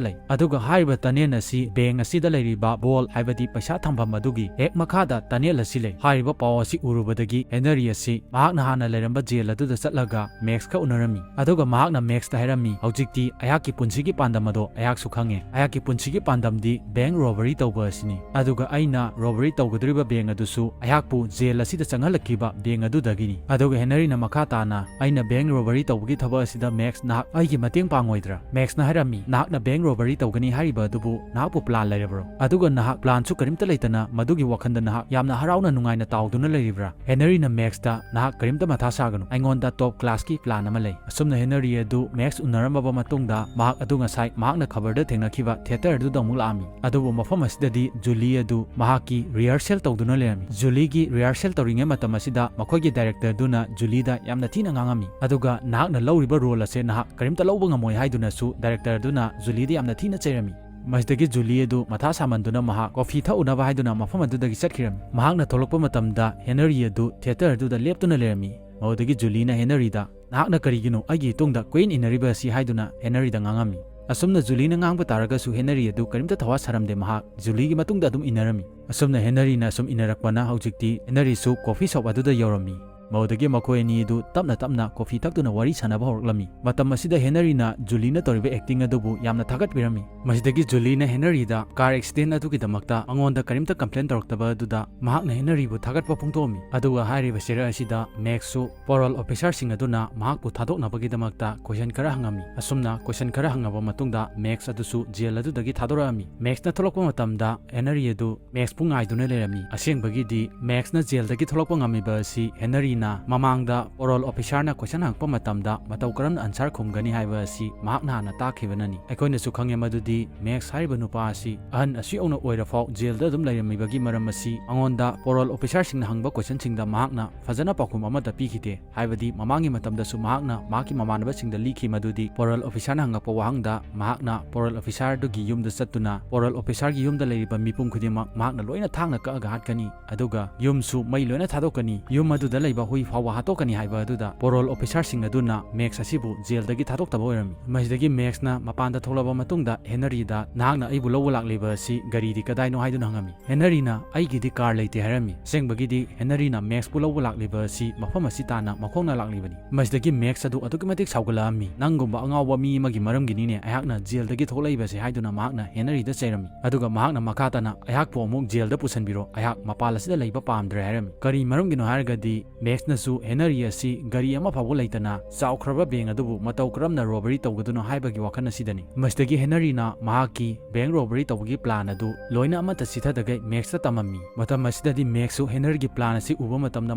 ꯂꯩ, ꯑꯗꯨꯒ ꯍꯥꯏꯔꯤꯕ ꯇꯅꯦꯜ ꯑꯁꯤ ꯕꯦꯡ ꯑꯁꯤꯗ ꯂꯩꯔꯤꯕ ꯕꯣꯜ, ꯍꯥꯏꯕꯗꯤ ꯄꯩꯁꯥ ꯊꯝꯐꯝ ꯑꯗꯨꯒꯤ ꯍꯦꯛ ꯃꯈꯥꯗ ꯇꯅꯦꯜ ꯑꯁꯤ ꯂꯩ꯫ ꯍꯥꯏꯔꯤꯕ ꯄꯥꯎ ꯑꯁꯤ ꯎꯔꯨꯕꯗꯒꯤ ꯍꯦꯅꯔꯤ ꯑꯁꯤ ꯃꯍꯥꯛꯅ ꯍꯥꯟꯅ ꯂꯩꯔꯝꯕ ꯖꯦꯜ ꯑꯗꯨꯗ ꯆꯠꯂꯒ ꯃꯦꯛꯁꯀ ꯎꯅꯔꯝꯃꯤ꯫ ꯑꯗꯨꯒ ꯃꯍꯥꯛꯅ ꯃꯦꯛꯁꯇ ꯍꯥꯏꯔꯝꯃꯤ, "ꯍꯧꯖꯤꯛꯇꯤ ꯑꯩꯍꯥꯛꯀꯤ ꯄꯨꯟꯁꯤꯒꯤ ꯄꯥꯟꯗꯝ ꯑꯗꯣ ꯑꯩꯍꯥꯛꯁꯨ ꯈꯪꯉꯦ꯫ ꯑꯩꯍꯥꯛꯀꯤ ꯄꯨꯟꯁꯤꯒꯤ ꯄꯥꯟꯗꯝꯗꯤ ꯕꯦꯡ ꯔꯣꯕꯔꯤ ꯇꯧꯕ ꯑꯁꯤꯅꯤ꯫ ꯑꯗꯨꯒ ꯑꯩꯅ ꯔꯣꯕꯔꯤ ꯇꯧꯒꯗꯧꯔꯤꯕ ꯕꯦꯡ ꯑꯗꯨꯁꯨ ꯑꯩꯍꯥꯛꯄꯨ ꯖꯦꯜ ꯑꯁꯤꯗ ꯆꯪꯍꯜꯂꯛꯈꯤꯕ ꯕꯦꯡ ꯑꯗꯨꯗꯒꯤꯅꯤ꯫" ꯑꯗꯨꯒ ꯍꯦꯅꯔꯤꯅ ꯃꯈꯥ ꯇꯥꯅ, "ꯑꯩꯅ ꯕꯦꯡ ꯔꯣꯕꯔꯤ ꯇꯧꯕꯒꯤ ꯊꯕꯛ ꯑꯁꯤ ꯁꯤꯗ ꯃꯦꯛꯁ, "ꯅꯍꯥꯛ ꯑꯩꯒꯤ ꯃꯇꯦꯡ ꯄꯥꯡꯉꯣꯏꯗ꯭ꯔꯥ?" ꯃꯦꯛꯁꯅ ꯍꯥꯏꯔꯝꯃꯤ, "ꯅꯍꯥꯛꯅ ꯕꯦꯡꯛ ꯔꯣꯕꯔꯤ ꯇꯧꯒꯅꯤ ꯍꯥꯏꯔꯤꯕ ꯑꯗꯨꯕꯨ ꯅꯍꯥꯛꯄꯨ ꯄ꯭ꯂꯥꯟ ꯂꯩꯔꯕ꯭ꯔꯣ? ꯑꯗꯨꯒ ꯅꯍꯥꯛ ꯄ꯭ꯂꯥꯟꯁꯨ ꯀꯔꯤꯝꯇ ꯂꯩꯇꯅ ꯃꯗꯨꯒꯤ ꯋꯥꯈꯜꯗ ꯅꯍꯥꯛ ꯌꯥꯝꯅ ꯍꯔꯥꯎꯅ ꯅꯨꯡꯉꯥꯏꯅ ꯇꯥꯎꯗꯨꯅ ꯂꯩꯔꯤꯕ꯭ꯔꯥ?" ꯍꯦꯅꯔꯤꯅ ꯃꯦꯛꯁꯇ, "ꯅꯍꯥꯛ ꯀꯔꯤꯝꯇ ꯃꯊꯥ ꯁꯥꯒꯅꯨ, ꯑꯩꯉꯣꯟꯗ ꯇꯣꯞ ꯀ꯭ꯂꯥꯁꯀꯤ ꯄ꯭ꯂꯥꯟ ꯑꯃ ꯂꯩ꯫" ꯑꯁꯨꯝꯅ ꯍꯦꯅꯔꯤ ꯑꯗꯨ ꯃꯦꯛꯁ ꯎꯅꯔꯝꯃꯕ ꯃꯇꯨꯡꯗ ꯃꯍꯥꯛ ꯑꯗꯨ ꯉꯁꯥꯏ ꯃꯍꯥꯛꯅ ꯈꯕꯔꯗ ꯊꯦꯡꯅꯈꯤꯕ ꯊꯤꯌꯦꯇꯔ ꯑꯗꯨꯗ ꯑꯃꯨꯛ ꯂꯥꯛꯑꯝꯃꯤ꯫ ꯑꯗꯨꯕꯨ ꯃꯐꯝ ꯑꯁꯤꯗꯗꯤ ꯖꯨꯂꯤ ꯑꯗꯨ ꯃꯍꯥꯛꯀꯤ ꯔꯤꯍꯔꯁꯦꯜ ꯇꯧꯗꯨꯅ ꯂꯩꯔꯝꯃꯤ꯫ ꯖꯨꯂꯤꯒꯤ ꯔꯤꯍꯔꯁꯦꯜ ꯇꯧꯔꯤꯉꯩ ꯃꯇꯝ ꯑꯁꯤꯗ ꯃꯈꯣꯏꯒꯤ ꯗꯥꯏꯔꯦꯛꯇꯔꯗꯨꯅ ꯖꯨꯂꯤꯗ ꯌꯥꯝꯅ ꯊꯤꯅ ꯉꯥꯡꯉꯝꯃꯤ꯫ ꯑꯗꯨꯒ ꯅꯍꯥꯛꯅ ꯂꯧꯔꯤꯕ ꯔꯣꯜ ꯑꯁꯦ ꯅꯍꯥꯛ ꯀꯔꯤꯝꯇ ꯂꯧꯕ ꯉꯝꯃꯣꯏ ꯍꯥꯏꯗꯨꯅꯁꯨ ꯗꯥꯏꯔꯦꯛꯇꯔꯗꯨꯅ ꯖꯨꯂꯤꯗ ꯌꯥꯝꯅ ꯊꯤꯅ ꯆꯩꯔꯝꯃꯤ꯫ ꯃꯁꯤꯗꯒꯤ ꯖꯨꯂꯤ ꯑꯗꯨ ꯃꯊꯥ ꯁꯥꯃꯟꯗꯨꯅ ꯃꯍꯥꯛ ꯀꯣꯐꯤ ꯊꯛꯎꯅꯕ ꯍꯥꯏꯗꯨꯅ ꯃꯐꯝ ꯑꯗꯨꯗꯒꯤ ꯆꯠꯈꯤꯔꯝꯃꯤ꯫ ꯃꯍꯥꯛꯅ ꯊꯣꯛꯂꯛꯄ ꯃꯇꯝꯗ ꯍꯦꯅꯔꯤ ꯑꯗꯨ ꯊꯤꯌꯦꯇꯔ ꯑꯗꯨꯗ ꯂꯦꯞꯇꯨꯅ ꯂꯩꯔꯝꯃꯤ꯫ ꯃꯗꯨꯗꯒꯤ ꯖꯨꯂꯤꯅ ꯍꯦꯅꯔꯤꯗ, "ꯅꯍꯥꯛꯅ ꯀꯔꯤꯒꯤꯅꯣ ꯑꯩꯒꯤ ꯏꯇꯨꯡꯗ ꯀꯣꯏꯏꯟ ꯏꯟꯅꯔꯤꯕ ꯑꯁꯤ?" ꯍꯥꯏꯗꯨꯅ ꯍꯦꯅꯔꯤꯗ ꯉꯥꯡꯉꯝꯃꯤ꯫ ꯑꯁꯨꯝꯅ ꯖꯨꯂꯤꯅ ꯉꯥꯡꯕ ꯇꯥꯔꯒꯁꯨ ꯍꯦꯅꯔꯤ ꯑꯗꯨ ꯀꯔꯤꯝꯇ ꯊꯋꯥ ꯁꯥꯔꯝꯗꯦ, ꯃꯍꯥꯛ ꯖꯨꯂꯤꯒꯤ ꯃꯇꯨꯡꯗ ꯑꯗꯨꯝ ꯏꯟꯅꯔꯝꯃꯤ꯫ ꯑꯁꯨꯝꯅ ꯍꯦꯅꯔꯤꯅ ꯑꯁꯨꯝ ꯏꯟꯅꯔꯛꯄꯅ ꯍꯧꯖꯤꯛꯇꯤ ꯍꯦꯅꯔꯤꯁꯨ ꯀꯣꯐꯤ ꯁꯣꯞ ꯑꯗꯨꯗ ꯌꯧꯔꯝꯃꯤ꯫ ꯃꯗꯨꯗꯒꯤ ꯃꯈꯣꯏ ꯑꯅꯤ ꯑꯗꯨ ꯇꯞꯅ ꯇꯞꯅ ꯀꯣꯐꯤ ꯊꯛꯇꯨꯅ ꯋꯥꯔꯤ ꯁꯥꯟꯅꯕ ꯍꯧꯔꯛꯂꯝꯃꯤ꯫ ꯃꯇꯝ ꯑꯁꯤꯗ ꯍꯦꯅꯔꯤꯅ ꯖꯨꯂꯤꯅ ꯇꯧꯔꯤꯕ ꯑꯦꯛꯇꯤꯡ ꯑꯗꯨꯕꯨ ꯌꯥꯝꯅ ꯊꯥꯒꯠꯄꯤꯔꯝꯃꯤ꯫ ꯃꯁꯤꯗꯒꯤ ꯖꯨꯂꯤꯅ ꯍꯦꯅꯔꯤꯗ ꯀꯥꯔ ꯑꯦꯛꯁꯤꯗꯦꯟ ꯑꯗꯨꯒꯤꯗꯃꯛꯇ ꯃꯉꯣꯟꯗ ꯀꯔꯤꯝꯇ ꯀꯝꯄ꯭ꯂꯦꯟ ꯇꯧꯔꯛꯇꯕ ꯑꯗꯨꯗ ꯃꯍꯥꯛꯅ ꯍꯦꯅꯔꯤꯕꯨ ꯊꯥꯒꯠꯄ ꯐꯣꯡꯗꯣꯛꯑꯝꯃꯤ꯫ ꯑꯗꯨꯒ ꯍꯥꯏꯔꯤꯕ ꯆꯦꯔꯦꯠ ꯑꯁꯤꯗ ꯃꯦꯛꯁꯁꯨ ꯄꯣꯔꯣꯜ ꯑꯣꯐꯤꯁꯥꯔꯁꯤꯡ ꯑꯗꯨꯅ ꯃꯍꯥꯛꯄꯨ ꯊꯥꯗꯣꯛꯅꯕꯒꯤꯗꯃꯛꯇ ꯀꯣꯏꯁꯟ ꯈꯔ ꯍꯪꯉꯝꯃꯤ꯫ ꯑꯁꯨꯝꯅ ꯀꯣꯏꯁꯟ ꯈꯔ ꯍꯪꯉꯕ ꯃꯇꯨꯡꯗ ꯃꯦꯛꯁ ꯑꯗꯨꯁꯨ ꯖꯦꯜ ꯑꯗꯨꯗꯒꯤ ꯊꯥꯗꯣꯔꯛꯑꯝꯃꯤ꯫ ꯃꯦꯛꯁꯅ ꯊꯣꯛꯂꯛꯄ ꯃꯇꯝꯗ ꯍꯦꯅꯔꯤ ꯑꯗꯨ ꯃꯦꯛꯁꯄꯨ ꯉꯥꯏꯗꯨꯅ ꯂꯩꯔꯝꯃꯤ꯫ ꯑꯁꯦꯡꯕꯒꯤꯗꯤ ꯃꯦꯛꯁꯅ ꯖꯦꯜꯗꯒꯤ ꯊꯣꯛꯂꯛꯄ ꯉꯝꯃꯤꯕ ꯑꯁꯤ ꯍꯦꯅꯔꯤꯅ ꯃꯃꯥꯡꯗ ꯄꯣꯔꯣꯜ ꯑꯣꯐꯤꯁꯥꯔꯅ ꯀꯣꯏꯁꯟ ꯍꯪꯉꯛꯄ ꯃꯇꯝꯗ ꯃꯇꯧ ꯀꯔꯝꯅ ꯑꯟꯁꯥꯔ ꯈꯨꯝꯒꯅꯤ ꯍꯥꯏꯕ ꯑꯁꯤ ꯃꯍꯥꯛꯅ ꯍꯥꯟꯅ ꯇꯥꯛꯈꯤꯕꯅꯅꯤ꯫ ꯑꯩꯈꯣꯏꯅꯁꯨ ꯈꯪꯉꯦ ꯃꯗꯨꯗꯤ ꯃꯦꯛꯁ ꯍꯥꯏꯔꯤꯕ ꯅꯨꯄꯥ ꯑꯁꯤ ꯑꯍꯟ ꯑꯁꯤ ꯌꯧꯅ ꯑꯣꯏꯔꯐꯥꯎ ꯖꯦꯜꯗ ꯑꯗꯨꯝ ꯂꯩꯔꯝꯃꯤꯕꯒꯤ ꯃꯔꯝ ꯑꯁꯤ ꯃꯉꯣꯟꯗ ꯄꯣꯔꯣꯜ ꯑꯣꯐꯤꯁꯥꯔꯁꯤꯡꯅ ꯍꯪꯕ ꯀꯣꯏꯁꯟꯁꯤꯡꯗ ꯃꯍꯥꯛꯅ ꯐꯖꯅ ꯄꯥꯎꯈꯨꯝ ꯑꯃꯠꯇ ꯄꯤꯈꯤꯗꯦ꯫ ꯍꯥꯏꯕꯗꯤ ꯃꯃꯥꯡꯒꯤ ꯃꯇꯝꯗꯁꯨ ꯃꯍꯥꯛꯅ ꯃꯍꯥꯛꯀꯤ ꯃꯃꯥꯟꯅꯕꯁꯤꯡꯗ ꯂꯤꯈꯤ ꯃꯗꯨꯗꯤ ꯄꯣꯔꯣꯜ ꯑꯣꯐꯤꯁꯥꯔꯅ ꯍꯪꯉꯛꯄ ꯋꯥꯍꯪꯗ ꯃꯍꯥꯛꯅ ꯄꯣꯔꯣꯜ ꯑꯣꯐꯤꯁꯥꯔꯗꯨꯒꯤ ꯌꯨꯝꯗ ꯆꯠꯇꯨꯅ ꯄꯣꯔꯣꯜ ꯑꯣꯐꯤꯁꯥꯔꯒꯤ ꯌꯨꯝꯗ ꯂꯩꯔꯤꯕ ꯃꯤꯄꯨꯝ ꯈꯨꯗꯤꯡꯃꯛ ꯃꯍꯥꯛꯅ ꯂꯣꯏꯅ ꯊꯥꯡꯅ ꯀꯛꯑꯒ ꯍꯥꯠꯀꯅꯤ, ꯑꯗꯨꯒ ꯌꯨꯝꯁꯨ ꯃꯩ ꯂꯣꯏꯅ ꯊꯥꯗꯣꯛꯀꯅꯤ, ꯌꯨꯝ ꯑꯗꯨꯗ ꯂꯩꯕ ꯍꯨꯏ ꯐꯥꯎꯕ ꯍꯥꯠꯇꯣꯛꯀꯅꯤ ꯍꯥꯏꯕ ꯑꯗꯨꯗ ꯄꯣꯔꯣꯜ ꯑꯣꯐꯤꯁꯥꯔꯁꯤꯡ ꯑꯗꯨꯅ ꯃꯦꯛꯁ ꯑꯁꯤꯕꯨ ꯖꯦꯜꯗꯒꯤ ꯊꯥꯗꯣꯛꯇꯕ ꯑꯣꯏꯔꯝꯃꯤ꯫ ꯃꯁꯤꯗꯒꯤ ꯃꯦꯛꯁꯅ ꯃꯄꯥꯟꯗ ꯊꯣꯛꯂꯕ ꯃꯇꯨꯡꯗ ꯍꯦꯅꯔꯤꯗ, "ꯅꯍꯥꯛꯅ ꯑꯩꯕꯨ ꯂꯧꯕ ꯂꯥꯛꯂꯤꯕ ꯑꯁꯤ ꯒꯥꯔꯤꯗꯤ ꯀꯗꯥꯏꯅꯣ?" ꯍꯥꯏꯗꯨꯅ ꯍꯪꯉꯝꯃꯤ꯫ ꯍꯦꯅꯔꯤꯅ, "ꯑꯩꯒꯤꯗꯤ ꯀꯥꯔ ꯂꯩꯇꯦ" ꯍꯥꯏꯔꯝꯃꯤ꯫ ꯑꯁꯦꯡꯕꯒꯤꯗꯤ ꯍꯦꯅꯔꯤꯅ ꯃꯦꯛꯁꯄꯨ ꯂꯧꯕ ꯂꯥꯛꯂꯤꯕ ꯑꯁꯤ ꯃꯐꯝ ꯑꯁꯤ ꯇꯥꯟꯅ ꯃꯈꯣꯡꯅ ꯂꯥꯛꯂꯤꯕꯅꯤ꯫ ꯃꯁꯤꯗꯒꯤ ꯃꯦꯛꯁ ꯑꯗꯨ ꯑꯗꯨꯛꯀꯤ ꯃꯇꯤꯛ ꯁꯥꯎꯒꯠꯂꯛꯑꯝꯃꯤ꯫ "ꯅꯪꯒꯨꯝꯕ ꯑꯉꯥꯎꯕ ꯃꯤ ꯑꯃꯒꯤ ꯃꯔꯝꯒꯤꯅꯤꯅꯦ ꯑꯩꯍꯥꯛꯅ ꯖꯦꯜꯗꯒꯤ ꯊꯣꯛꯂꯛꯏꯕꯁꯦ" ꯍꯥꯏꯗꯨꯅ ꯃꯍꯥꯛꯅ ꯍꯦꯅꯔꯤꯗ ꯆꯩꯔꯝꯃꯤ꯫ ꯑꯗꯨꯒ ꯃꯍꯥꯛꯅ ꯃꯈꯥ ꯇꯥꯅ, "ꯑꯩꯍꯥꯛꯄꯨ ꯑꯃꯨꯛ ꯖꯦꯜꯗ ꯄꯨꯁꯤꯟꯕꯤꯔꯣ, ꯑꯩꯍꯥꯛ ꯃꯄꯥꯟ ꯑꯁꯤꯗ ꯂꯩꯕ ꯄꯥꯝꯗ꯭ꯔꯦ" ꯍꯥꯏꯔꯝꯃꯤ꯫ ꯀꯔꯤ ꯃꯔꯝꯒꯤꯅꯣ ꯍꯥꯏꯔꯒꯗꯤ ꯃꯦꯛꯁꯅꯁꯨ ꯍꯦꯅꯔꯤ ꯑꯁꯤ ꯒꯥꯔꯤ ꯑꯃ ꯐꯥꯎꯕ ꯂꯩꯇꯅ ꯆꯥꯎꯈ꯭ꯔꯕ ꯕꯦꯡ ꯑꯗꯨꯕꯨ ꯃꯇꯧ ꯀꯔꯝꯅ ꯔꯣꯕꯔꯤ ꯇꯧꯒꯗꯣꯏꯅꯣ ꯍꯥꯏꯕꯒꯤ ꯋꯥꯈꯜ ꯑꯁꯤꯗꯅꯤ꯫ ꯃꯁꯤꯗꯒꯤ ꯍꯦꯅꯔꯤꯅ ꯃꯍꯥꯛꯀꯤ ꯕꯦꯡ ꯔꯣꯕꯔꯤ ꯇꯧꯕꯒꯤ ꯄ꯭ꯂꯥꯟ ꯑꯗꯨ ꯂꯣꯏꯅ ꯑꯃꯠꯇ ꯆꯤꯊꯗꯈꯩ ꯃꯦꯛꯁꯇ ꯇꯝꯃꯝꯃꯤ꯫ ꯃꯇꯝ ꯑꯁꯤꯗꯗꯤ ꯃꯦꯛꯁꯁꯨ ꯍꯦꯅꯔꯤꯒꯤ ꯄ꯭ꯂꯥꯟ ꯑꯁꯤ ꯎꯕ ꯃꯇꯝꯗ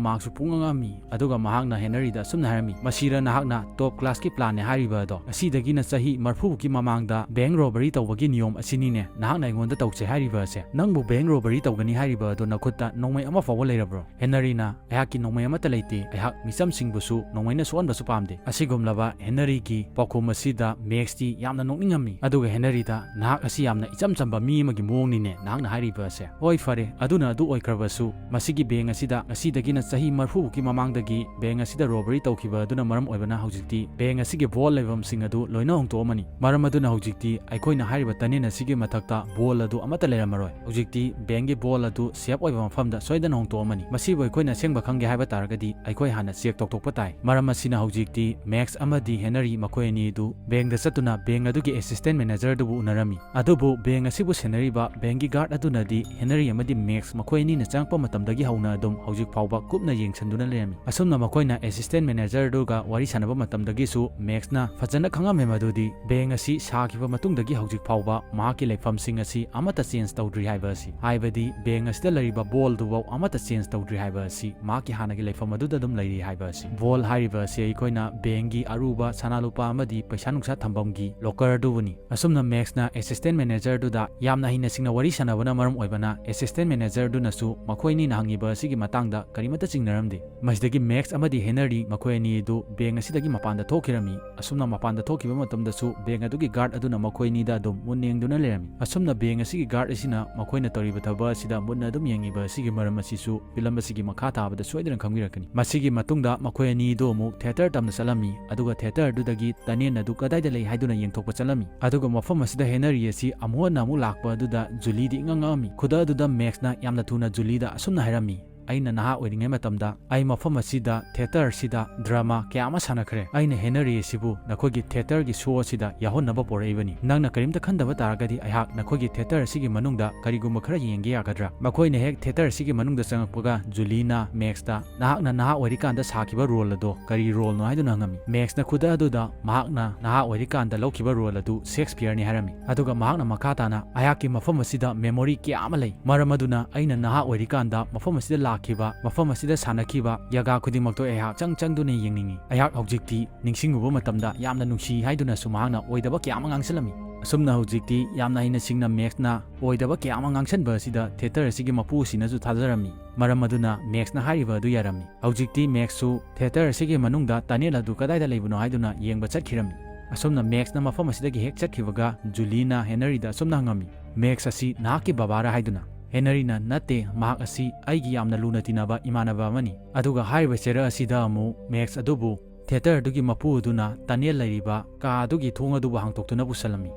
ꯃꯍꯥꯛꯁꯨ ꯄꯨꯡꯉꯛ ꯉꯛꯑꯝꯃꯤ꯫ ꯑꯗꯨꯒ ꯃꯍꯥꯛꯅ ꯍꯦꯅꯔꯤꯗ ꯑꯁꯨꯝꯅ ꯍꯥꯏꯔꯝꯃꯤ, "ꯃꯁꯤꯔ ꯅꯍꯥꯛꯅ ꯇꯣꯞ ꯀ꯭ꯂꯥꯁꯀꯤ ꯄ꯭ꯂꯥꯟꯅꯦ ꯍꯥꯏꯔꯤꯕ ꯑꯗꯣ? ꯉꯁꯤꯗꯒꯤꯅ ꯆꯍꯤ ꯃꯔꯐꯨꯃꯨꯛꯀꯤ ꯃꯃꯥꯡꯗ ꯕꯦꯡ ꯔꯣꯕꯔꯤ ꯇꯧꯕꯒꯤ ꯅꯤꯌꯣꯝ ꯑꯁꯤꯅꯤꯅꯦ ꯅꯍꯥꯛꯅ ꯑꯩꯉꯣꯟꯗ ꯇꯧꯁꯦ ꯍꯥꯏꯔꯤꯕ ꯑꯁꯦ? ꯅꯪꯕꯨ ꯕꯦꯡ ꯔꯣꯕꯔꯤ ꯇꯧꯒꯅꯤ ꯍꯥꯏꯔꯤꯕ ꯑꯗꯣ ꯅꯈꯨꯠꯇ ꯅꯣꯡꯃꯩ ꯑꯃ ꯐꯥꯎꯕ ꯂꯩꯔꯕ꯭ꯔꯣ?" ꯍꯦꯅꯔꯤꯅ, "ꯑꯩꯍꯥꯛꯀꯤ ꯅꯣꯡꯃꯩ ꯑꯃꯠꯇ ꯂꯩꯇꯦ꯫ ꯑꯩꯍꯥꯛ ꯃꯤꯆꯝꯁꯤꯡꯕꯨꯁꯨ ꯅꯣꯡꯃꯩꯅ ꯁꯣꯛꯍꯟꯕꯁꯨ ꯄꯥꯝꯗꯦ꯫" ꯑꯁꯤꯒꯨꯝꯂꯕ ꯍꯦꯅꯔꯤꯒꯤ ꯄꯥꯎꯈꯨꯝ ꯑꯁꯤꯗ ꯃꯦꯛꯁꯇꯤ ꯌꯥꯝꯅ ꯅꯣꯛꯅꯤꯡꯉꯝꯃꯤ꯫ ꯑꯗꯨꯒ ꯍꯦꯅꯔꯤꯗ, "ꯅꯍꯥꯛ ꯑꯁꯤ ꯌꯥꯝꯅ ꯏꯆꯝ ꯆꯝꯕ ꯃꯤ ꯑꯃꯒꯤ ꯃꯑꯣꯡꯅꯤꯅꯦ ꯅꯍꯥꯛꯅ ꯍꯥꯏꯔꯤꯕ ꯑꯁꯦ꯫ ꯍꯣꯏ, ꯐꯔꯦ, ꯑꯗꯨꯅ ꯑꯗꯨ ꯑꯣꯏꯈ꯭ꯔꯕꯁꯨ, ꯃꯁꯤꯒꯤ ꯕꯦꯡ ꯑꯁꯤꯗ ꯉꯁꯤꯗꯒꯤꯅ ꯆꯍꯤ ꯃꯔꯐꯨꯃꯨꯛꯀꯤ ꯃꯃꯥꯡꯗꯒꯤ ꯕꯦꯡ ꯑꯁꯤꯗ ꯔꯣꯕꯔꯤ ꯇꯧꯈꯤꯕ ꯑꯗꯨꯅ ꯃꯔꯝ ꯑꯣꯏꯕꯅ ꯍꯧꯖꯤꯛꯇꯤ ꯕꯦꯡ ꯑꯁꯤꯒꯤ ꯚꯣꯜ ꯂꯩꯐꯝꯁꯤꯡ ꯑꯗꯨ ꯂꯣꯏꯅ ꯍꯣꯡꯗꯣꯛꯑꯝꯃꯅꯤ꯫ ꯃꯔꯝ ꯑꯗꯨꯅ ꯍꯧꯖꯤꯛꯇꯤ ꯑꯩꯈꯣꯏꯅ ꯍꯥꯏꯔꯤꯕ ꯇꯅꯦꯟ ꯑꯁꯤꯒꯤ ꯃꯊꯛꯇ ꯚꯣꯜ ꯑꯗꯨ ꯑꯃꯠꯇ ꯂꯩꯔꯝꯃꯔꯣꯏ꯫ ꯍꯧꯖꯤꯛꯇꯤ ꯕꯦꯡꯒꯤ ꯚꯣꯜ ꯑꯗꯨ ꯁꯦꯐ ꯑꯣꯏꯕ ꯃꯐꯝꯗ ꯁꯣꯏꯗꯅ ꯍꯣꯡꯗꯣꯛꯑꯝꯃꯅꯤ꯫ ꯃꯁꯤꯕꯨ ꯑꯩꯈꯣꯏꯅ ꯑꯁꯦꯡꯕ ꯈꯪꯒꯦ ꯍꯥꯏꯕ ꯇꯥꯔꯒꯗꯤ ꯑꯩꯈꯣꯏ ꯍꯥꯟꯅ ꯆꯦꯛ ꯇꯧꯊꯣꯛꯄ ꯇꯥꯏ꯫" ꯃꯔꯝ ꯑꯁꯤꯅ ꯍꯧꯖꯤꯛꯇꯤ ꯃꯦꯛꯁ ꯑꯃꯗꯤ ꯍꯦꯅꯔꯤ ꯃꯈꯣꯏ ꯑꯅꯤ ꯑꯗꯨ ꯕꯦꯡꯗ ꯆꯠꯇꯨꯅ ꯕꯦꯡ ꯑꯗꯨꯒꯤ ꯑꯦꯁꯤꯁꯇꯦꯟ ꯃꯦꯅꯦꯖꯔ ꯑꯗꯨꯕꯨ ꯎꯅꯔꯝꯃꯤ꯫ ꯑꯗꯨꯕꯨ ꯕꯦꯡ ꯑꯁꯤꯕꯨ ꯁꯦꯟꯅꯔꯤꯕ ꯕꯦꯡꯒꯤ ꯒꯥꯔꯗ ꯑꯗꯨꯅꯗꯤ ꯍꯦꯅꯔꯤ ꯑꯃꯗꯤ ꯃꯦꯛꯁ ꯃꯈꯣꯏ ꯑꯅꯤꯅ ꯆꯪꯉꯛꯄ ꯃꯇꯝꯗꯒꯤ ꯍꯧꯅ ꯑꯗꯨꯝ ꯍꯧꯖꯤꯛ ꯐꯥꯎꯕ ꯀꯨꯞꯅ ꯌꯦꯡꯁꯤꯟꯗꯨꯅ ꯂꯩꯔꯝꯃꯤ꯫ ꯑꯁꯨꯝꯅ ꯃꯈꯣꯏꯅ ꯑꯦꯁꯤꯁꯇꯦꯟ ꯃꯦꯅꯦꯖꯔ ꯑꯗꯨꯒ ꯋꯥꯔꯤ ꯁꯥꯟꯅꯕ ꯃꯇꯝꯗꯒꯤꯁꯨ ꯃꯦꯛꯁꯅ ꯐꯖꯅ ꯈꯪꯉꯝꯃꯦ ꯃꯗꯨꯗꯤ ꯕꯦꯡ ꯑꯁꯤ ꯁꯥꯈꯤꯕ ꯃꯇꯨꯡꯗꯒꯤ ꯍꯧꯖꯤꯛ ꯐꯥꯎꯕ ꯃꯍꯥꯛꯀꯤ ꯂꯩꯐꯝꯁꯤꯡ ꯑꯁꯤ ꯑꯃꯠꯇ ꯆꯦꯟꯖ ꯇꯧꯗ꯭ꯔꯤ ꯍꯥꯏꯕ ꯑꯁꯤ, ꯍꯥꯏꯕꯗꯤ ꯕꯦꯡ ꯑꯁꯤꯗ ꯂꯩꯔꯤꯕ ꯚꯣꯜꯗꯨꯐꯥꯎ ꯑꯃꯠꯇ ꯆꯦꯟꯖ ꯇꯧꯗ꯭ꯔꯤ ꯍꯥꯏꯕ ꯑꯁꯤ, ꯃꯍꯥꯛꯀꯤ ꯍꯥꯟꯅꯒꯤ ꯂꯩꯐꯝ ꯑꯗꯨꯗ ꯑꯗꯨꯝ ꯂꯩꯔꯤ ꯍꯥꯏꯕ ꯑꯁꯤ꯫ ꯚꯣꯜ ꯍꯥꯏꯔꯤꯕ ꯑꯁꯤ ꯑꯩꯈꯣꯏꯅ ꯕꯦꯡꯒꯤ ꯑꯔꯨꯕ ꯁꯅꯥ ꯂꯨꯄꯥ ꯑꯃꯗꯤ ꯄꯩꯁꯥ ꯅꯨꯡꯁꯥ ꯊꯝꯐꯝꯒꯤ ꯂꯣꯀꯔ ꯑꯗꯨꯕꯨꯅꯤ꯫ ꯑꯁꯨꯝꯅ ꯃꯦꯛꯁꯅ ꯑꯦꯁꯤꯁꯇꯦꯟ ꯃꯦꯅꯦꯖꯔꯗꯨꯗ ꯌꯥꯝꯅ ꯍꯩꯅ ꯁꯤꯡꯅ ꯋꯥꯔꯤ ꯁꯥꯟꯅꯕꯅ ꯃꯔꯝ ꯑꯣꯏꯕꯅ ꯑꯦꯁꯤꯁꯇꯦꯟ ꯃꯦꯅꯦꯖꯔꯗꯨꯅꯁꯨ ꯃꯈꯣꯏ ꯑꯅꯤꯅ ꯍꯪꯉꯤꯕ ꯑꯁꯤꯒꯤ ꯃꯇꯥꯡꯗ ꯀꯔꯤꯃꯠꯇ ꯆꯤꯡꯅꯔꯝꯗꯦ꯫ ꯃꯁꯤꯗꯒꯤ ꯃꯦꯛꯁ ꯑꯃꯗꯤ ꯍꯦꯅꯔꯤ ꯃꯈꯣꯏ ꯑꯅꯤ ꯑꯗꯨ ꯕꯦꯡ ꯑꯁꯤꯗꯒꯤ ꯃꯄꯥꯟꯗ ꯊꯣꯛꯈꯤꯔꯝꯃꯤ꯫ ꯑꯁꯨꯝꯅ ꯃꯄꯥꯟꯗ ꯊꯣꯛꯈꯤꯕ ꯃꯇꯝꯗꯁꯨ ꯕꯦꯡ ꯑꯗꯨꯒꯤ ꯒꯥꯔꯗ ꯑꯗꯨꯅ ꯃꯈꯣꯏ ꯑꯅꯤꯗ ꯑꯗꯨꯝ ꯃꯨꯟꯅ ꯌꯦꯡꯗꯨꯅ ꯂꯩꯔꯝꯃꯤ꯫ ꯑꯁꯨꯝꯅ ꯕꯦꯡ ꯑꯁꯤꯒꯤ ꯒꯥꯔꯗ ꯑꯁꯤꯅ ꯃꯈꯣꯏꯅ ꯇꯧꯔꯤꯕ ꯊꯕꯛ ꯑꯁꯤꯗ ꯃꯨꯟꯅ ꯑꯗꯨꯝ ꯌꯦꯡꯉꯤꯕ ꯑꯁꯤꯒꯤ ꯃꯔꯝ ꯑꯁꯤꯁꯨ ꯐꯤꯂꯝ ꯑꯁꯤꯒꯤ ꯃꯈꯥ ꯇꯥꯕꯗ ꯁꯣꯏꯗꯅ ꯈꯪꯕꯤꯔꯛꯀꯅꯤ꯫ ꯃꯁꯤꯒꯤ ꯃꯇꯨꯡꯗ ꯃꯈꯣꯏ ꯑꯅꯤꯗꯨ ꯑꯃꯨꯛ ꯊꯤꯌꯦꯇꯔ ꯇꯝꯅ ꯆꯠꯂꯝꯃꯤ, ꯑꯗꯨꯒ ꯊꯤꯌꯦꯇꯔ ꯑꯗꯨꯗꯒꯤ ꯇꯅꯦꯟ ꯑꯗꯨ ꯀꯗꯥꯏꯗ ꯂꯩ ꯍꯥꯏꯗꯨꯅ ꯌꯦꯡꯊꯣꯛꯄ ꯆꯠꯂꯝꯃꯤ꯫ ꯑꯗꯨꯒ ꯃꯐꯝ ꯑꯁꯤꯗ ꯍꯦꯅꯔꯤ ꯑꯁꯤ ꯑꯃꯨꯛ ꯍꯟꯅ ꯑꯃꯨꯛ ꯂꯥꯛꯄ ꯑꯗꯨꯗ ꯖꯨꯂꯤꯗꯤ ꯏꯉꯛ ꯉꯛꯑꯝꯃꯤ꯫ ꯈꯨꯗꯛ ꯑꯗꯨꯗ ꯃꯦꯛꯁꯅ ꯌꯥꯝꯅ ꯊꯨꯅ ꯖꯨꯂꯤꯗ ꯑꯁꯨꯝꯅ ꯍꯥꯏꯔꯝꯃꯤ, ꯑꯩꯅ ꯅꯍꯥ ꯑꯣꯏꯔꯤꯉꯩ ꯃꯇꯝꯗ ꯑꯩ ꯃꯐꯝ ꯑꯁꯤꯗ theatre ꯑꯁꯤꯗ drama ꯀꯌꯥ ꯑꯃ ꯁꯥꯟꯅꯈ꯭ꯔꯦ꯫ ꯑꯩꯅ ꯍꯦꯅꯔꯤ ꯑꯁꯤꯕꯨ ꯅꯈꯣꯏꯒꯤ theatre ꯒꯤ show ꯑꯁꯤꯗ ꯌꯥꯎꯍꯟꯅꯕ ꯄꯣꯔꯛꯏꯕꯅꯤ꯫ ꯅꯪꯅ ꯀꯔꯤꯝꯇ ꯈꯟꯗꯕ ꯇꯥꯔꯒꯗꯤ ꯑꯩꯍꯥꯛ ꯅꯈꯣꯏꯒꯤ theatre ꯑꯁꯤꯒꯤ ꯃꯅꯨꯡꯗ ꯀꯔꯤꯒꯨꯝꯕ ꯈꯔ ꯌꯦꯡꯒꯦ ꯌꯥꯒꯗ꯭ꯔꯥ?" ꯃꯈꯣꯏꯅ ꯍꯦꯛ theatre ꯑꯁꯤꯒꯤ ꯃꯅꯨꯡꯗ ꯆꯪꯉꯛꯄꯒ ꯖꯨꯂꯤꯅ ꯃꯦꯛꯁꯇ, "ꯅꯍꯥꯛꯅ ꯅꯍꯥ ꯑꯣꯏꯔꯤꯀꯥꯟꯗ ꯁꯥꯈꯤꯕ role ꯑꯗꯣ ꯀꯔꯤ role ꯅꯣ?" ꯍꯥꯏꯗꯨꯅ ꯍꯪꯉꯝꯃꯤ꯫ ꯃꯦꯛꯁꯅ ꯈꯨꯗꯛ ꯑꯗꯨꯗ ꯃꯍꯥꯛꯅ ꯅꯍꯥ ꯑꯣꯏꯔꯤꯀꯥꯟꯗ ꯂꯧꯈꯤꯕ role ꯑꯗꯨ ꯁꯦꯛꯁꯄꯤꯌꯔꯅꯤ ꯍꯥꯏꯔꯝꯃꯤ꯫ ꯑꯗꯨꯒ ꯃꯍꯥꯛꯅ ꯃꯈꯥ ꯇꯥꯅ, "ꯑꯩꯍꯥꯛꯀꯤ ꯃꯐꯝ ꯑꯁꯤꯗ memory ꯀꯌꯥ ꯑꯃ ꯂꯩ, ꯃꯔꯝ ꯑꯗꯨꯅ ꯑꯩꯅ ꯅꯍꯥ ꯑꯣꯏꯔꯤꯀꯥꯟꯗ ꯃꯐꯝ ꯑꯁꯤꯗ ꯂꯥꯛꯈꯤꯕ, ꯃꯐꯝ ꯑꯁꯤꯗ ꯁꯥꯟꯅꯈꯤꯕ ꯖꯒꯥ ꯈꯨꯗꯤꯡꯃꯛꯇꯣ ꯑꯩꯍꯥꯛ ꯆꯪ ꯆꯪꯗꯨꯅ ꯌꯦꯡꯅꯤꯡꯏ꯫ ꯑꯩꯍꯥꯛ ꯍꯧꯖꯤꯛꯇꯤ ꯅꯤꯡꯁꯤꯡꯉꯨꯕ ꯃꯇꯝꯗ ꯌꯥꯝꯅ ꯅꯨꯡꯁꯤ" ꯍꯥꯏꯗꯨꯅꯁꯨ ꯃꯍꯥꯛꯅ ꯑꯣꯏꯗꯕ ꯀꯌꯥ ꯑꯃ ꯉꯥꯡꯁꯤꯜꯂꯝꯃꯤ꯫ ꯑꯁꯨꯝꯅ ꯍꯧꯖꯤꯛꯇꯤ ꯌꯥꯝꯅ ꯍꯩꯅ ꯁꯤꯡꯅ ꯃꯦꯛꯁꯅ ꯑꯣꯏꯗꯕ ꯀꯌꯥ ꯑꯃ ꯉꯥꯡꯁꯟꯕ ꯑꯁꯤꯗ theatre ꯑꯁꯤꯒꯤ ꯃꯄꯨ ꯑꯁꯤꯅꯁꯨ ꯊꯥꯖꯔꯝꯃꯤ꯫ ꯃꯔꯝ ꯑꯗꯨꯅ ꯃꯦꯛꯁꯅ ꯍꯥꯏꯔꯤꯕ ꯑꯗꯨ ꯌꯥꯔꯝꯃꯤ꯫ ꯍꯧꯖꯤꯛꯇꯤ ꯃꯦꯛꯁꯁꯨ theatre ꯑꯁꯤꯒꯤ ꯃꯅꯨꯡꯗ tunnel ꯑꯗꯨ ꯀꯗꯥꯏꯗ ꯂꯩꯕꯅꯣ ꯍꯥꯏꯗꯨꯅ ꯌꯦꯡꯕ ꯆꯠꯈꯤꯔꯝꯃꯤ꯫ ꯑꯁꯨꯝꯅ ꯃꯦꯛꯁꯅ ꯃꯐꯝ ꯑꯁꯤꯗꯒꯤ ꯍꯦꯛ ꯆꯠꯈꯤꯕꯒ ꯖꯨꯂꯤꯅ ꯍꯦꯅꯔꯤꯗ ꯑꯁꯨꯝꯅ ꯍꯪꯉꯝꯃꯤ, "ꯃꯦꯛꯁ ꯑꯁꯤ ꯅꯍꯥꯛꯀꯤ ꯕꯕꯥꯔꯥ?" ꯍꯥꯏꯗꯨꯅ꯫ ꯍꯦꯅꯔꯤꯅ, "ꯅꯠꯇꯦ, ꯃꯍꯥꯛ ꯑꯁꯤ ꯑꯩꯒꯤ ꯌꯥꯝꯅ ꯂꯨꯅ ꯇꯤꯟꯅꯕ ꯏꯃꯥꯟꯅꯕ ꯑꯃꯅꯤ"꯫ ꯑꯗꯨꯒ ꯍꯥꯏꯔꯤꯕ ꯆꯦꯔꯛ ꯑꯁꯤꯗ ꯑꯃꯨꯛ ꯃꯦꯛꯁ ꯑꯗꯨꯕꯨ theatre ꯑꯗꯨꯒꯤ ꯃꯄꯨ ꯑꯗꯨꯅ tunnel ꯂꯩꯔꯤꯕ ꯀꯥ ꯑꯗꯨꯒꯤ ꯊꯣꯡ ꯑꯗꯨꯕꯨ ꯍꯥꯡꯗꯣꯛꯇꯨꯅ ꯄꯨꯁꯜꯂꯝꯃꯤ꯫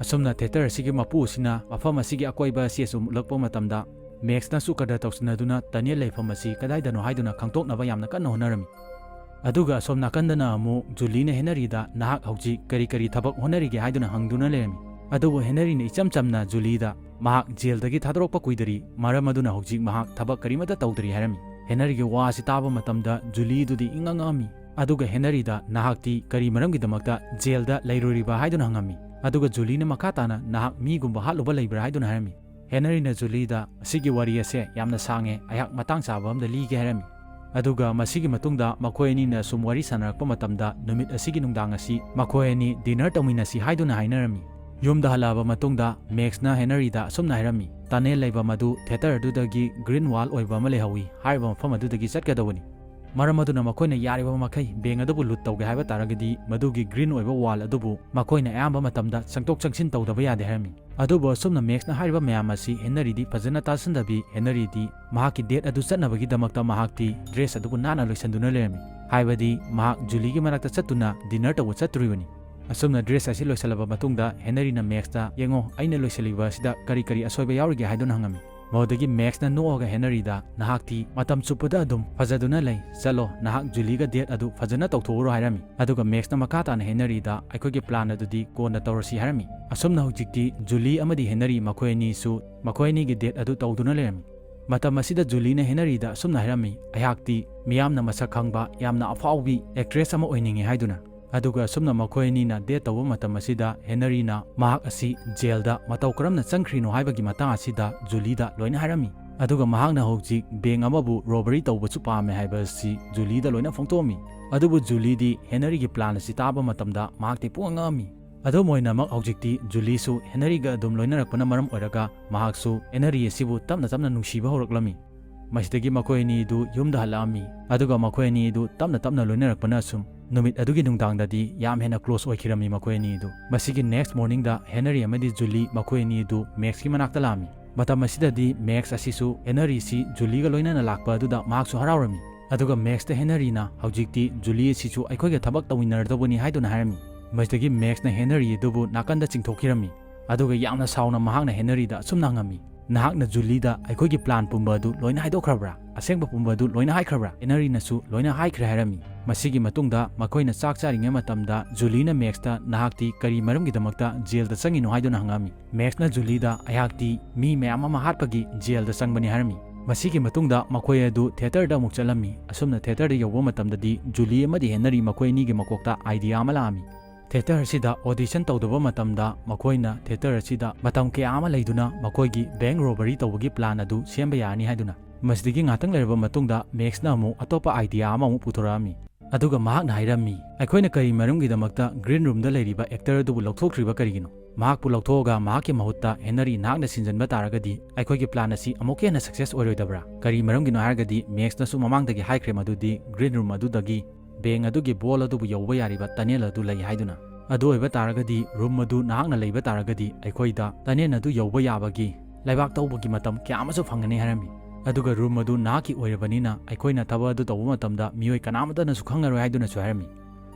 ꯑꯁꯨꯝꯅ theatre ꯑꯁꯤꯒꯤ ꯃꯄꯨ ꯑꯁꯤꯅ ꯃꯐꯝ ꯑꯁꯤꯒꯤ ꯑꯀꯣꯏꯕ ꯑꯁꯤ ꯑꯁꯨꯝ ꯎꯠꯂꯛꯄ ꯃꯇꯝꯗ, ꯃꯦꯛꯁꯅꯁꯨ ꯀꯗꯔ ꯇꯧꯁꯤꯟꯅꯗꯨꯅ tunnel ꯂꯩꯐꯝ ꯑꯁꯤ ꯀꯗꯥꯏꯗꯅꯣ ꯍꯥꯏꯗꯨꯅ ꯈꯪꯗꯣꯛꯅꯕ ꯌꯥꯝꯅ ꯀꯟꯅ ꯍꯣꯠꯅꯔꯝꯃꯤ꯫ ꯑꯗꯨꯒ ꯑꯁꯣꯝ ꯅꯥꯀꯟꯗꯅ ꯑꯃꯨꯛ ꯖꯨꯂꯤꯅ ꯍꯦꯅꯔꯤꯗ, "ꯅꯍꯥꯛ ꯍꯧꯖꯤꯛ ꯀꯔꯤ ꯀꯔꯤ ꯊꯕꯛ ꯍꯣꯠꯅꯔꯤꯒꯦ?" ꯍꯥꯏꯗꯨꯅ ꯍꯪꯗꯨꯅ ꯂꯩꯔꯝꯃꯤ꯫ ꯑꯗꯨꯕꯨ ꯍꯦꯅꯔꯤꯅ ꯏꯆꯝ ꯆꯝꯅ ꯖꯨꯂꯤꯗ, "ꯃꯍꯥꯛ ꯖꯦꯜꯗꯒꯤ ꯊꯥꯗꯣꯔꯛꯄ ꯀꯨꯏꯗꯔꯤ, ꯃꯔꯝ ꯑꯗꯨꯅ ꯍꯧꯖꯤꯛ ꯃꯍꯥꯛ ꯊꯕꯛ ꯀꯔꯤꯃꯠꯇ ꯇꯧꯗ꯭ꯔꯤ" ꯍꯥꯏꯔꯝꯃꯤ꯫ ꯍꯦꯅꯔꯤꯒꯤ ꯋꯥ ꯑꯁꯤ ꯇꯥꯕ ꯃꯇꯝꯗ ꯖꯨꯂꯤꯗꯨꯗꯤ ꯏꯉꯛ ꯉꯛꯑꯝꯃꯤ꯫ ꯑꯗꯨꯒ ꯍꯦꯅꯔꯤꯗ, "ꯅꯍꯥꯛꯇꯤ ꯀꯔꯤ ꯃꯔꯝꯒꯤꯗꯃꯛꯇ ꯖꯦꯜꯗ ꯂꯩꯔꯨꯔꯤꯕ?" ꯍꯥꯏꯗꯨꯅ ꯍꯪꯉꯝꯃꯤ꯫ ꯑꯗꯨꯒ ꯖꯨꯂꯤꯅ ꯃꯈꯥ ꯇꯥꯅ, "ꯅꯍꯥꯛ ꯃꯤꯒꯨꯝꯕ ꯍꯥꯠꯂꯨꯕ ꯂꯩꯕ꯭ꯔꯥ?" ꯍꯥꯏꯗꯨꯅ ꯍꯥꯏꯔꯝꯃꯤ꯫ ꯍꯦꯅꯔꯤꯅ ꯖꯨꯂꯤꯗ, "ꯑꯁꯤꯒꯤ ꯋꯥꯔꯤ ꯑꯁꯦ ꯌꯥꯝꯅ ꯁꯥꯡꯉꯦ, ꯑꯩꯍꯥꯛ ꯃꯇꯥꯡ ꯆꯥꯕ ꯑꯃꯗ ꯂꯤꯒꯦ" ꯍꯥꯏꯔꯝꯃꯤ꯫ ꯑꯗꯨꯒ ꯃꯁꯤꯒꯤ ꯃꯇꯨꯡꯗ ꯃꯈꯣꯏ ꯑꯅꯤꯅ ꯁꯨꯝ ꯋꯥꯔꯤ ꯁꯥꯟꯅꯔꯛꯄ ꯃꯇꯝꯗ, ꯅꯨꯃꯤꯠ ꯑꯁꯤꯒꯤ ꯅꯨꯡꯗꯥꯡ ꯑꯁꯤ ꯃꯈꯣꯏ ꯑꯅꯤ dinner ꯇꯧꯃꯤꯟꯅꯁꯤ ꯍꯥꯏꯗꯨꯅ ꯍꯥꯏꯅꯔꯝꯃꯤ꯫ ꯌꯨꯝꯗ ꯍꯜꯂꯛꯑꯕ ꯃꯇꯨꯡꯗ ꯃꯦꯛꯁꯅ ꯍꯦꯅꯔꯤꯗ ꯑꯁꯨꯝꯅ ꯍꯥꯏꯔꯝꯃꯤ, "tunnel ꯂꯩꯕ ꯃꯗꯨ theatre ꯑꯗꯨꯗꯒꯤ green wall ꯑꯣꯏꯕ ꯑꯃ ꯂꯩꯍꯧꯋꯤ, ꯍꯥꯏꯔꯤꯕ ꯃꯐꯝ ꯑꯗꯨꯗꯒꯤ ꯆꯠꯀꯗꯧꯕꯅꯤ꯫ ꯃꯔꯝ ꯑꯗꯨꯅ ꯃꯈꯣꯏꯅ ꯌꯥꯔꯤꯕ ꯃꯈꯩ bank ꯑꯗꯨꯕꯨ loot ꯇꯧꯒꯦ ꯍꯥꯏꯕ ꯇꯥꯔꯒꯗꯤ ꯃꯗꯨꯒꯤ green ꯑꯣꯏꯕ wall ꯑꯗꯨꯕꯨ ꯃꯈꯣꯏꯅ ꯑꯌꯥꯝꯕ ꯃꯇꯝꯗ ꯆꯪꯊꯣꯛ ꯆꯪꯁꯤꯟ ꯇꯧꯗꯕ ꯌꯥꯗꯦ" ꯍꯥꯏꯔꯝꯃꯤ꯫ ꯑꯗꯨꯕꯨ ꯑꯁꯨꯝꯅ ꯃꯦꯛꯁꯅ ꯍꯥꯏꯔꯤꯕ ꯃꯌꯥꯝ ꯑꯁꯤ ꯍꯦꯅꯔꯤꯗꯤ ꯐꯖꯅ ꯇꯥꯁꯤꯟꯗꯕꯤ, ꯍꯦꯅꯔꯤꯗꯤ ꯃꯍꯥꯛꯀꯤ date ꯑꯗꯨ ꯆꯠꯅꯕꯒꯤꯗꯃꯛꯇ ꯃꯍꯥꯛꯇꯤ dress ꯑꯗꯨꯕꯨ ꯅꯥꯟꯅ ꯂꯣꯏꯁꯤꯟꯗꯨꯅ ꯂꯩꯔꯝꯃꯤ꯫ ꯍꯥꯏꯕꯗꯤ ꯃꯍꯥꯛ ꯖꯨꯂꯤꯒꯤ ꯃꯅꯥꯛꯇ ꯆꯠꯇꯨꯅ dinner ꯇꯧꯕ ꯆꯠꯇꯣꯔꯤꯕꯅꯤ꯫ ꯑꯁꯨꯝꯅ dress ꯑꯁꯤ ꯂꯣꯏꯁꯤꯜꯂꯕ ꯃꯇꯨꯡꯗ ꯍꯦꯅꯔꯤꯅ ꯃꯦꯛꯁꯇ, "ꯌꯦꯡꯉꯣ, ꯑꯩꯅ ꯂꯣꯏꯁꯤꯜꯂꯤꯕ ꯑꯁꯤꯗ ꯀꯔꯤ ꯀꯔꯤ ꯑꯁꯣꯏꯕ ꯌꯥꯎꯔꯤꯒꯦ?" ꯍꯥꯏꯗꯨꯅ ꯍꯪꯉꯝꯃꯤ꯫ ꯃꯗꯨꯗꯒꯤ ꯃꯦꯛꯁꯅ ꯅꯣꯛꯑꯒ ꯍꯦꯅꯔꯤꯗ, "ꯅꯍꯥꯛꯇꯤ ꯃꯇꯝ ꯆꯨꯞꯄꯗ ꯑꯗꯨꯝ ꯐꯖꯗꯨꯅ ꯂꯩ, ꯆꯠꯂꯣ, ꯅꯍꯥꯛ ꯖꯨꯂꯤꯒ ꯗꯦꯠ ꯑꯗꯨ ꯐꯖꯅ ꯇꯧꯊꯣꯛꯎꯔꯣ" ꯍꯥꯏꯔꯝꯃꯤ꯫ ꯑꯗꯨꯒ ꯃꯦꯛꯁꯅ ꯃꯈꯥ ꯇꯥꯅ ꯍꯦꯅꯔꯤꯗ, "ꯑꯩꯈꯣꯏꯒꯤ ꯄ꯭ꯂꯥꯟ ꯑꯗꯨꯗꯤ ꯀꯣꯟꯅ ꯇꯧꯔꯁꯤ" ꯍꯥꯏꯔꯝꯃꯤ꯫ ꯑꯁꯨꯝꯅ ꯍꯧꯖꯤꯛꯇꯤ ꯖꯨꯂꯤ ꯑꯃꯗꯤ ꯍꯦꯅꯔꯤ ꯃꯈꯣꯏ ꯑꯅꯤꯁꯨ ꯃꯈꯣꯏ ꯑꯅꯤꯒꯤ ꯗꯦꯠ ꯑꯗꯨ ꯇꯧꯗꯨꯅ ꯂꯩꯔꯝꯃꯤ꯫ ꯃꯇꯝ ꯑꯁꯤꯗ ꯖꯨꯂꯤꯅ ꯍꯦꯅꯔꯤꯗ ꯑꯁꯨꯝꯅ ꯍꯥꯏꯔꯝꯃꯤ, "ꯑꯩꯍꯥꯛꯇꯤ ꯃꯤꯌꯥꯝꯅ ꯃꯁꯛ ꯈꯪꯕ, ꯌꯥꯝꯅ ꯑꯐꯥꯎꯕꯤ ꯑꯦꯛꯇ꯭ꯔꯦꯁ ꯑꯃ ꯑꯣꯏꯅꯤꯡꯉꯤ" ꯍꯥꯏꯗꯨꯅ꯫ ꯑꯗꯨꯒ ꯑꯁꯨꯝꯅ ꯃꯈꯣꯏ ꯑꯅꯤꯅ ꯗꯦꯠ ꯇꯧꯕ ꯃꯇꯝ ꯑꯁꯤꯗ ꯍꯦꯅꯔꯤꯅ ꯃꯍꯥꯛ ꯑꯁꯤ ꯖꯦꯜꯗ ꯃꯇꯧ ꯀꯔꯝꯅ ꯆꯪꯈ꯭ꯔꯤꯅꯣ ꯍꯥꯏꯕꯒꯤ ꯃꯇꯥꯡ ꯑꯁꯤꯗ ꯖꯨꯂꯤꯗ ꯂꯣꯏꯅ ꯍꯥꯏꯔꯝꯃꯤ꯫ ꯑꯗꯨꯒ ꯃꯍꯥꯛꯅ ꯍꯧꯖꯤꯛ ꯕꯦꯡ ꯑꯃꯕꯨ ꯔꯣꯕꯔꯤ ꯇꯧꯕꯁꯨ ꯄꯥꯝꯃꯦ ꯍꯥꯏꯕ ꯑꯁꯤ ꯖꯨꯂꯤꯗ ꯂꯣꯏꯅ ꯐꯣꯡꯗꯣꯛꯑꯝꯃꯤ꯫ ꯑꯗꯨꯕꯨ ꯖꯨꯂꯤꯗꯤ ꯍꯦꯅꯔꯤꯒꯤ ꯄ꯭ꯂꯥꯟ ꯑꯁꯤ ꯇꯥꯕ ꯃꯇꯝꯗ ꯃꯍꯥꯛꯇꯤ ꯄꯨꯡꯉꯛ ꯉꯛꯑꯝꯃꯤ꯫ ꯑꯗꯨꯝ ꯑꯣꯏꯅꯃꯛ ꯍꯧꯖꯤꯛꯇꯤ ꯖꯨꯂꯤꯁꯨ ꯍꯦꯅꯔꯤꯒ ꯑꯗꯨꯝ ꯂꯣꯏꯅꯔꯛꯄꯅ ꯃꯔꯝ ꯑꯣꯏꯔꯒ ꯃꯍꯥꯛꯁꯨ ꯍꯦꯅꯔꯤ ꯑꯁꯤꯕꯨ ꯇꯞꯅ ꯇꯞꯅ ꯅꯨꯡꯁꯤꯕ ꯍꯧꯔꯛꯂꯝꯃꯤ꯫ ꯃꯁꯤꯗꯒꯤ ꯃꯈꯣꯏ ꯑꯅꯤꯗꯨ ꯌꯨꯝꯗ ꯍꯜꯂꯛꯑꯝꯃꯤ, ꯑꯗꯨꯒ ꯃꯈꯣꯏ ꯑꯅꯤꯗꯨ ꯇꯞꯅ ꯇꯞꯅ ꯂꯣꯏꯅꯔꯛꯄꯅ ꯑꯁꯨꯝ ꯅꯨꯃꯤꯠ ꯑꯗꯨꯒꯤ ꯅꯨꯡꯗꯥꯡꯗꯗꯤ ꯌꯥꯝ ꯍꯦꯟꯅ ꯀ꯭ꯂꯣꯁ ꯑꯣꯏꯈꯤꯔꯝꯃꯤ ꯃꯈꯣꯏ ꯑꯅꯤꯗꯨ꯫ ꯃꯁꯤꯒꯤ ꯅꯦꯛꯁ ꯃꯣꯔꯅꯤꯡꯗ ꯍꯦꯅꯔꯤ ꯑꯃꯗꯤ ꯖꯨꯂꯤ ꯃꯈꯣꯏ ꯑꯅꯤꯗꯨ ꯃꯦꯛꯁꯀꯤ ꯃꯅꯥꯛꯇ ꯂꯥꯛꯑꯝꯃꯤ꯫ ꯃꯇꯝ ꯑꯁꯤꯗꯗꯤ ꯃꯦꯛꯁ ꯑꯁꯤꯁꯨ ꯍꯦꯅꯔꯤꯁꯤ ꯖꯨꯂꯤꯒ ꯂꯣꯏꯅꯅ ꯂꯥꯛꯄ ꯑꯗꯨꯗ ꯃꯍꯥꯛꯁꯨ ꯍꯔꯥꯎꯔꯝꯃꯤ꯫ ꯑꯗꯨꯒ ꯃꯦꯛꯁꯇ ꯍꯦꯅꯔꯤꯅ, "ꯍꯧꯖꯤꯛꯇꯤ ꯖꯨꯂꯤ ꯑꯁꯤꯁꯨ ꯑꯩꯈꯣꯏꯒ ꯊꯕꯛ ꯇꯧꯃꯤꯟꯅꯔꯗꯧꯕꯅꯤ" ꯍꯥꯏꯗꯨꯅ ꯍꯥꯏꯔꯝꯃꯤ꯫ ꯃꯁꯤꯗꯒꯤ ꯃꯦꯛꯁꯅ ꯍꯦꯅꯔꯤ ꯑꯗꯨꯕꯨ ꯅꯥꯀꯟꯗ ꯆꯤꯡꯊꯣꯛꯈꯤꯔꯝꯃꯤ꯫ ꯑꯗꯨꯒ ꯌꯥꯝꯅ ꯁꯥꯎꯅ ꯃꯍꯥꯛꯅ ꯍꯦꯅꯔꯤꯗ ꯑꯁꯨꯝꯅ ꯍꯪꯉꯝꯃꯤ, "ꯅꯍꯥꯛꯅ ꯖꯨꯂꯤꯗ ꯑꯩꯈꯣꯏꯒꯤ ꯄ꯭ꯂꯥꯟ ꯄꯨꯝꯕ ꯑꯗꯨ ꯂꯣꯏꯅ ꯍꯥꯏꯗꯣꯛꯈ꯭ꯔꯕ꯭ꯔꯥ? ꯑꯁꯦꯡꯕ ꯄꯨꯝꯕ ꯑꯗꯨ ꯂꯣꯏꯅ ꯍꯥꯏꯈ꯭ꯔꯕ꯭ꯔꯥ?" ꯍꯦꯅꯔꯤꯅꯁꯨ ꯂꯣꯏꯅ ꯍꯥꯏꯈ꯭ꯔꯦ ꯍꯥꯏꯔꯝꯃꯤ꯫ ꯃꯁꯤꯒꯤ ꯃꯇꯨꯡꯗ ꯃꯈꯣꯏꯅ ꯆꯥꯛ ꯆꯥꯔꯤꯉꯩ ꯃꯇꯝꯗ ꯖꯨꯂꯤꯅ ꯃꯦꯛꯁꯇ, "ꯅꯍꯥꯛꯇꯤ ꯀꯔꯤ ꯃꯔꯝꯒꯤꯗꯃꯛꯇ ꯖꯦꯜꯗ ꯆꯪꯉꯤꯅꯣ?" ꯍꯥꯏꯗꯨꯅ ꯍꯪꯉꯝꯃꯤ꯫ ꯃꯦꯛꯁꯅ ꯖꯨꯂꯤꯗ, "ꯑꯩꯍꯥꯛꯇꯤ ꯃꯤ ꯃꯌꯥꯝ ꯑꯃ ꯍꯥꯠꯄꯒꯤ ꯖꯦꯜꯗ ꯆꯪꯕꯅꯤ" ꯍꯥꯏꯔꯝꯃꯤ꯫ ꯃꯁꯤꯒꯤ ꯃꯇꯨꯡꯗ ꯃꯈꯣꯏ ꯑꯗꯨ ꯊꯤꯌꯦꯇꯔꯗ ꯑꯃꯨꯛ ꯆꯠꯂꯝꯃꯤ꯫ ꯑꯁꯨꯝꯅ ꯊꯤꯌꯦꯇꯔꯗ ꯌꯧꯕ ꯃꯇꯝꯗꯗꯤ ꯖꯨꯂꯤ ꯑꯃꯗꯤ ꯍꯦꯅꯔꯤ ꯃꯈꯣꯏ ꯑꯅꯤꯒꯤ ꯃꯀꯣꯛꯇ ꯑꯥꯏꯗꯤꯌꯥ ꯑꯃ ꯂꯥꯛꯑꯝꯃꯤ꯫ ꯊꯤꯌꯦꯇꯔ ꯑꯁꯤꯗ ꯑꯣꯗꯤꯁꯟ ꯇꯧꯗꯕ ꯃꯇꯝꯗ ꯃꯈꯣꯏꯅ ꯊꯤꯌꯦꯇꯔ ꯑꯁꯤꯗ ꯃꯇꯝ ꯀꯌꯥ ꯑꯃ ꯂꯩꯗꯨꯅ ꯃꯈꯣꯏꯒꯤ ꯕꯦꯡ ꯔꯣꯕꯔꯤ ꯇꯧꯕꯒꯤ ꯄ꯭ꯂꯥꯟ ꯑꯗꯨ ꯁꯦꯝꯕ ꯌꯥꯔꯅꯤ ꯍꯥꯏꯗꯨꯅ꯫ ꯃꯁꯤꯗꯒꯤ ꯉꯥꯛꯇꯪ ꯂꯩꯔꯕ ꯃꯇꯨꯡꯗ ꯃꯦꯛꯁꯅ ꯑꯃꯨꯛ ꯑꯇꯣꯞꯄ ꯑꯥꯏꯗꯤꯌꯥ ꯑꯃꯃꯨꯛ ꯄꯨꯊꯣꯔꯛꯑꯝꯃꯤ꯫ ꯑꯗꯨꯒ ꯃꯍꯥꯛꯅ ꯍꯥꯏꯔꯝꯃꯤ, "ꯑꯩꯈꯣꯏꯅ ꯀꯔꯤ ꯃꯔꯝꯒꯤꯗꯃꯛꯇ ꯒ꯭ꯔꯤꯟ ꯔꯨꯝꯗ ꯂꯩꯔꯤꯕ ꯑꯦꯛꯇꯔ ꯑꯗꯨꯕꯨ ꯂꯧꯊꯣꯛꯈ꯭ꯔꯤꯕ ꯀꯔꯤꯒꯤꯅꯣ? ꯃꯍꯥꯛꯄꯨ ꯂꯧꯊꯣꯛꯑꯒ ꯃꯍꯥꯛꯀꯤ ꯃꯍꯨꯠꯇ ꯍꯦꯅꯔꯤ ꯅꯍꯥꯛꯅ ꯁꯤꯟꯖꯟꯕ ꯇꯥꯔꯒꯗꯤ ꯑꯩꯈꯣꯏꯒꯤ ꯄ꯭ꯂꯥꯟ ꯑꯁꯤ ꯑꯃꯨꯛꯀ ꯍꯦꯟꯅ ꯁꯛꯁꯦꯁ ꯑꯣꯏꯔꯣꯏꯗꯕ꯭ꯔꯥ?" ꯀꯔꯤ ꯃꯔꯝꯒꯤꯅꯣ ꯍꯥꯏꯔꯒꯗꯤ ꯃꯦꯛꯁꯅꯁꯨ ꯃꯃꯥꯡꯗꯒꯤ ꯍꯥꯏꯈ꯭ꯔꯦ ꯃꯗꯨꯗꯤ ꯒ꯭ꯔꯤꯟ ꯔꯨꯝ ꯑꯗꯨꯗꯒꯤ ꯕꯦꯡ ꯑꯗꯨꯒꯤ ꯕꯣꯜ ꯑꯗꯨꯕꯨ ꯌꯧꯕ ꯌꯥꯔꯤꯕ ꯇꯅꯦꯜ ꯑꯗꯨ ꯂꯩ ꯍꯥꯏꯗꯨꯅ꯫ ꯑꯗꯨ ꯑꯣꯏꯕ ꯇꯥꯔꯒꯗꯤ ꯔꯨꯝ ꯑꯗꯨ ꯅꯍꯥꯛꯅ ꯂꯩꯕ ꯇꯥꯔꯒꯗꯤ ꯑꯩꯈꯣꯏꯗ ꯇꯅꯦꯜ ꯑꯗꯨ ꯌꯧꯕ ꯌꯥꯕꯒꯤ ꯂꯩꯕꯥꯛ ꯇꯧꯕꯒꯤ ꯃꯇꯝ ꯀꯌꯥ ꯑꯃꯁꯨ ꯐꯪꯒꯅꯤ ꯍꯥꯏꯔꯝꯃꯤ꯫ ꯑꯗꯨꯒ ꯔꯨꯝ ꯑꯗꯨ ꯅꯍꯥꯛꯀꯤ ꯑꯣꯏꯔꯕꯅꯤꯅ ꯑꯩꯈꯣꯏꯅ ꯊꯕꯛ ꯑꯗꯨ ꯇꯧꯕ ꯃꯇꯝꯗ ꯃꯤꯑꯣꯏ ꯀꯅꯥꯃꯠꯇꯅꯁꯨ ꯈꯪꯉꯔꯣꯏ ꯍꯥꯏꯗꯨꯅꯁꯨ ꯍꯥꯏꯔꯝꯃꯤ꯫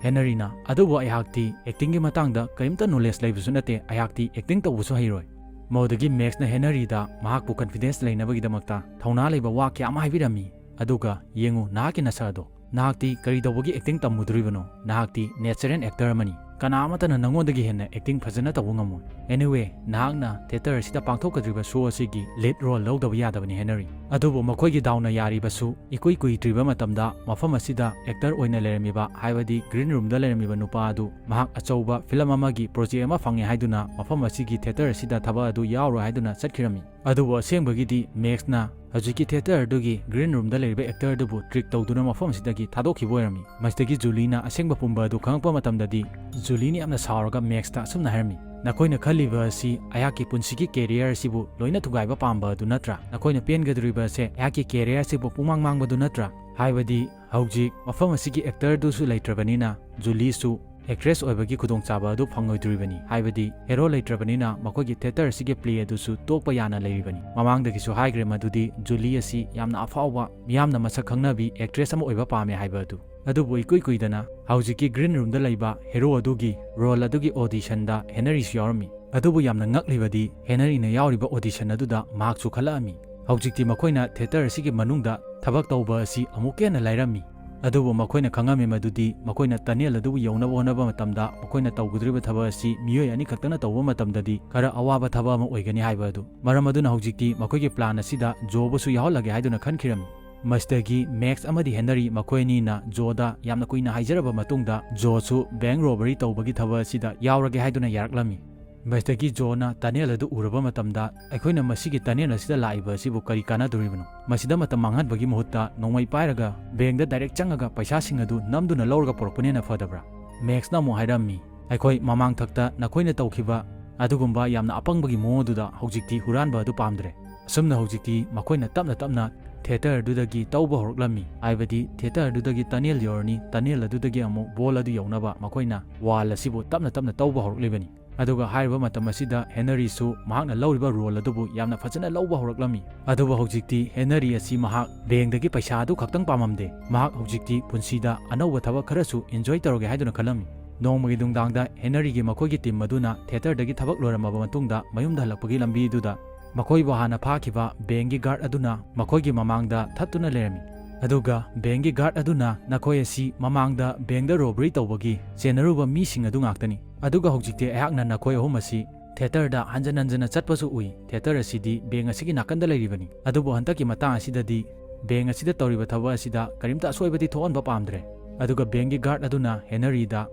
ꯍꯦꯅꯔꯤꯅ, "ꯑꯗꯨꯕꯨ ꯑꯩꯍꯥꯛꯇꯤ ꯑꯦꯛꯇꯤꯡꯒꯤ ꯃꯇꯥꯡꯗ ꯀꯔꯤꯝꯇ ꯅꯣꯂꯦꯖ ꯂꯩꯕꯁꯨ ꯅꯠꯇꯦ, ꯑꯩꯍꯥꯛꯇꯤ ꯑꯦꯛꯇꯤꯡ ꯇꯧꯕꯁꯨ ꯍꯩꯔꯣꯏ"꯫ ꯃꯗꯨꯗꯒꯤ ꯃꯦꯛꯁꯅ ꯍꯦꯅꯔꯤꯗ ꯃꯍꯥꯛꯄꯨ confidence ꯂꯩꯅꯕꯒꯤꯗꯃꯛꯇ ꯊꯧꯅꯥ ꯂꯩꯕ ꯋꯥ ꯀꯌꯥ ꯑꯃ ꯍꯥꯏꯕꯤꯔꯝꯃꯤ꯫ ꯑꯗꯨꯒ ꯌꯦꯡꯉꯨ, ꯅꯍꯥꯛꯀꯤ ꯅꯁꯥ ꯑꯗꯣ, ꯅꯍꯥꯛꯇꯤ ꯀꯔꯤ ꯇꯧꯕꯒꯤ acting ꯇꯝꯃꯨꯗꯣꯔꯤꯕꯅꯣ? ꯅꯍꯥꯛꯇꯤ natural actor ꯑꯃꯅꯤ꯫ ꯀꯅꯥ ꯑꯃꯠꯇꯅ ꯅꯉꯣꯟꯗꯒꯤ ꯍꯦꯟꯅ acting ꯐꯖꯅ ꯇꯧꯕ ꯉꯝꯃꯣꯏ꯫ Anyway, ꯅꯍꯥꯛꯅ theatre ꯑꯁꯤꯗ ꯄꯥꯡꯊꯣꯛꯀꯗꯧꯔꯤꯕ show ꯑꯁꯤꯒꯤ lead role ꯂꯧꯗꯕ ꯌꯥꯗꯕꯅꯤ, ꯍꯦꯅꯔꯤ꯫ ꯑꯗꯨꯕꯨ ꯃꯈꯣꯏꯒꯤ ꯗꯥꯎꯅ ꯌꯥꯔꯤꯕꯁꯨ, ꯏꯀꯨꯏ ꯀꯨꯏꯗ꯭ꯔꯤꯕ ꯃꯇꯝꯗ ꯃꯐꯝ ꯑꯁꯤꯗ actor ꯑꯣꯏꯅ ꯂꯩꯔꯝꯃꯤꯕ, ꯍꯥꯏꯕꯗꯤ green roomꯗ ꯂꯩꯔꯝꯃꯤꯕ ꯅꯨꯄꯥ ꯑꯗꯨ ꯃꯍꯥꯛ ꯑꯆꯧꯕ film ꯑꯃꯒꯤ project ꯑꯃ ꯐꯪꯉꯦ ꯍꯥꯏꯗꯨꯅ ꯃꯐꯝ ꯑꯁꯤꯒꯤ theatre ꯑꯁꯤꯗ ꯊꯕꯛ ꯑꯗꯨ ꯌꯥꯎꯔꯣꯏ ꯍꯥꯏꯗꯨꯅ ꯆꯠꯈꯤꯔꯝꯃꯤ꯫ ꯑꯗꯨꯕꯨ ꯑꯁꯦꯡꯕꯒꯤꯗꯤ ꯃꯦꯛꯁꯅ ꯍꯧꯖꯤꯛꯀꯤ theatre ꯑꯗꯨꯒꯤ green roomꯗ ꯂꯩꯔꯤꯕ actor ꯑꯗꯨꯕꯨ trick ꯇꯧꯗꯨꯅ ꯃꯐꯝ ꯑꯁꯤꯗꯒꯤ ꯊꯥꯗꯣꯛꯈꯤꯕ ꯑꯣꯏꯔꯝꯃꯤ꯫ ꯃꯁꯤꯗꯒꯤ ꯖꯨꯂꯤꯅ ꯑꯁꯦꯡꯕ ꯄꯨꯝꯕ ꯑꯗꯨ ꯈꯪꯂꯛꯄ ꯃꯇꯝꯗꯗꯤ, ꯖꯨꯂꯤꯅ ꯌꯥꯝꯅ ꯁꯥꯎꯔꯒ ꯃꯦꯛꯁꯇ ꯑꯁꯨꯝꯅ ꯍꯥꯏꯔꯝꯃꯤ, "ꯅꯈꯣꯏꯅ ꯈꯜꯂꯤꯕ ꯑꯁꯤ ꯑꯩꯍꯥꯛꯀꯤ ꯄꯨꯟꯁꯤꯒꯤ career ꯑꯁꯤꯕꯨ ꯂꯣꯏꯅ ꯊꯨꯒꯥꯏꯕ ꯄꯥꯝꯕ ꯑꯗꯨ ꯅꯠꯇ꯭ꯔꯥ? ꯅꯈꯣꯏꯅ ꯄꯦꯟꯒꯗꯧꯔꯤꯕ ꯑꯁꯦ ꯑꯩꯍꯥꯛꯀꯤ career ꯑꯁꯤꯕꯨ ꯄꯨꯡꯃꯥꯡ ꯃꯥꯡꯕꯗꯨ ꯅꯠꯇ꯭ꯔꯥ? ꯍꯥꯏꯕꯗꯤ ꯍꯧꯖꯤꯛ ꯃꯐꯝ ꯑꯁꯤꯒꯤ actor ꯗꯨꯁꯨ ꯂꯩꯇ꯭ꯔꯕꯅꯤꯅ ꯖꯨꯂꯤꯁꯨ actress ꯑꯣꯏꯕꯒꯤ ꯈꯨꯗꯣꯡꯆꯥꯕ ꯑꯗꯨ ꯐꯪꯂꯣꯏꯗꯧꯔꯤꯕꯅꯤ꯫ ꯍꯥꯏꯕꯗꯤ hero ꯂꯩꯇ꯭ꯔꯕꯅꯤꯅ ꯃꯈꯣꯏꯒꯤ theatre ꯑꯁꯤꯒꯤ play ꯑꯗꯨꯁꯨ ꯇꯣꯛꯄ ꯌꯥꯅ ꯂꯩꯔꯤꯕꯅꯤ꯫ ꯃꯃꯥꯡꯗꯒꯤꯁꯨ ꯍꯥꯏꯈ꯭ꯔꯦ ꯃꯗꯨꯗꯤ ꯖꯨꯂꯤ ꯑꯁꯤ ꯌꯥꯝꯅ ꯑꯐꯥꯎꯕ, ꯃꯤꯌꯥꯝꯅ ꯃꯁꯛ ꯈꯪꯅꯕꯤ actress ꯑꯃ ꯑꯣꯏꯕ ꯄꯥꯝꯃꯦ ꯍꯥꯏꯕ ꯑꯗꯨ꯫ ꯑꯗꯨꯕꯨ ꯏꯀꯨꯏ ꯀꯨꯏꯗꯅ ꯍꯧꯖꯤꯛꯀꯤ green roomꯗ ꯂꯩꯕ hero ꯑꯗꯨꯒꯤ role ꯑꯗꯨꯒꯤ auditionꯗ ꯍꯦꯅꯔꯤꯁꯨ ꯌꯥꯎꯔꯝꯃꯤ꯫ ꯑꯗꯨꯕꯨ ꯌꯥꯝꯅ ꯉꯛꯂꯤꯕꯗꯤ ꯍꯦꯅꯔꯤꯅ ꯌꯥꯎꯔꯤꯕ audition ꯑꯗꯨꯗ ꯃꯍꯥꯛꯁꯨ ꯈꯜꯂꯛꯑꯝꯃꯤ꯫ ꯍꯧꯖꯤꯛꯇꯤ ꯃꯈꯣꯏꯅ theatre ꯑꯁꯤꯒꯤ ꯃꯅꯨꯡꯗ ꯊꯕꯛ ꯇꯧꯕ ꯑꯁꯤ ꯑꯃꯨꯛꯀ ꯍꯦꯟꯅ ꯂꯥꯏꯔꯝꯃꯤ꯫ ꯑꯗꯨꯕꯨ ꯃꯈꯣꯏꯅ ꯈꯪꯉꯝꯃꯤ ꯃꯗꯨꯗꯤ ꯃꯈꯣꯏꯅ tunnel ꯑꯗꯨꯕꯨ ꯌꯧꯅꯕ ꯍꯣꯠꯅꯕ ꯃꯇꯝꯗ ꯃꯈꯣꯏꯅ ꯇꯧꯒꯗꯧꯔꯤꯕ ꯊꯕꯛ ꯑꯁꯤ ꯃꯤꯑꯣꯏ ꯑꯅꯤꯈꯛꯇꯅ ꯇꯧꯕ ꯃꯇꯝꯗꯗꯤ ꯈꯔ ꯑꯋꯥꯕ ꯊꯕꯛ ꯑꯃ ꯑꯣꯏꯒꯅꯤ ꯍꯥꯏꯕ ꯑꯗꯨ꯫ ꯃꯔꯝ ꯑꯗꯨꯅ ꯍꯧꯖꯤꯛꯇꯤ ꯃꯈꯣꯏꯒꯤ plan ꯑꯁꯤꯗ ꯖꯣꯕꯨꯁꯨ ꯌꯥꯎꯍꯜꯂꯒꯦ ꯍꯥꯏꯗꯨꯅ ꯈꯟꯈꯤꯔꯝꯃꯤ꯫ ꯃꯁꯤꯗꯒꯤ ꯃꯦꯛꯁ ꯑꯃꯗꯤ ꯍꯦꯅꯔꯤ ꯃꯈꯣꯏ ꯑꯅꯤꯅ ꯖꯣꯗ ꯌꯥꯝꯅ ꯀꯨꯏꯅ ꯍꯥꯏꯖꯔꯕ ꯃꯇꯨꯡꯗ ꯖꯣꯁꯨ bank robbery ꯇꯧꯕꯒꯤ ꯊꯕꯛ ꯑꯁꯤꯗ ꯌꯥꯎꯔꯒꯦ ꯍꯥꯏꯗꯨꯅ ꯌꯥꯔꯛꯂꯝꯃꯤ꯫ ꯃꯁꯤꯗꯒꯤ ꯖꯣꯅ tunnel ꯑꯗꯨ ꯎꯔꯕ ꯃꯇꯝꯗ, "ꯑꯩꯈꯣꯏꯅ ꯃꯁꯤꯒꯤ tunnel ꯑꯁꯤꯗ ꯂꯥꯛꯏꯕ ꯑꯁꯤꯕꯨ ꯀꯔꯤ ꯀꯥꯟꯅꯗꯣꯔꯤꯕꯅꯣ? ꯃꯁꯤꯗ ꯃꯇꯝ ꯃꯥꯡꯍꯟꯕꯒꯤ ꯃꯍꯨꯠꯇ ꯅꯣꯡꯃꯩ ꯄꯥꯏꯔꯒ bankꯗ direct ꯆꯪꯉꯒ ꯄꯩꯁꯥꯁꯤꯡ ꯑꯗꯨ ꯅꯝꯗꯨꯅ ꯂꯧꯔꯒ ꯄꯨꯔꯛꯄꯅ ꯍꯦꯟꯅ ꯐꯗꯕ꯭ꯔꯥ?" ꯃꯦꯛꯁꯅ ꯑꯃꯨꯛ ꯍꯥꯏꯔꯝꯃꯤ, "ꯑꯩꯈꯣꯏ ꯃꯃꯥꯡꯊꯛꯇ ꯅꯈꯣꯏꯅ ꯇꯧꯈꯤꯕ ꯑꯗꯨꯒꯨꯝꯕ ꯌꯥꯝꯅ ꯑꯄꯪꯕꯒꯤ ꯃꯑꯣꯡ ꯑꯗꯨꯗ ꯍꯧꯖꯤꯛꯇꯤ ꯍꯨꯔꯥꯟꯕ ꯑꯗꯨ ꯄꯥꯝꯗ꯭ꯔꯦ꯫" ꯑꯁꯨꯝꯅ ꯍꯧꯖꯤꯛꯇꯤ ꯃꯈꯣꯏꯅ ꯇꯞꯅ ꯇꯞꯅ theatre ꯑꯗꯨꯗꯒꯤ ꯇꯧꯕ ꯍꯧꯔꯛꯂꯝꯃꯤ꯫ ꯍꯥꯏꯕꯗꯤ theatre ꯑꯗꯨꯗꯒꯤ tunnel ꯌꯧꯔꯅꯤ, tunnel ꯑꯗꯨꯗꯒꯤ ꯑꯃꯨꯛ ball ꯑꯗꯨ ꯌꯧꯅꯕ ꯃꯈꯣꯏꯅ wall ꯑꯁꯤꯕꯨ ꯇꯞꯅ ꯇꯞꯅ ꯇꯧꯕ ꯍꯧꯔꯛꯂꯤꯕꯅꯤ꯫ ꯑꯗꯨꯒ ꯍꯥꯏꯔꯤꯕ ꯃꯇꯝ ꯑꯁꯤꯗ ꯍꯦꯅꯔꯤꯁꯨ ꯃꯍꯥꯛꯅ ꯂꯧꯔꯤꯕ role ꯑꯗꯨꯕꯨ ꯌꯥꯝꯅ ꯐꯖꯅ ꯂꯧꯕ ꯍꯧꯔꯛꯂꯝꯃꯤ꯫ ꯑꯗꯨꯕꯨ ꯍꯧꯖꯤꯛꯇꯤ ꯍꯦꯅꯔꯤ ꯑꯁꯤ ꯃꯍꯥꯛ bankꯗꯒꯤ ꯄꯩꯁꯥ ꯑꯗꯨ ꯈꯛꯇꯪ ꯄꯥꯝꯃꯝꯗꯦ꯫ ꯃꯍꯥꯛ ꯍꯧꯖꯤꯛꯇꯤ ꯄꯨꯟꯁꯤꯗ ꯑꯅꯧꯕ ꯊꯕꯛ ꯈꯔꯁꯨ enjoy ꯇꯧꯔꯒꯦ ꯍꯥꯏꯗꯨꯅ ꯈꯜꯂꯝꯃꯤ꯫ ꯅꯣꯡꯃꯒꯤ ꯅꯨꯡꯗꯥꯡꯗ ꯍꯦꯅꯔꯤꯒꯤ ꯃꯈꯣꯏꯒꯤ ꯇꯤꯝ ꯑꯗꯨꯅ ꯊꯤꯌꯦꯇꯔꯗꯒꯤ ꯊꯕꯛ ꯂꯣꯏꯔꯝꯃꯕ ꯃꯇꯨꯡꯗ ꯃꯌꯨꯝꯗ ꯍꯜꯂꯛꯄꯒꯤ ꯂꯝꯕꯤꯗꯨꯗ ꯃꯈꯣꯏꯕꯨ ꯍꯥꯟꯅ ꯐꯥꯈꯤꯕ ꯕꯦꯡꯒꯤ ꯒꯥꯔꯗ ꯑꯗꯨꯅ ꯃꯈꯣꯏꯒꯤ ꯃꯃꯥꯡꯗ ꯊꯠꯇꯨꯅ ꯂꯩꯔꯝꯃꯤ꯫ ꯑꯗꯨꯒ ꯕꯦꯡꯒꯤ ꯒꯥꯔꯗ ꯑꯗꯨꯅ, "ꯅꯈꯣꯏ ꯑꯁꯤ ꯃꯃꯥꯡꯗ ꯕꯦꯡꯗ ꯔꯣꯕꯔꯤ ꯇꯧꯕꯒꯤ ꯆꯦꯟꯅꯔꯨꯕ ꯃꯤꯁꯤꯡ ꯑꯗꯨ ꯉꯥꯛꯇꯅꯤ꯫ ꯑꯗꯨꯒ ꯍꯧꯖꯤꯛꯇꯤ ꯑꯩꯍꯥꯛꯅ ꯅꯈꯣꯏ ꯑꯍꯨꯝ ꯑꯁꯤ ꯊꯤꯌꯦꯇꯔꯗ ꯍꯟꯖꯟ ꯍꯟꯖꯟꯅ ꯆꯠꯄꯁꯨ ꯎꯏ꯫ ꯊꯤꯌꯦꯇꯔ ꯑꯁꯤꯗꯤ ꯕꯦꯡ ꯑꯁꯤꯒꯤ ꯅꯥꯀꯟꯗ ꯂꯩꯔꯤꯕꯅꯤ꯫ ꯑꯗꯨꯕꯨ ꯍꯟꯗꯛꯀꯤ ꯃꯇꯥꯡ ꯑꯁꯤꯗꯗꯤ ꯕꯦꯡ ꯑꯁꯤꯗ ꯇꯧꯔꯤꯕ ꯊꯕꯛ ꯑꯁꯤꯗ ꯀꯔꯤꯝꯇ ꯑꯁꯣꯏꯕꯗꯤ ꯊꯣꯛꯍꯟꯕ ꯄꯥꯝꯗ꯭ꯔꯦ"꯫ ꯑꯗꯨꯒ ꯕꯦꯡꯒꯤ ꯒꯥꯔꯗ ꯑꯗꯨꯅ ꯍꯦꯅꯔꯤꯗ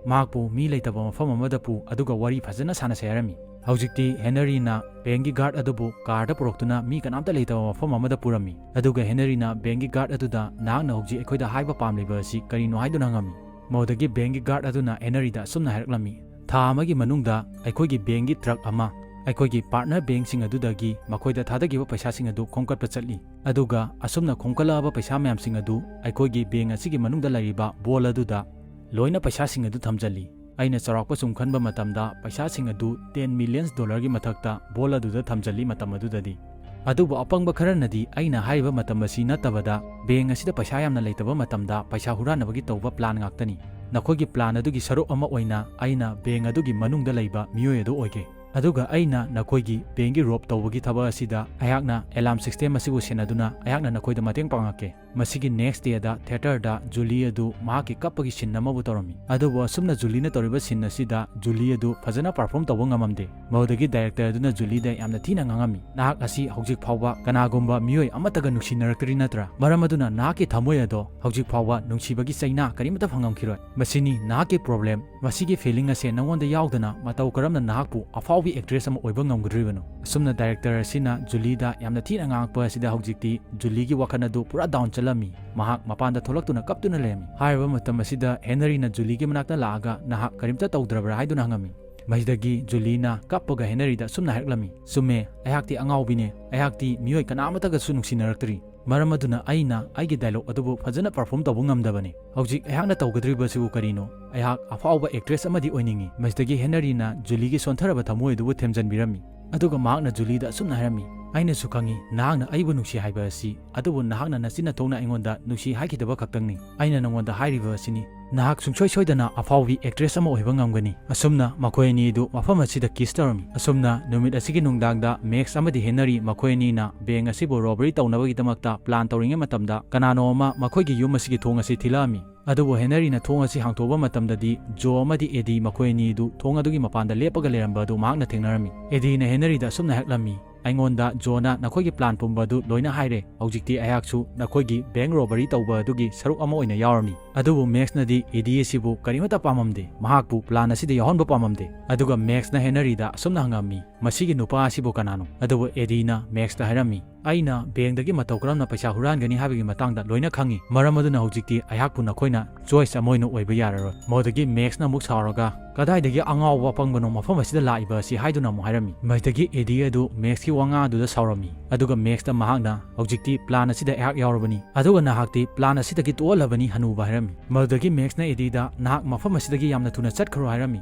ꯃꯍꯥꯛꯄꯨ ꯃꯤ ꯂꯩꯇꯕ ꯃꯐꯝ ꯑꯃꯗ ꯄꯨ, ꯑꯗꯨꯒ ꯋꯥꯔꯤ ꯐꯖꯅ ꯁꯥꯟꯅꯁꯦ ꯍꯥꯏꯔꯝꯃꯤ꯫ ꯍꯧꯖꯤꯛꯇꯤ ꯍꯦꯅꯔꯤꯅ ꯕꯦꯡꯒꯤ ꯒꯥꯔꯗ ꯑꯗꯨꯕꯨ ꯀꯥꯔꯗ ꯄꯨꯔꯛꯇꯨꯅ ꯃꯤ ꯀꯅꯥꯝꯇ ꯂꯩꯇꯕ ꯃꯐꯝ ꯑꯃꯗ ꯄꯨꯔꯝꯃꯤ꯫ ꯑꯗꯨꯒ ꯍꯦꯅꯔꯤꯅ ꯕꯦꯡꯒꯤ ꯒꯥꯔꯗ ꯑꯗꯨꯗ, "ꯅꯍꯥꯛꯅ ꯍꯧꯖꯤꯛ ꯑꯩꯈꯣꯏꯗ ꯍꯥꯏꯕ ꯄꯥꯝꯂꯤꯕ ꯑꯁꯤ ꯀꯔꯤꯅꯣ?" ꯍꯥꯏꯗꯨꯅ ꯍꯪꯉꯝꯃꯤ꯫ ꯃꯗꯨꯗꯒꯤ ꯕꯦꯡꯒꯤ ꯒꯥꯔꯗ ꯑꯗꯨꯅ ꯍꯦꯅꯔꯤꯗ ꯑꯁꯨꯝꯅ ꯍꯥꯏꯔꯛꯂꯝꯃꯤ, "ꯊꯥ ꯑꯃꯒꯤ ꯃꯅꯨꯡꯗ ꯑꯩꯈꯣꯏꯒꯤ ꯕꯦꯡꯒꯤ ꯇ꯭ꯔꯛ ꯑꯃ ꯑꯩꯈꯣꯏꯒꯤ ꯄꯥꯔꯠꯅꯔ ꯕꯦꯡꯁꯤꯡ ꯑꯗꯨꯗꯒꯤ ꯃꯈꯣꯏꯗ ꯊꯥꯗꯈꯤꯕ ꯄꯩꯁꯥꯁꯤꯡ ꯑꯗꯨ ꯈꯣꯝꯒꯠꯄ ꯆꯠꯂꯤ꯫ ꯑꯗꯨꯒ ꯑꯁꯨꯝꯅ ꯈꯣꯝꯒꯠꯂꯛꯂꯕ ꯄꯩꯁꯥ ꯃꯌꯥꯝꯁꯤꯡ ꯑꯗꯨ ꯑꯩꯈꯣꯏꯒꯤ ꯕꯦꯡ ꯑꯁꯤꯒꯤ ꯃꯅꯨꯡꯗ ꯂꯩꯔꯤꯕ ꯕꯣꯜ ꯑꯗꯨꯗ ꯂꯣꯏꯅ ꯄꯩꯁꯥꯁꯤꯡ ꯑꯗꯨ ꯊꯝꯖꯤꯜꯂꯤ꯫ ꯑꯩꯅ ꯆꯥꯎꯔꯥꯛꯄ ꯁꯨꯝ ꯈꯟꯕ ꯃꯇꯝꯗ ꯄꯩꯁꯥꯁꯤꯡ ꯑꯗꯨ ꯇꯦꯟ ꯃꯤꯂꯤꯌꯟ ꯗꯣꯂꯔꯒꯤ ꯃꯊꯛꯇ ꯕꯣꯜ ꯑꯗꯨꯗ ꯊꯝꯖꯤꯜꯂꯤ ꯃꯇꯝ ꯑꯗꯨꯗꯗꯤ꯫ ꯑꯗꯨꯕꯨ ꯑꯄꯪꯕ ꯈꯔꯅꯗꯤ ꯑꯩꯅ ꯍꯥꯏꯔꯤꯕ ꯃꯇꯝ ꯑꯁꯤ ꯅꯠꯇꯕꯗ ꯕꯦꯡ ꯑꯁꯤꯗ ꯄꯩꯁꯥ ꯌꯥꯝꯅ ꯂꯩꯇꯕ ꯃꯇꯝꯗ ꯄꯩꯁꯥ ꯍꯨꯔꯥꯟꯅꯕꯒꯤ ꯇꯧꯕ ꯄ꯭ꯂꯥꯟ ꯉꯥꯛꯇꯅꯤ꯫ ꯅꯈꯣꯏꯒꯤ ꯄ꯭ꯂꯥꯟ ꯑꯗꯨꯒꯤ ꯁꯔꯨꯛ ꯑꯃ ꯑꯣꯏꯅ ꯑꯩꯅ ꯕꯦꯡ ꯑꯗꯨꯒꯤ ꯃꯅꯨꯡꯗ ꯂꯩꯕ ꯃꯤꯑꯣꯏ ꯑꯗꯨ ꯑꯣꯏꯒꯦ꯫ ꯑꯗꯨꯒ ꯑꯩꯅ ꯅꯈꯣꯏꯒꯤ ꯕꯦꯡꯒꯤ ꯔꯣꯕ ꯇꯧꯕꯒꯤ ꯊꯕꯛ ꯑꯁꯤꯗ ꯑꯩꯍꯥꯛꯅ ꯑꯦꯂꯥꯔꯝ ꯁꯤꯁꯇꯦꯝ ꯑꯁꯤꯕꯨ ꯁꯤꯖꯤꯟꯅꯗꯨꯅ ꯑꯩꯍꯥꯛꯅ ꯅꯈꯣꯏꯗ ꯃꯇꯦꯡ ꯄꯥꯡꯉꯛꯀꯦ"꯫ ꯃꯁꯤꯒꯤ ꯅꯦꯛꯁ ꯗꯦꯗ ꯊꯤꯌꯦꯇꯔꯗ ꯖꯨꯂꯤ ꯑꯗꯨ ꯃꯍꯥꯛꯀꯤ ꯀꯞꯄꯒꯤ ꯁꯤꯟ ꯑꯃꯕꯨ ꯇꯧꯔꯝꯃꯤ꯫ ꯑꯗꯨꯕꯨ ꯑꯁꯨꯝꯅ ꯖꯨꯂꯤꯅ ꯇꯧꯔꯤꯕ ꯁꯤꯟ ꯑꯁꯤꯗ ꯖꯨꯂꯤ ꯑꯗꯨ ꯐꯖꯅ ꯄꯔꯐꯣꯔꯝ ꯇꯧꯕ ꯉꯝꯃꯝꯗꯦ꯫ ꯃꯗꯨꯗꯒꯤ ꯗꯥꯏꯔꯦꯛꯇꯔ ꯑꯗꯨꯅ ꯖꯨꯂꯤꯗ ꯌꯥꯝꯅ ꯊꯤꯅ ꯉꯥꯡꯉꯝꯃꯤ, "ꯅꯍꯥꯛ ꯑꯁꯤ ꯍꯧꯖꯤꯛ ꯐꯥꯎꯕ ꯀꯅꯥꯒꯨꯝꯕ ꯃꯤꯑꯣꯏ ꯑꯃꯠꯇꯒ ꯅꯨꯡꯁꯤꯅꯔꯛꯇ꯭ꯔꯤ ꯅꯠꯇ꯭ꯔꯥ? ꯃꯔꯝ ꯑꯗꯨꯅ ꯅꯍꯥꯛꯀꯤ ꯊꯃꯣꯏ ꯑꯗꯣ ꯍꯧꯖꯤꯛ ꯐꯥꯎꯕ ꯅꯨꯡꯁꯤꯕꯒꯤ ꯆꯩꯅꯥ ꯀꯔꯤꯃꯠꯇ ꯐꯪꯉꯝꯈꯤꯔꯣꯏ꯫ ꯃꯁꯤꯅꯤ ꯅꯍꯥꯛꯀꯤ ꯄ꯭ꯔꯣꯕ꯭ꯂꯦꯝ꯫ ꯃꯁꯤꯒꯤ ꯐꯤꯂꯤꯡ ꯑꯁꯦ ꯅꯉꯣꯟꯗ ꯌꯥꯎꯗꯅ ꯃꯇꯧ ꯀꯔꯝꯅ ꯅꯍꯥꯛꯄꯨ ꯑꯐꯥꯎꯕꯤ ꯑꯦꯛꯇ꯭ꯔꯦꯁ ꯑꯃ ꯑꯣꯏꯕ ꯉꯝꯒꯗ꯭ꯔꯤꯕꯅꯣ?" ꯑꯁꯨꯝꯅ ꯗꯥꯏꯔꯦꯛꯇꯔ ꯑꯁꯤꯅ ꯖꯨꯂꯤꯗ ꯌꯥꯝꯅ ꯊꯤꯅ ꯉꯥꯡꯉꯛꯄ ꯑꯁꯤꯗ ꯍꯧꯖꯤꯛꯇꯤ ꯖꯨꯂꯤꯒꯤ ꯋꯥꯈꯜ ꯑꯗꯨ ꯄꯨꯔꯥ ꯗꯥꯎꯟ ꯆꯠꯂꯝꯃꯤ꯫ ꯃꯍꯥꯛ ꯃꯄꯥꯟꯗ ꯊꯣꯛꯂꯛꯇꯨꯅ ꯀꯞꯇꯨꯅ ꯂꯩꯔꯝꯃꯤ꯫ ꯍꯥꯏꯔꯤꯕ ꯃꯇꯝ ꯑꯁꯤꯗ ꯍꯦꯅꯔꯤꯅ ꯖꯨꯂꯤꯒꯤ ꯃꯅꯥꯛꯇ ꯂꯥꯛꯑꯒ, "ꯅꯍꯥꯛ ꯀꯔꯤꯝꯇ ꯇꯧꯗ꯭ꯔꯕ꯭ꯔꯥ?" ꯍꯥꯏꯗꯨꯅ ꯍꯪꯉꯝꯃꯤ꯫ ꯃꯁꯤꯗꯒꯤ ꯖꯨꯂꯤꯅ ꯀꯞꯄꯒ ꯍꯦꯅꯔꯤꯗ ꯑꯁꯨꯝꯅ ꯍꯥꯏꯔꯛꯂꯝꯃꯤ, "ꯆꯨꯝꯃꯦ, ꯑꯩꯍꯥꯛꯇꯤ ꯑꯉꯥꯎꯕꯤꯅꯦ꯫ ꯑꯩꯍꯥꯛꯇꯤ ꯃꯤꯑꯣꯏ ꯀꯅꯥ ꯑꯃꯠꯇꯒꯁꯨ ꯅꯨꯡꯁꯤꯅꯔꯛꯇ꯭ꯔꯤ꯫ ꯃꯔꯝ ꯑꯗꯨꯅ ꯑꯩꯅ ꯑꯩꯒꯤ ꯗꯥꯏꯂꯣꯒ ꯑꯗꯨꯕꯨ ꯐꯖꯅ ꯄꯔꯐꯣꯔꯝ ꯇꯧꯕ ꯉꯝꯗꯕꯅꯤ꯫ ꯍꯧꯖꯤꯛ ꯑꯩꯍꯥꯛꯅ ꯇꯧꯒꯗꯧꯔꯤꯕꯁꯤꯕꯨ ꯀꯔꯤꯅꯣ? ꯑꯩꯍꯥꯛ ꯑꯐꯥꯎꯕ ꯑꯦꯛꯇ꯭ꯔꯦꯁ ꯑꯃꯗꯤ ꯑꯣꯏꯅꯤꯡꯏ"꯫ ꯃꯁꯤꯗꯒꯤ ꯍꯦꯅꯔꯤꯅ ꯖꯨꯂꯤꯒꯤ ꯁꯣꯟꯊꯔꯕ ꯊꯃꯣꯏ ꯑꯗꯨꯕꯨ ꯊꯦꯝꯖꯤꯟꯕꯤꯔꯝꯃꯤ꯫ ꯑꯗꯨꯒ ꯃꯍꯥꯛꯅ ꯖꯨꯂꯤꯗ ꯑꯁꯨꯝꯅ ꯍꯥꯏꯔꯝꯃꯤ, "ꯑꯩꯅꯁꯨ ꯈꯪꯏ ꯅꯍꯥꯛꯅ ꯑꯩꯕꯨ ꯅꯨꯡꯁꯤ ꯍꯥꯏꯕ ꯑꯁꯤ, ꯑꯗꯨꯕꯨ ꯅꯍꯥꯛꯅ ꯅꯆꯤꯟ ꯅꯊꯣꯡꯅ ꯑꯩꯉꯣꯟꯗ ꯅꯨꯡꯁꯤ ꯍꯥꯏꯈꯤꯗꯕ ꯈꯛꯇꯪꯅꯤ꯫ ꯑꯩꯅ ꯅꯉꯣꯟꯗ ꯍꯥꯏꯔꯤꯕ ꯑꯁꯤꯅꯤ, "ꯅꯍꯥꯛ ꯁꯨꯡꯁꯣꯏ ꯁꯣꯏꯗꯅ ꯑꯐꯥꯎꯕꯤ actress ꯑꯃ ꯑꯣꯏꯕ ꯉꯝꯒꯅꯤ"꯫ ꯑꯁꯨꯝꯅ ꯃꯈꯣꯏ ꯑꯅꯤꯗꯨ ꯃꯐꯝ ꯑꯁꯤꯗ kiss ꯇꯧꯔꯝꯃꯤ꯫ ꯑꯁꯨꯝꯅ ꯅꯨꯃꯤꯠ ꯑꯁꯤꯒꯤ ꯅꯨꯡꯗꯥꯡꯗ ꯃꯦꯛꯁ ꯑꯃꯗꯤ ꯍꯦꯅꯔꯤ ꯃꯈꯣꯏ ꯑꯅꯤꯅ bank ꯑꯁꯤꯕꯨ robbery ꯇꯧꯅꯕꯒꯤꯗꯃꯛꯇ plan ꯇꯧꯔꯤꯉꯩ ꯃꯇꯝꯗ, ꯀꯅꯥꯅꯣ ꯑꯃ ꯃꯈꯣꯏꯒꯤ ꯌꯨꯝ ꯑꯁꯤꯒꯤ ꯊꯣꯡ ꯑꯁꯤ ꯊꯤꯜꯂꯛꯑꯝꯃꯤ꯫ ꯑꯗꯨꯕꯨ ꯍꯦꯅꯔꯤꯅ ꯊꯣꯡ ꯑꯁꯤ ꯍꯥꯡꯇꯣꯛꯄ ꯃꯇꯝꯗꯗꯤ, ꯖꯣ ꯑꯃꯗꯤ ꯑꯦꯗꯤ ꯃꯈꯣꯏ ꯑꯅꯤꯗꯨ ꯊꯣꯡ ꯑꯗꯨꯒꯤ ꯃꯄꯥꯟꯗ ꯂꯦꯞꯄꯒ ꯂꯩꯔꯝꯕ ꯑꯗꯨ ꯃꯍꯥꯛꯅ ꯊꯦꯡꯅꯔꯝꯃꯤ꯫ ꯑꯦꯗꯤꯅ ꯍꯦꯅꯔꯤꯗ ꯑꯁꯨꯝꯅ ꯍꯥꯏꯔꯛꯂꯝꯃꯤ, "ꯑꯩꯉꯣꯟꯗ ꯖꯣꯅ ꯅꯈꯣꯏꯒꯤ plan ꯄꯨꯝꯕ ꯑꯗꯨ ꯂꯣꯏꯅ ꯍꯥꯏꯔꯦ꯫ ꯍꯧꯖꯤꯛꯇꯤ ꯑꯩꯍꯥꯛꯁꯨ ꯅꯈꯣꯏꯒꯤ bank robbery ꯇꯧꯕ ꯑꯗꯨꯒꯤ ꯁꯔꯨꯛ ꯑꯃ ꯑꯣꯏꯅ ꯌꯥꯎꯔꯝꯃꯤ"꯫ ꯑꯗꯨꯕꯨ ꯃꯦꯛꯁꯅꯗꯤ ꯑꯦꯗꯤ ꯑꯁꯤꯕꯨ ꯀꯔꯤꯃꯠꯇ ꯄꯥꯝꯃꯝꯗꯦ, ꯃꯍꯥꯛꯄꯨ plan ꯑꯁꯤꯗ ꯌꯥꯎꯍꯟꯕ ꯄꯥꯝꯃꯝꯗꯦ꯫ ꯑꯗꯨꯒ ꯃꯦꯛꯁꯅ ꯍꯦꯅꯔꯤꯗ ꯑꯁꯨꯝꯅ ꯍꯪꯉꯝꯃꯤ, "ꯃꯁꯤꯒꯤ ꯅꯨꯄꯥ ꯑꯁꯤꯕꯨ ꯀꯅꯥꯅꯣ?" ꯑꯗꯨꯕꯨ ꯑꯦꯗꯤꯅ ꯃꯦꯛꯁꯇ ꯍꯥꯏꯔꯝꯃꯤ, "ꯑꯩꯅ bankꯗꯒꯤ ꯃꯇꯧ ꯀꯔꯝꯅ ꯄꯩꯁꯥ ꯍꯨꯔꯥꯟꯒꯅꯤ ꯍꯥꯏꯕꯒꯤ ꯃꯇꯥꯡꯗ ꯂꯣꯏꯅ ꯈꯪꯉꯤ꯫ ꯃꯔꯝ ꯑꯗꯨꯅ ꯍꯧꯖꯤꯛꯇꯤ ꯑꯩꯍꯥꯛꯄꯨ ꯅꯈꯣꯏꯅ choice ꯑꯃ ꯑꯣꯏꯅ ꯑꯣꯏꯕ ꯌꯥꯔꯔꯣꯏ"꯫ ꯃꯗꯨꯗꯒꯤ ꯃꯦꯛꯁꯅ ꯑꯃꯨꯛ ꯁꯥꯎꯔꯒ, "ꯀꯗꯥꯏꯗꯒꯤ ꯑꯉꯥꯎꯕ ꯑꯄꯪꯕꯅꯣ ꯃꯐꯝ ꯑꯁꯤꯗ ꯂꯥꯛꯏꯕ ꯑꯁꯤ?" ꯍꯥꯏꯗꯨꯅ ꯑꯃꯨꯛ ꯍꯥꯏꯔꯝꯃꯤ꯫ ꯃꯗꯨꯗꯒꯤ ꯑꯦꯗꯤ ꯑꯗꯨ ꯃꯦꯛꯁꯀꯤ ꯋꯥꯉꯥꯡ ꯑꯗꯨꯗ ꯁꯥꯎꯔꯝꯃꯤ꯫ ꯑꯗꯨꯒ ꯃꯦꯛꯁꯇ ꯃꯍꯥꯛꯅ, "ꯍꯧꯖꯤꯛꯇꯤ plan ꯑꯁꯤꯗ ꯑꯩꯍꯥꯛ ꯌꯥꯎꯔꯕꯅꯤ, ꯑꯗꯨꯒ ꯅꯍꯥꯛꯇꯤ plan ꯑꯁꯤꯗꯒꯤ ꯇꯣꯛꯍꯜꯂꯕꯅꯤ, ꯍꯅꯨꯕ" ꯍꯥꯏꯔꯝꯃꯤ꯫ ꯃꯗꯨꯗꯒꯤ ꯃꯦꯛꯁꯅ ꯑꯦꯗꯤꯗ, "ꯅꯍꯥꯛ ꯃꯐꯝ ꯑꯁꯤꯗꯒꯤ ꯌꯥꯝꯅ ꯊꯨꯅ ꯆꯠꯈ꯭ꯔꯣ" ꯍꯥꯏꯔꯝꯃꯤ꯫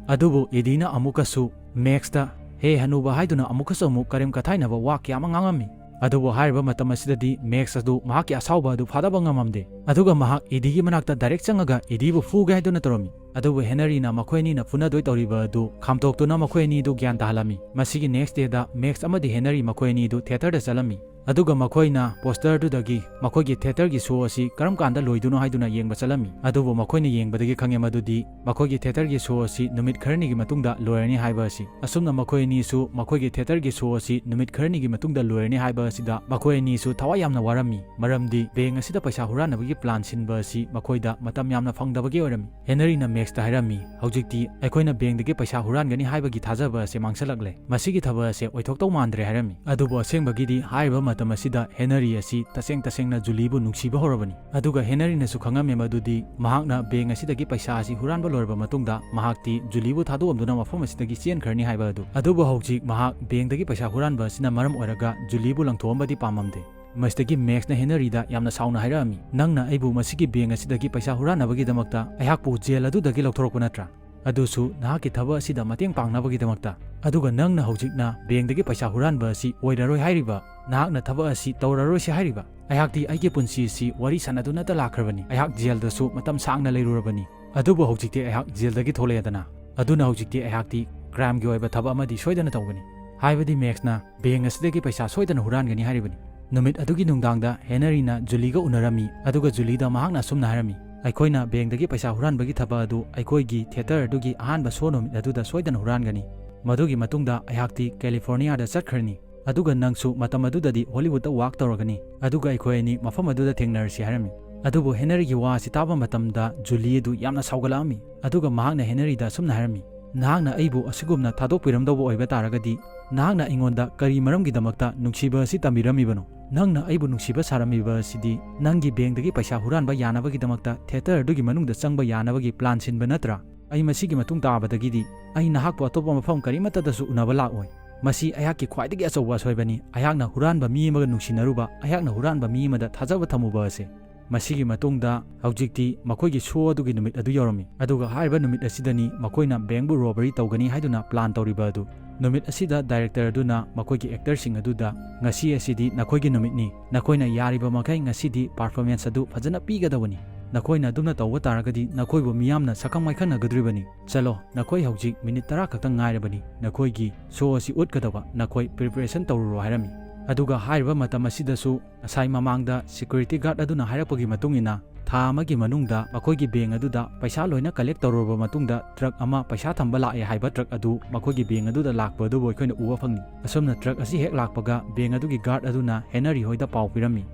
ꯑꯗꯨꯕꯨ ꯑꯦꯗꯤꯅ ꯑꯃꯨꯛꯀꯁꯨ ꯃꯦꯛꯁꯇ "ꯍꯦ ꯍꯅꯨꯕ" ꯍꯥꯏꯗꯨꯅ ꯑꯃꯨꯛꯀꯁꯨ ꯑꯃꯨꯛ ꯀꯔꯦꯝ ꯀꯊꯥꯏꯅꯕ ꯋꯥ ꯀꯌꯥ ꯑꯃ ꯉꯥꯡꯉꯝꯃꯤ꯫ ꯑꯗꯨꯕꯨ ꯍꯥꯏꯔꯤꯕ ꯃꯇꯝ ꯑꯁꯤꯗꯗꯤ ꯃꯦꯛꯁ ꯑꯗꯨ ꯃꯍꯥꯛꯀꯤ ꯑꯁꯥꯎꯕ ꯑꯗꯨ ꯐꯥꯗꯕ ꯉꯝꯃꯝꯗꯦ꯫ ꯑꯗꯨꯒ ꯃꯍꯥꯛ ꯑꯦꯗꯤꯒꯤ ꯃꯅꯥꯛꯇ direct ꯆꯪꯉꯒ ꯑꯦꯗꯤꯕꯨ ꯐꯨꯒꯦ ꯍꯥꯏꯗꯨꯅ ꯇꯧꯔꯝꯃꯤ꯫ ꯑꯗꯨꯕꯨ ꯍꯦꯅꯔꯤꯅ ꯃꯈꯣꯏ ꯑꯅꯤꯅ ꯐꯨꯅꯗꯣꯏ ꯇꯧꯔꯤꯕ ꯑꯗꯨ ꯈꯥꯝꯇꯣꯛꯇꯨꯅ ꯃꯈꯣꯏ ꯑꯅꯤꯗꯨ ꯒ꯭ꯌꯥꯟ ꯇꯥꯍꯜꯂꯝꯃꯤ꯫ ꯃꯁꯤꯒꯤ next dayꯗ ꯃꯦꯛꯁ ꯑꯃꯗꯤ ꯍꯦꯅꯔꯤ ꯃꯈꯣꯏ ꯑꯅꯤꯗꯨ theatreꯗ ꯆꯠꯂꯝꯃꯤ꯫ ꯑꯗꯨꯒ ꯃꯈꯣꯏꯅ posterꯗꯨꯗꯒꯤ ꯃꯈꯣꯏꯒꯤ theatreꯒꯤ show ꯑꯁꯤ ꯀꯔꯝ ꯀꯥꯟꯗ ꯂꯣꯏꯗꯣꯏꯅꯣ ꯍꯥꯏꯗꯨꯅ ꯌꯦꯡꯕ ꯆꯠꯂꯝꯃꯤ꯫ ꯑꯗꯨꯕꯨ ꯃꯈꯣꯏꯅ ꯌꯦꯡꯕꯗꯒꯤ ꯈꯪꯉꯦ ꯃꯗꯨꯗꯤ ꯃꯈꯣꯏꯒꯤ theatreꯒꯤ show ꯑꯁꯤ ꯅꯨꯃꯤꯠ ꯈꯔꯅꯤꯒꯤ ꯃꯇꯨꯡꯗ ꯂꯣꯏꯔꯅꯤ ꯍꯥꯏꯕ ꯑꯁꯤ꯫ ꯑꯁꯨꯝꯅ ꯃꯈꯣꯏ ꯑꯅꯤꯁꯨ ꯃꯈꯣꯏꯒꯤ theatreꯒꯤ show ꯑꯁꯤ ꯅꯨꯃꯤꯠ ꯈꯔꯅꯤꯒꯤ ꯃꯇꯨꯡꯗ ꯂꯣꯏꯔꯅꯤ ꯍꯥꯏꯕ ꯑꯁꯤꯗ ꯃꯈꯣꯏ ꯑꯅꯤꯁꯨ ꯊꯋꯥꯏ ꯌꯥꯝꯅ ꯋꯥꯔꯝꯃꯤ, ꯃꯔꯝꯗꯤ bank ꯑꯁꯤꯗ ꯄꯩꯁꯥ ꯍꯨꯔꯥꯟꯅꯕꯒꯤ plan ꯁꯤꯟꯕ ꯑꯁꯤ ꯃꯈꯣꯏꯗ ꯃꯇꯝ ꯌꯥꯝꯅ ꯐꯪꯗꯕꯒꯤ ꯑꯣꯏꯔꯝꯃꯤ꯫ ꯍꯦꯅꯔꯤꯅ ꯃꯦꯛꯁꯇ ꯍꯥꯏꯔꯝꯃꯤ, "ꯍꯧꯖꯤꯛꯇꯤ ꯑꯩꯈꯣꯏꯅ bankꯗꯒꯤ ꯄꯩꯁꯥ ꯍꯨꯔꯥꯟꯒꯅꯤ ꯍꯥꯏꯕꯒꯤ ꯊꯥꯖꯕ ꯑꯁꯤ ꯃꯥꯡꯁꯤꯜꯂꯛꯂꯦ꯫ ꯃꯁꯤꯒꯤ ꯊꯕꯛ ꯑꯁꯤ ꯑꯣꯏꯊꯣꯛꯇꯧ ꯃꯥꯟꯗ꯭ꯔꯦ" ꯍꯥꯏꯔꯝꯃꯤ꯫ ꯑꯗꯨꯕꯨ ꯑꯁꯦꯡꯕꯒꯤꯗꯤ ꯍꯥꯏꯔꯤꯕ ꯃꯇꯝ ꯑꯁꯤꯗ ꯍꯦꯅꯔꯤ ꯑꯁꯤ ꯇꯁꯦꯡ ꯇꯁꯦꯡꯅ ꯖꯨꯂꯤꯕꯨ ꯅꯨꯡꯁꯤꯕ ꯍꯧꯔꯕꯅꯤ꯫ ꯑꯗꯨꯒ ꯍꯦꯅꯔꯤꯅꯁꯨ ꯈꯪꯉꯝꯃꯦ ꯃꯗꯨꯗꯤ ꯃꯍꯥꯛꯅ bank ꯑꯁꯤꯗꯒꯤ ꯄꯩꯁꯥ ꯑꯁꯤ ꯍꯨꯔꯥꯟꯕ ꯂꯣꯏꯔꯕ ꯃꯇꯨꯡꯗ ꯃꯍꯥꯛꯇꯤ ꯖꯨꯂꯤꯕꯨ ꯊꯥꯗꯣꯛꯑꯝꯗꯨꯅ ꯃꯐꯝ ꯑꯁꯤꯗꯒꯤ ꯆꯦꯟꯈ꯭ꯔꯅꯤ ꯍꯥꯏꯕ ꯑꯗꯨ꯫ ꯑꯗꯨꯕꯨ ꯍꯧꯖꯤꯛ ꯃꯍꯥꯛ bankꯗꯒꯤ ꯄꯩꯁꯥ ꯍꯨꯔꯥꯟꯕ ꯑꯁꯤꯅ ꯃꯔꯝ ꯑꯣꯏꯔꯒ ꯖꯨꯂꯤꯕꯨ ꯂꯪꯊꯣꯛꯑꯝꯕꯗꯤ ꯄꯥꯝꯃꯝꯗꯦ꯫ ꯃꯁꯤꯗꯒꯤ ꯃꯦꯛꯁꯅ ꯍꯦꯅꯔꯤꯗ ꯌꯥꯝꯅ ꯁꯥꯎꯅ ꯍꯥꯏꯔꯛꯑꯝꯃꯤ, "ꯅꯪꯅ ꯑꯩꯕꯨ ꯃꯁꯤꯒꯤ bank ꯑꯁꯤꯗꯒꯤ ꯄꯩꯁꯥ ꯍꯨꯔꯥꯟꯅꯕꯒꯤꯗꯃꯛꯇ ꯑꯩꯍꯥꯛꯄꯨ jail ꯑꯗꯨꯗꯒꯤ ꯂꯧꯊꯣꯔꯛꯄ ꯅꯠꯇ꯭ꯔꯥ?" ꯑꯗꯨꯁꯨ ꯅꯍꯥꯛꯀꯤ ꯊꯕꯛ ꯑꯁꯤꯗ ꯃꯇꯦꯡ ꯄꯥꯡꯅꯕꯒꯤꯗꯃꯛꯇ꯫ ꯑꯗꯨꯒ ꯅꯪꯅ ꯍꯧꯖꯤꯛꯅ ꯕꯦꯡꯗꯒꯤ ꯄꯩꯁꯥ ꯍꯨꯔꯥꯟꯕ ꯑꯁꯤ ꯑꯣꯏꯔꯔꯣꯏ ꯍꯥꯏꯔꯤꯕ, ꯅꯍꯥꯛꯅ ꯊꯕꯛ ꯑꯁꯤ ꯇꯧꯔꯔꯣꯏꯁꯤ ꯍꯥꯏꯔꯤꯕ꯫ ꯑꯩꯍꯥꯛꯇꯤ ꯑꯩꯒꯤ ꯄꯨꯟꯁꯤ ꯑꯁꯤ ꯋꯥꯔꯤ ꯁꯥꯟꯅꯗꯨꯅꯇ ꯂꯥꯛꯈ꯭ꯔꯕꯅꯤ꯫ ꯑꯩꯍꯥꯛ ꯖꯦꯜꯗꯁꯨ ꯃꯇꯝ ꯁꯥꯡꯅ ꯂꯩꯔꯨꯔꯕꯅꯤ꯫ ꯑꯗꯨꯕꯨ ꯍꯧꯖꯤꯛꯇꯤ ꯑꯩꯍꯥꯛ ꯖꯦꯜꯗꯒꯤ ꯊꯣꯛꯂꯛꯑꯦꯗꯅ꯫ ꯑꯗꯨꯅ ꯍꯧꯖꯤꯛꯇꯤ ꯑꯩꯍꯥꯛꯇꯤ crimeꯒꯤ ꯑꯣꯏꯕ ꯊꯕꯛ ꯑꯃꯗꯤ ꯁꯣꯏꯗꯅ ꯇꯧꯒꯅꯤ꯫ ꯍꯥꯏꯕꯗꯤ ꯃꯦꯛꯁꯅ ꯕꯦꯡ ꯑꯁꯤꯗꯒꯤ ꯄꯩꯁꯥ ꯁꯣꯏꯗꯅ ꯍꯨꯔꯥꯟꯒꯅꯤ ꯍꯥꯏꯔꯤꯕꯅꯤ꯫ ꯅꯨꯃꯤꯠ ꯑꯗꯨꯒꯤ ꯅꯨꯡꯗꯥꯡꯗ ꯍꯦꯅꯔꯤꯅ ꯖꯨꯂꯤꯒ ꯎꯅꯔꯝꯃꯤ, ꯑꯗꯨꯒ ꯖꯨꯂꯤꯗ ꯃꯍꯥꯛꯅ ꯑꯁꯨꯝꯅ ꯍꯥꯏꯔꯝꯃꯤ, "ꯑꯩꯈꯣꯏꯅ ꯕꯦꯡꯗꯒꯤ ꯄꯩꯁꯥ ꯍꯨꯔꯥꯟꯕꯒꯤ ꯊꯕꯛ ꯑꯗꯨ ꯑꯩꯈꯣꯏꯒꯤ ꯊꯤꯌꯦꯇꯔ ꯑꯗꯨꯒꯤ ꯑꯍꯥꯟꯕ ꯁꯣ ꯅꯨꯃꯤꯠ ꯑꯗꯨꯗ ꯁꯣꯏꯗꯅ ꯍꯨꯔꯥꯟꯒꯅꯤ꯫ ꯃꯗꯨꯒꯤ ꯃꯇꯨꯡꯗ ꯑꯩꯍꯥꯛꯇꯤ ꯀꯦꯂꯤꯐꯣꯔꯅꯤꯌꯥꯗ ꯆꯠꯈ꯭ꯔꯅꯤ꯫ ꯑꯗꯨꯒ ꯅꯪꯁꯨ ꯃꯇꯝ ꯑꯗꯨꯗꯗꯤ ꯍꯣꯂꯤꯋꯨꯗꯇ ꯋꯥꯛ ꯇꯧꯔꯒꯅꯤ꯫ ꯑꯗꯨꯒ ꯑꯩꯈꯣꯏ ꯑꯅꯤ ꯃꯐꯝ ꯑꯗꯨꯗ ꯊꯦꯡꯅꯔꯁꯤ" ꯍꯥꯏꯔꯝꯃꯤ꯫ ꯑꯗꯨꯕꯨ ꯍꯦꯅꯔꯤꯒꯤ ꯋꯥ ꯑꯁꯤ ꯇꯥꯕ ꯃꯇꯝꯗ ꯖꯨꯂꯤ ꯑꯗꯨ ꯌꯥꯝꯅ ꯁꯥꯎꯒꯠꯂꯛꯑꯝꯃꯤ꯫ ꯑꯗꯨꯒ ꯃꯍꯥꯛꯅ ꯍꯦꯅꯔꯤꯗ ꯑꯁꯨꯝꯅ ꯍꯥꯏꯔꯝꯃꯤ, "ꯅꯍꯥꯛꯅ ꯑꯩꯕꯨ ꯑꯁꯤꯒꯨꯝꯅ ꯊꯥꯗꯣꯛꯄꯤꯔꯝꯗꯧꯕ ꯑꯣꯏꯕ ꯇꯥꯔꯒꯗꯤ, ꯅꯍꯥꯛꯅ ꯑꯩꯉꯣꯟꯗ ꯀꯔꯤ ꯃꯔꯝꯒꯤꯗꯃꯛꯇ ꯅꯨꯡꯁꯤꯕ ꯑꯁꯤ ꯇꯝꯕꯤꯔꯝꯃꯤꯕꯅꯣ? ꯅꯪꯅ ꯑꯩꯕꯨ ꯅꯨꯡꯁꯤꯕ ꯁꯥꯔꯝꯃꯤꯕ ꯑꯁꯤꯗꯤ ꯅꯪꯒꯤ ꯕꯦꯡꯗꯒꯤ ꯄꯩꯁꯥ ꯍꯨꯔꯥꯟꯕ ꯌꯥꯅꯕꯒꯤꯗꯃꯛꯇ ꯊꯤꯌꯦꯇꯔ ꯑꯗꯨꯒꯤ ꯃꯅꯨꯡꯗ ꯆꯪꯕ ꯌꯥꯅꯕꯒꯤ ꯄ꯭ꯂꯥꯟ ꯁꯤꯟꯕ ꯅꯠꯇ꯭ꯔꯥ? ꯑꯩ ꯃꯁꯤꯒꯤ ꯃꯇꯨꯡ ꯇꯥꯕꯗꯒꯤꯗꯤ ꯑꯩ ꯅꯍꯥꯛꯄꯨ ꯑꯇꯣꯞꯄ ꯃꯐꯝ ꯀꯔꯤꯃꯠꯇꯗꯁꯨ ꯎꯅꯕ ꯂꯥꯛꯑꯣꯏ꯫ ꯃꯁꯤ ꯑꯩꯍꯥꯛꯀꯤ ꯈ꯭ꯋꯥꯏꯗꯒꯤ ꯑꯆꯧꯕ ꯑꯁꯣꯏꯕꯅꯤ, ꯑꯩꯍꯥꯛꯅ ꯍꯨꯔꯥꯟꯕ ꯃꯤ ꯑꯃꯒ ꯅꯨꯡꯁꯤꯅꯔꯨꯕ, ꯑꯩꯍꯥꯛꯅ ꯍꯨꯔꯥꯟꯕ ꯃꯤ ꯑꯃꯗ ꯊꯥꯖꯕ ꯊꯝꯃꯨꯕ ꯑꯁꯦ"꯫ ꯃꯁꯤꯒꯤ ꯃꯇꯨꯡꯗ ꯍꯧꯖꯤꯛꯇꯤ ꯃꯈꯣꯏꯒꯤ ꯁꯣ ꯑꯗꯨꯒꯤ ꯅꯨꯃꯤꯠ ꯑꯗꯨ ꯌꯧꯔꯝꯃꯤ꯫ ꯑꯗꯨꯒ ꯍꯥꯏꯔꯤꯕ ꯅꯨꯃꯤꯠ ꯑꯁꯤꯗꯅꯤ ꯃꯈꯣꯏꯅ ꯕꯦꯡꯕꯨ ꯔꯣꯕꯔꯤ ꯇꯧꯒꯅꯤ ꯍꯥꯏꯗꯨꯅ ꯄ꯭ꯂꯥꯟ ꯇꯧꯔꯤꯕ ꯑꯗꯨ꯫ ꯅꯨꯃꯤꯠ ꯑꯁꯤꯗ ꯗꯥꯏꯔꯦꯛꯇꯔ ꯑꯗꯨꯅ ꯃꯈꯣꯏꯒꯤ ꯑꯦꯛꯇꯔꯁꯤꯡ ꯑꯗꯨꯗ, "ꯉꯁꯤ ꯑꯁꯤꯗꯤ ꯅꯈꯣꯏꯒꯤ ꯅꯨꯃꯤꯠꯅꯤ, ꯅꯈꯣꯏꯅ ꯌꯥꯔꯤꯕ ꯃꯈꯩ ꯉꯁꯤꯗꯤ ꯄꯔꯐꯣꯔꯃꯦꯟꯁ ꯑꯗꯨ ꯐꯖꯅ ꯄꯤꯒꯗꯕꯅꯤ꯫ ꯅꯈꯣꯏꯅ ꯑꯗꯨꯝꯅ ꯇꯧꯕ ꯇꯥꯔꯒꯗꯤ ꯅꯈꯣꯏꯕꯨ ꯃꯤꯌꯥꯝꯅ ꯁꯛꯈꯪ ꯃꯥꯏꯈꯪꯅꯒꯗꯧꯔꯤꯕꯅꯤ꯫ ꯆꯠꯂꯣ, ꯅꯈꯣꯏ ꯍꯧꯖꯤꯛ ꯃꯤꯅꯤꯠ ꯇꯔꯥ ꯈꯛꯇꯪ ꯉꯥꯏꯔꯕꯅꯤ, ꯅꯈꯣꯏꯒꯤ ꯁꯣ ꯑꯁꯤ ꯎꯠꯀꯗꯕ, ꯅꯈꯣꯏ ꯄ꯭ꯔꯤꯄꯦꯔꯦꯁꯟ ꯇꯧꯔꯨꯔꯣ" ꯍꯥꯏꯔꯝꯃꯤ꯫ ꯑꯗꯨꯒ ꯍꯥꯏꯔꯤꯕ ꯃꯇꯝ ꯑꯁꯤꯗꯁꯨ ꯉꯁꯥꯏ ꯃꯃꯥꯡꯗ ꯁꯦꯀ꯭ꯌꯨꯔꯤꯇꯤ ꯒꯥꯔꯗ ꯑꯗꯨꯅ ꯍꯥꯏꯔꯛꯄꯒꯤ ꯃꯇꯨꯡ ꯏꯟꯅ, ꯊꯥ ꯑꯃꯒꯤ ꯃꯅꯨꯡꯗ ꯃꯈꯣꯏꯒꯤ ꯕꯦꯡ ꯑꯗꯨꯗ ꯄꯩꯁꯥ ꯂꯣꯏꯅ ꯀꯂꯦꯛ ꯇꯧꯔꯨꯔꯕ ꯃꯇꯨꯡꯗ, ꯇ꯭ꯔꯛ ꯑꯃ ꯄꯩꯁꯥ ꯊꯝꯕ ꯂꯥꯛꯑꯦ ꯍꯥꯏꯕ ꯇ꯭ꯔꯛ ꯑꯗꯨ ꯃꯈꯣꯏꯒꯤ ꯕꯦꯡ ꯑꯗꯨꯗ ꯂꯥꯛꯄ ꯑꯗꯨꯕꯨ ꯑꯩꯈꯣꯏꯅ ꯎꯕ ꯐꯪꯉꯤ꯫ ꯑꯁꯨꯝꯅ ꯇ꯭ꯔꯛ ꯑꯁꯤ ꯍꯦꯛ ꯂꯥꯛꯄꯒ, ꯕꯦꯡ ꯑꯗꯨꯒꯤ ꯒꯥꯔꯗ ꯑꯗꯨꯅ ꯍꯦꯅꯔꯤ ꯍꯣꯏꯗ ꯄꯥꯎ ꯄꯤꯔꯝꯃꯤ꯫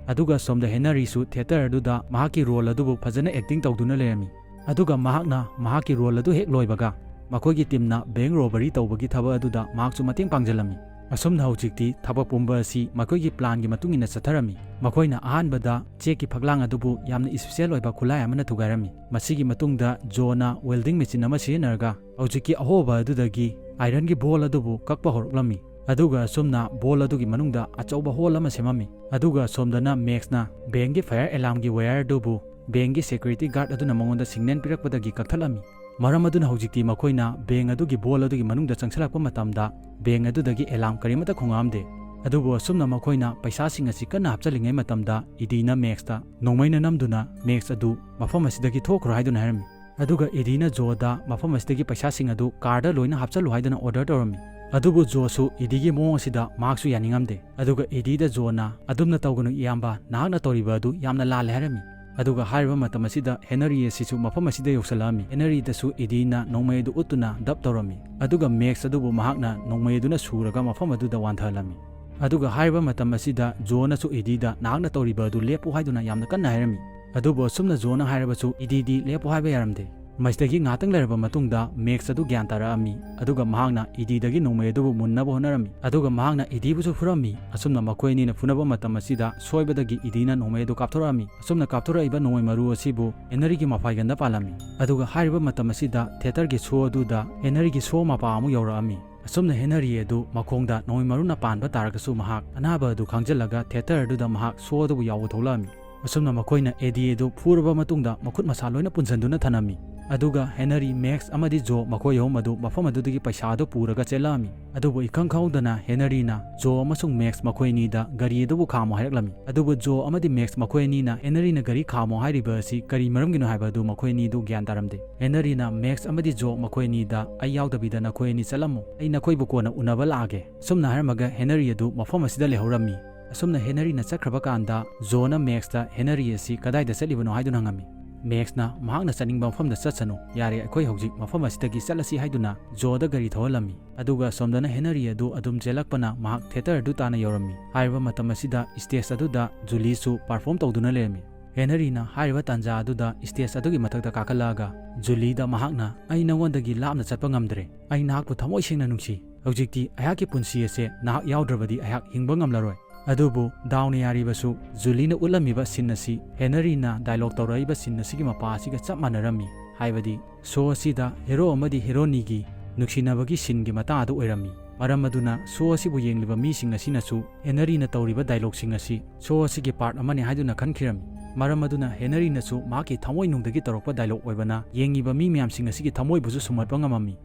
ꯑꯗꯨꯒ ꯁꯣꯝꯗ ꯍꯦꯅꯔꯤꯁꯨ ꯊꯤꯌꯦꯇꯔ ꯑꯗꯨꯗ ꯃꯍꯥꯛꯀꯤ ꯔꯣꯜ ꯑꯗꯨꯕꯨ ꯐꯖꯅ ꯑꯦꯛꯇꯤꯡ ꯇꯧꯗꯨꯅ ꯂꯩꯔꯝꯃꯤ꯫ ꯑꯗꯨꯒ ꯃꯍꯥꯛꯅ ꯃꯍꯥꯛꯀꯤ ꯔꯣꯜ ꯑꯗꯨ ꯍꯦꯛ ꯂꯣꯏꯕꯒ, ꯃꯈꯣꯏꯒꯤ ꯇꯤꯝꯅ ꯕꯦꯡ ꯔꯣꯕꯔꯤ ꯇꯧꯕꯒꯤ ꯊꯕꯛ ꯑꯗꯨꯗ ꯃꯍꯥꯛꯁꯨ ꯃꯇꯦꯡ ꯄꯥꯡꯖꯜꯂꯝꯃꯤ꯫ ꯑꯁꯨꯝꯅ ꯍꯧꯖꯤꯛꯇꯤ ꯊꯕꯛ ꯄꯨꯝꯕ ꯑꯁꯤ ꯃꯈꯣꯏꯒꯤ ꯄ꯭ꯂꯥꯟꯒꯤ ꯃꯇꯨꯡ ꯏꯟꯅ ꯆꯠꯊꯔꯝꯃꯤ꯫ ꯃꯈꯣꯏꯅ ꯑꯍꯥꯟꯕꯗ ꯆꯦꯛꯀꯤ ꯐꯛꯂꯥꯡ ꯑꯗꯨꯕꯨ ꯌꯥꯝꯅ ꯏꯁꯄꯤꯁꯦꯜ ꯑꯣꯏꯕ ꯈꯨꯠꯂꯥꯏ ꯑꯃꯅ ꯊꯨꯒꯥꯏꯔꯝꯃꯤ꯫ ꯃꯁꯤꯒꯤ ꯃꯇꯨꯡꯗ ꯖꯣꯅ ꯋꯦꯜꯗꯤꯡ ꯃꯦꯆꯤꯟ ꯑꯃ ꯁꯤꯖꯤꯟꯅꯔꯒ ꯍꯧꯖꯤꯛꯀꯤ ꯑꯍꯣꯕ ꯑꯗꯨꯗꯒꯤ ꯑꯥꯏꯔꯟꯒꯤ ꯕꯣꯜ ꯑꯗꯨꯕꯨ ꯀꯛꯄ ꯍꯧꯔꯛꯂꯝꯃꯤ꯫ ꯑꯗꯨꯒ ꯑꯁꯨꯝꯅ ꯕꯣꯜ ꯑꯗꯨꯒꯤ ꯃꯅꯨꯡꯗ ꯑꯆꯧꯕ ꯍꯣꯜ ꯑꯃ ꯁꯦꯝꯃꯝꯃꯤ꯫ ꯑꯗꯨꯒ ꯑꯁꯣꯝꯗꯅ ꯃꯦꯛꯁꯅ ꯕꯦꯡꯒꯤ ꯐꯥꯌꯔ ꯑꯦꯂꯥꯝꯒꯤ ꯋꯥꯌꯔ ꯑꯗꯨꯕꯨ ꯕꯦꯡꯒꯤ ꯁꯦꯀ꯭ꯌꯨꯔꯤꯇꯤ ꯒꯥꯔꯗ ꯑꯗꯨꯅ ꯃꯉꯣꯟꯗ ꯁꯤꯒꯅꯦꯜ ꯄꯤꯔꯛꯄꯗꯒꯤ ꯀꯛꯊꯠꯂꯝꯃꯤ꯫ ꯃꯔꯝ ꯑꯗꯨꯅ ꯍꯧꯖꯤꯛꯇꯤ ꯃꯈꯣꯏꯅ ꯕꯦꯡ ꯑꯗꯨꯒꯤ ꯕꯣꯜ ꯑꯗꯨꯒꯤ ꯃꯅꯨꯡꯗ ꯆꯪꯁꯤꯜꯂꯛꯄ ꯃꯇꯝꯗ ꯕꯦꯡ ꯑꯗꯨꯗꯒꯤ ꯑꯦꯂꯥꯔꯝ ꯀꯔꯤꯃꯠꯇ ꯈꯣꯡꯉꯛꯑꯝꯗꯦ꯫ ꯑꯗꯨꯕꯨ ꯑꯁꯨꯝꯅ ꯃꯈꯣꯏꯅ ꯄꯩꯁꯥꯁꯤꯡ ꯑꯁꯤ ꯀꯟꯅ ꯍꯥꯞꯆꯤꯜꯂꯤꯉꯩ ꯃꯇꯝꯗ ꯏꯗꯤꯅ ꯃꯦꯛꯁꯇ ꯅꯣꯡꯃꯩꯅ ꯅꯝꯗꯨꯅ ꯃꯦꯛꯁ ꯑꯗꯨ ꯃꯐꯝ ꯑꯁꯤꯗꯒꯤ ꯊꯣꯛꯈ꯭ꯔꯣ ꯍꯥꯏꯗꯨꯅ ꯍꯥꯏꯔꯝꯃꯤ꯫ ꯑꯗꯨꯒ ꯏꯗꯤꯅ ꯖꯣꯗ ꯃꯐꯝ ꯑꯁꯤꯗꯒꯤ ꯄꯩꯁꯥꯁꯤꯡ ꯑꯗꯨ ꯀꯥꯔꯗ ꯂꯣꯏꯅ ꯍꯥꯞꯆꯜꯂꯨ ꯍꯥꯏꯗꯨꯅ ꯑꯣꯔꯗꯔ ꯇꯧꯔꯝꯃꯤ꯫ ꯑꯗꯨꯕꯨ ꯖꯣꯁꯨ ꯏꯗꯤꯒꯤ ꯃꯑꯣꯡ ꯑꯁꯤꯗ ꯃꯍꯥꯛꯁꯨ ꯌꯥꯅꯤꯡꯉꯝꯗꯦ꯫ ꯑꯗꯨꯒ ꯏꯗꯤꯗ ꯖꯣꯅ, "ꯑꯗꯨꯝꯅ ꯇꯧꯒꯅꯨ ꯏꯌꯥꯝꯕ, ꯅꯍꯥꯛꯅ ꯇꯧꯔꯤꯕ ꯑꯗꯨ ꯌꯥꯝꯅ ꯂꯥꯜꯂꯦ" ꯍꯥꯏꯔꯝꯃꯤ꯫ ꯑꯗꯨꯒ ꯍꯥꯏꯔꯤꯕ ꯃꯇꯝ ꯑꯁꯤꯗ ꯍꯦꯅꯔꯤ ꯑꯁꯤꯁꯨ ꯃꯐꯝ ꯑꯁꯤꯗ ꯌꯧꯁꯤꯜꯂꯛꯑꯝꯃꯤ꯫ ꯍꯦꯅꯔꯤꯗꯁꯨ ꯏꯗꯤꯅ ꯅꯣꯡꯃꯩ ꯑꯗꯨ ꯎꯠꯇꯨꯅ ꯗꯞ ꯇꯧꯔꯝꯃꯤ꯫ ꯑꯗꯨꯒ ꯃꯦꯛꯁ ꯑꯗꯨꯕꯨ ꯃꯍꯥꯛꯅ ꯅꯣꯡꯃꯩ ꯑꯗꯨꯅ ꯁꯨꯔꯒ ꯃꯐꯝ ꯑꯗꯨꯗ ꯋꯥꯟꯊꯍꯜꯂꯝꯃꯤ꯫ ꯑꯗꯨꯒ ꯍꯥꯏꯔꯤꯕ ꯃꯇꯝ ꯑꯁꯤꯗ ꯖꯣꯅꯁꯨ ꯏꯗꯤꯗ, "ꯅꯍꯥꯛꯅ ꯇꯧꯔꯤꯕ ꯑꯗꯨ ꯂꯦꯞꯄꯨ" ꯍꯥꯏꯗꯨꯅ ꯌꯥꯝꯅ ꯀꯟꯅ ꯍꯥꯏꯔꯝꯃꯤ꯫ ꯑꯗꯨꯕꯨ ꯑꯁꯨꯝꯅ ꯖꯣꯅ ꯍꯥꯏꯔꯕꯁꯨ ꯏꯗꯤꯗꯤ ꯂꯦꯞꯄꯨ ꯍꯥꯏꯕ ꯌꯥꯔꯝꯗꯦ꯫ ꯃꯁꯤꯗꯒꯤ ꯉꯥꯏꯍꯥꯛꯇꯪ ꯂꯩꯔꯕ ꯃꯇꯨꯡꯗ ꯃꯦꯛꯁ ꯑꯗꯨ ꯒ꯭ꯌꯥꯟ ꯇꯥꯔꯛꯑꯝꯃꯤ꯫ ꯑꯗꯨꯒ ꯃꯍꯥꯛꯅ ꯏꯗꯤꯗꯒꯤ ꯅꯣꯡꯃꯩ ꯑꯗꯨꯕꯨ ꯃꯨꯟꯅꯕ ꯍꯣꯠꯅꯔꯝꯃꯤ꯫ ꯑꯗꯨꯒ ꯃꯍꯥꯛꯅ ꯏꯗꯤꯕꯨꯁꯨ ꯐꯨꯔꯝꯃꯤ꯫ ꯑꯁꯨꯝꯅ ꯃꯈꯣꯏ ꯑꯅꯤꯅ ꯐꯨꯅꯕ ꯃꯇꯝ ꯑꯁꯤꯗ ꯁꯣꯏꯕꯗꯒꯤ ꯏꯗꯤꯅ ꯅꯣꯡꯃꯩ ꯑꯗꯨ ꯀꯥꯞꯊꯣꯔꯛꯑꯝꯃꯤ꯫ ꯑꯁꯨꯝꯅ ꯀꯥꯞꯊꯣꯔꯛꯏꯕ ꯅꯣꯡꯃꯩ ꯃꯔꯨ ꯑꯁꯤꯕꯨ ꯍꯦꯅꯔꯤꯒꯤ ꯃꯐꯥꯏꯒꯟꯗ ꯄꯥꯜꯂꯝꯃꯤ꯫ ꯑꯗꯨꯒ ꯍꯥꯏꯔꯤꯕ ꯃꯇꯝ ꯑꯁꯤꯗ ꯊꯤꯌꯦꯇꯔꯒꯤ ꯁꯣ ꯑꯗꯨꯗ ꯍꯦꯅꯔꯤꯒꯤ ꯁꯣ ꯃꯄꯥ ꯑꯃꯨꯛ ꯌꯧꯔꯛꯑꯝꯃꯤ꯫ ꯑꯁꯨꯝꯅ ꯍꯦꯅꯔꯤ ꯑꯗꯨ ꯃꯈꯣꯡꯗ ꯅꯣꯡꯃꯩ ꯃꯔꯨꯅ ꯄꯥꯟꯕ ꯇꯥꯔꯒꯁꯨ ꯃꯍꯥꯛ ꯑꯅꯥꯕ ꯑꯗꯨ ꯈꯥꯡꯖꯤꯜꯂꯒ ꯊꯤꯌꯦꯇꯔ ꯑꯗꯨꯗ ꯃꯍꯥꯛ ꯁꯣ ꯑꯗꯨꯕꯨ ꯌꯥꯎꯕ ꯊꯣꯛꯂꯛꯑꯝꯃꯤ꯫ ꯑꯁꯨꯝꯅ ꯃꯈꯣꯏꯅ ꯏꯗꯤ ꯑꯗꯨ ꯐꯨꯔꯕ ꯃꯇꯨꯡꯗ ꯃꯈꯨꯠ ꯃꯁꯥ ꯂꯣꯏꯅ ꯄꯨꯟꯁꯤꯟꯗꯨꯅ ꯊꯅꯝꯃꯤ꯫ ꯑꯗꯨꯒ ꯍꯦꯅꯔꯤ, ꯃꯦꯛꯁ ꯑꯃꯗꯤ ꯖꯣ ꯃꯈꯣꯏ ꯑꯍꯨꯝ ꯑꯗꯨ ꯃꯐꯝ ꯑꯗꯨꯗꯒꯤ ꯄꯩꯁꯥ ꯑꯗꯨ ꯄꯨꯔꯒ ꯆꯦꯜꯂꯛꯑꯝꯃꯤ꯫ ꯑꯗꯨꯕꯨ ꯏꯈꯪ ꯈꯪꯍꯧꯗꯅ ꯍꯦꯅꯔꯤꯅ ꯖꯣ ꯑꯃꯁꯨꯡ ꯃꯦꯛꯁ ꯃꯈꯣꯏ ꯑꯅꯤꯗ ꯒꯥꯔꯤ ꯑꯗꯨꯕꯨ ꯈꯥꯝꯃꯣ ꯍꯥꯏꯔꯛꯂꯝꯃꯤ꯫ ꯑꯗꯨꯕꯨ ꯖꯣ ꯑꯃꯗꯤ ꯃꯦꯛꯁ ꯃꯈꯣꯏ ꯑꯅꯤꯅ ꯍꯦꯅꯔꯤꯅ ꯒꯥꯔꯤ ꯈꯥꯝꯃꯣ ꯍꯥꯏꯔꯤꯕ ꯑꯁꯤ ꯀꯔꯤ ꯃꯔꯝꯒꯤꯅꯣ ꯍꯥꯏꯕ ꯑꯗꯨ ꯃꯈꯣꯏ ꯑꯅꯤꯗꯨ ꯒ꯭ꯌꯥꯟ ꯇꯥꯔꯝꯗꯦ꯫ ꯍꯦꯅꯔꯤꯅ ꯃꯦꯛꯁ ꯑꯃꯗꯤ ꯖꯣ ꯃꯈꯣꯏ ꯑꯅꯤꯗ, "ꯑꯩ ꯌꯥꯎꯗꯕꯤꯗ ꯅꯈꯣꯏ ꯑꯅꯤ ꯆꯠꯂꯝꯃꯨ, ꯑꯩ ꯅꯈꯣꯏꯕꯨ ꯀꯣꯟꯅ ꯎꯅꯕ ꯂꯥꯛꯑꯒꯦ"꯫ ꯑꯁꯨꯝꯅ ꯍꯥꯏꯔꯝꯃꯒ ꯍꯦꯅꯔꯤ ꯑꯗꯨ ꯃꯐꯝ ꯑꯁꯤꯗ ꯂꯩꯍꯧꯔꯝꯃꯤ꯫ ꯑꯁꯨꯝꯅ ꯍꯦꯅꯔꯤꯅ ꯆꯠꯈ꯭ꯔꯕ ꯀꯥꯟꯗ ꯖꯣꯅ ꯃꯦꯛꯁꯇ ꯍꯦꯅꯔꯤ ꯑꯁꯤ ꯀꯗꯥꯏꯗ ꯆꯠꯂꯤꯕꯅꯣ ꯍꯥꯏꯗꯨꯅ ꯍꯪꯉꯝꯃꯤ꯫ ꯃꯦꯛꯁꯅ ꯃꯍꯥꯛꯅ ꯆꯠꯅꯤꯡꯕ ꯃꯐꯝꯗ ꯆꯠꯁꯅꯨ, ꯌꯥꯔꯦ, ꯑꯩꯈꯣꯏ ꯍꯧꯖꯤꯛ ꯃꯐꯝ ꯑꯁꯤꯗꯒꯤ ꯆꯠꯂꯁꯤ ꯍꯥꯏꯗꯨꯅ ꯖꯣꯗ ꯒꯥꯔꯤ ꯊꯧꯍꯜꯂꯝꯃꯤ꯫ ꯑꯗꯨꯒ ꯑꯁꯣꯝꯗꯅ ꯍꯦꯅꯔꯤ ꯑꯗꯨ ꯑꯗꯨꯝ ꯆꯦꯜꯂꯛꯄꯅ ꯃꯍꯥꯛ ꯊꯤꯌꯦꯇꯔ ꯑꯗꯨ ꯇꯥꯅ ꯌꯧꯔꯝꯃꯤ꯫ ꯍꯥꯏꯔꯤꯕ ꯃꯇꯝ ꯑꯁꯤꯗ ꯁ꯭ꯇꯦꯖ ꯑꯗꯨꯗ ꯖꯨꯂꯤꯁꯨ ꯄꯔꯐꯣꯔꯝ ꯇꯧꯗꯨꯅ ꯂꯩꯔꯝꯃꯤ꯫ ꯍꯦꯅꯔꯤꯅ ꯍꯥꯏꯔꯤꯕ ꯇꯥꯟꯖꯥ ꯑꯗꯨꯗ ꯁ꯭ꯇꯦꯖ ꯑꯗꯨꯒꯤ ꯃꯊꯛꯇ ꯀꯥꯈꯠꯂꯛꯑꯒ ꯖꯨꯂꯤꯗ ꯃꯍꯥꯛꯅ, "ꯑꯩ ꯅꯉꯣꯟꯗꯒꯤ ꯂꯥꯞꯅ ꯆꯠꯄ ꯉꯝꯗ꯭ꯔꯦ꯫ ꯑꯩ ꯅꯍꯥꯛꯄꯨ ꯊꯃꯣꯏ ꯁꯦꯡꯅ ꯅꯨꯡꯁꯤ꯫ ꯍꯧꯖꯤꯛꯇꯤ ꯑꯩꯍꯥꯛꯀꯤ ꯄꯨꯟꯁꯤ ꯑꯁꯦ ꯅꯍꯥꯛ ꯌꯥꯎꯗ꯭ꯔꯕꯗꯤ ꯑꯩꯍꯥꯛ ꯍꯤꯡꯕ ꯉꯝꯂꯔꯣꯏ"꯫ ꯑꯗꯨꯕꯨ ꯗꯥꯎꯅ ꯌꯥꯔꯤꯕꯁꯨ ꯖꯨꯂꯤꯅ ꯎꯠꯂꯝꯃꯤꯕ ꯁꯤꯟ ꯑꯁꯤ ꯍꯦꯅꯔꯤꯅ ꯗꯥꯏꯂꯣꯒ ꯇꯧꯔꯛꯏꯕ ꯁꯤꯟ ꯑꯁꯤꯒꯤ ꯃꯄꯥ ꯑꯁꯤꯒ ꯆꯞ ꯃꯥꯟꯅꯔꯝꯃꯤ꯫ ꯍꯥꯏꯕꯗꯤ ꯁꯣ ꯑꯁꯤꯗ ꯍꯦꯔꯣ ꯑꯃꯗꯤ ꯍꯦꯔꯣꯅꯤꯒꯤ ꯅꯨꯡꯁꯤꯅꯕꯒꯤ ꯁꯤꯟꯒꯤ ꯃꯇꯥꯡ ꯑꯗꯨ ꯑꯣꯏꯔꯝꯃꯤ꯫ ꯃꯔꯝ ꯑꯗꯨꯅ ꯁꯣ ꯑꯁꯤꯕꯨ ꯌꯦꯡꯂꯤꯕ ꯃꯤꯁꯤꯡ ꯑꯁꯤꯅꯁꯨ ꯍꯦꯅꯔꯤꯅ ꯇꯧꯔꯤꯕ ꯗꯥꯏꯂꯣꯒꯁꯤꯡ ꯑꯁꯤ ꯁꯣ ꯑꯁꯤꯒꯤ ꯄꯥꯔꯠ ꯑꯃꯅꯤ ꯍꯥꯏꯗꯨꯅ ꯈꯟꯈꯤꯔꯝꯃꯤ꯫ ꯃꯔꯝ ꯑꯗꯨꯅ ꯍꯦꯅꯔꯤꯅꯁꯨ ꯃꯍꯥꯛꯀꯤ ꯊꯃꯣꯏꯅꯨꯡꯗꯒꯤ ꯇꯧꯔꯛꯄ ꯗꯥꯏꯂꯣꯒ ꯑꯣꯏꯕꯅ ꯌꯦꯡꯉꯤꯕ ꯃꯤ ꯃꯌꯥꯝꯁꯤꯡ ꯑꯁꯤꯒꯤ ꯊꯃꯣꯏꯕꯨꯁꯨ ꯁꯨꯝꯍꯠꯄ ꯉꯝꯃꯝꯃꯤ꯫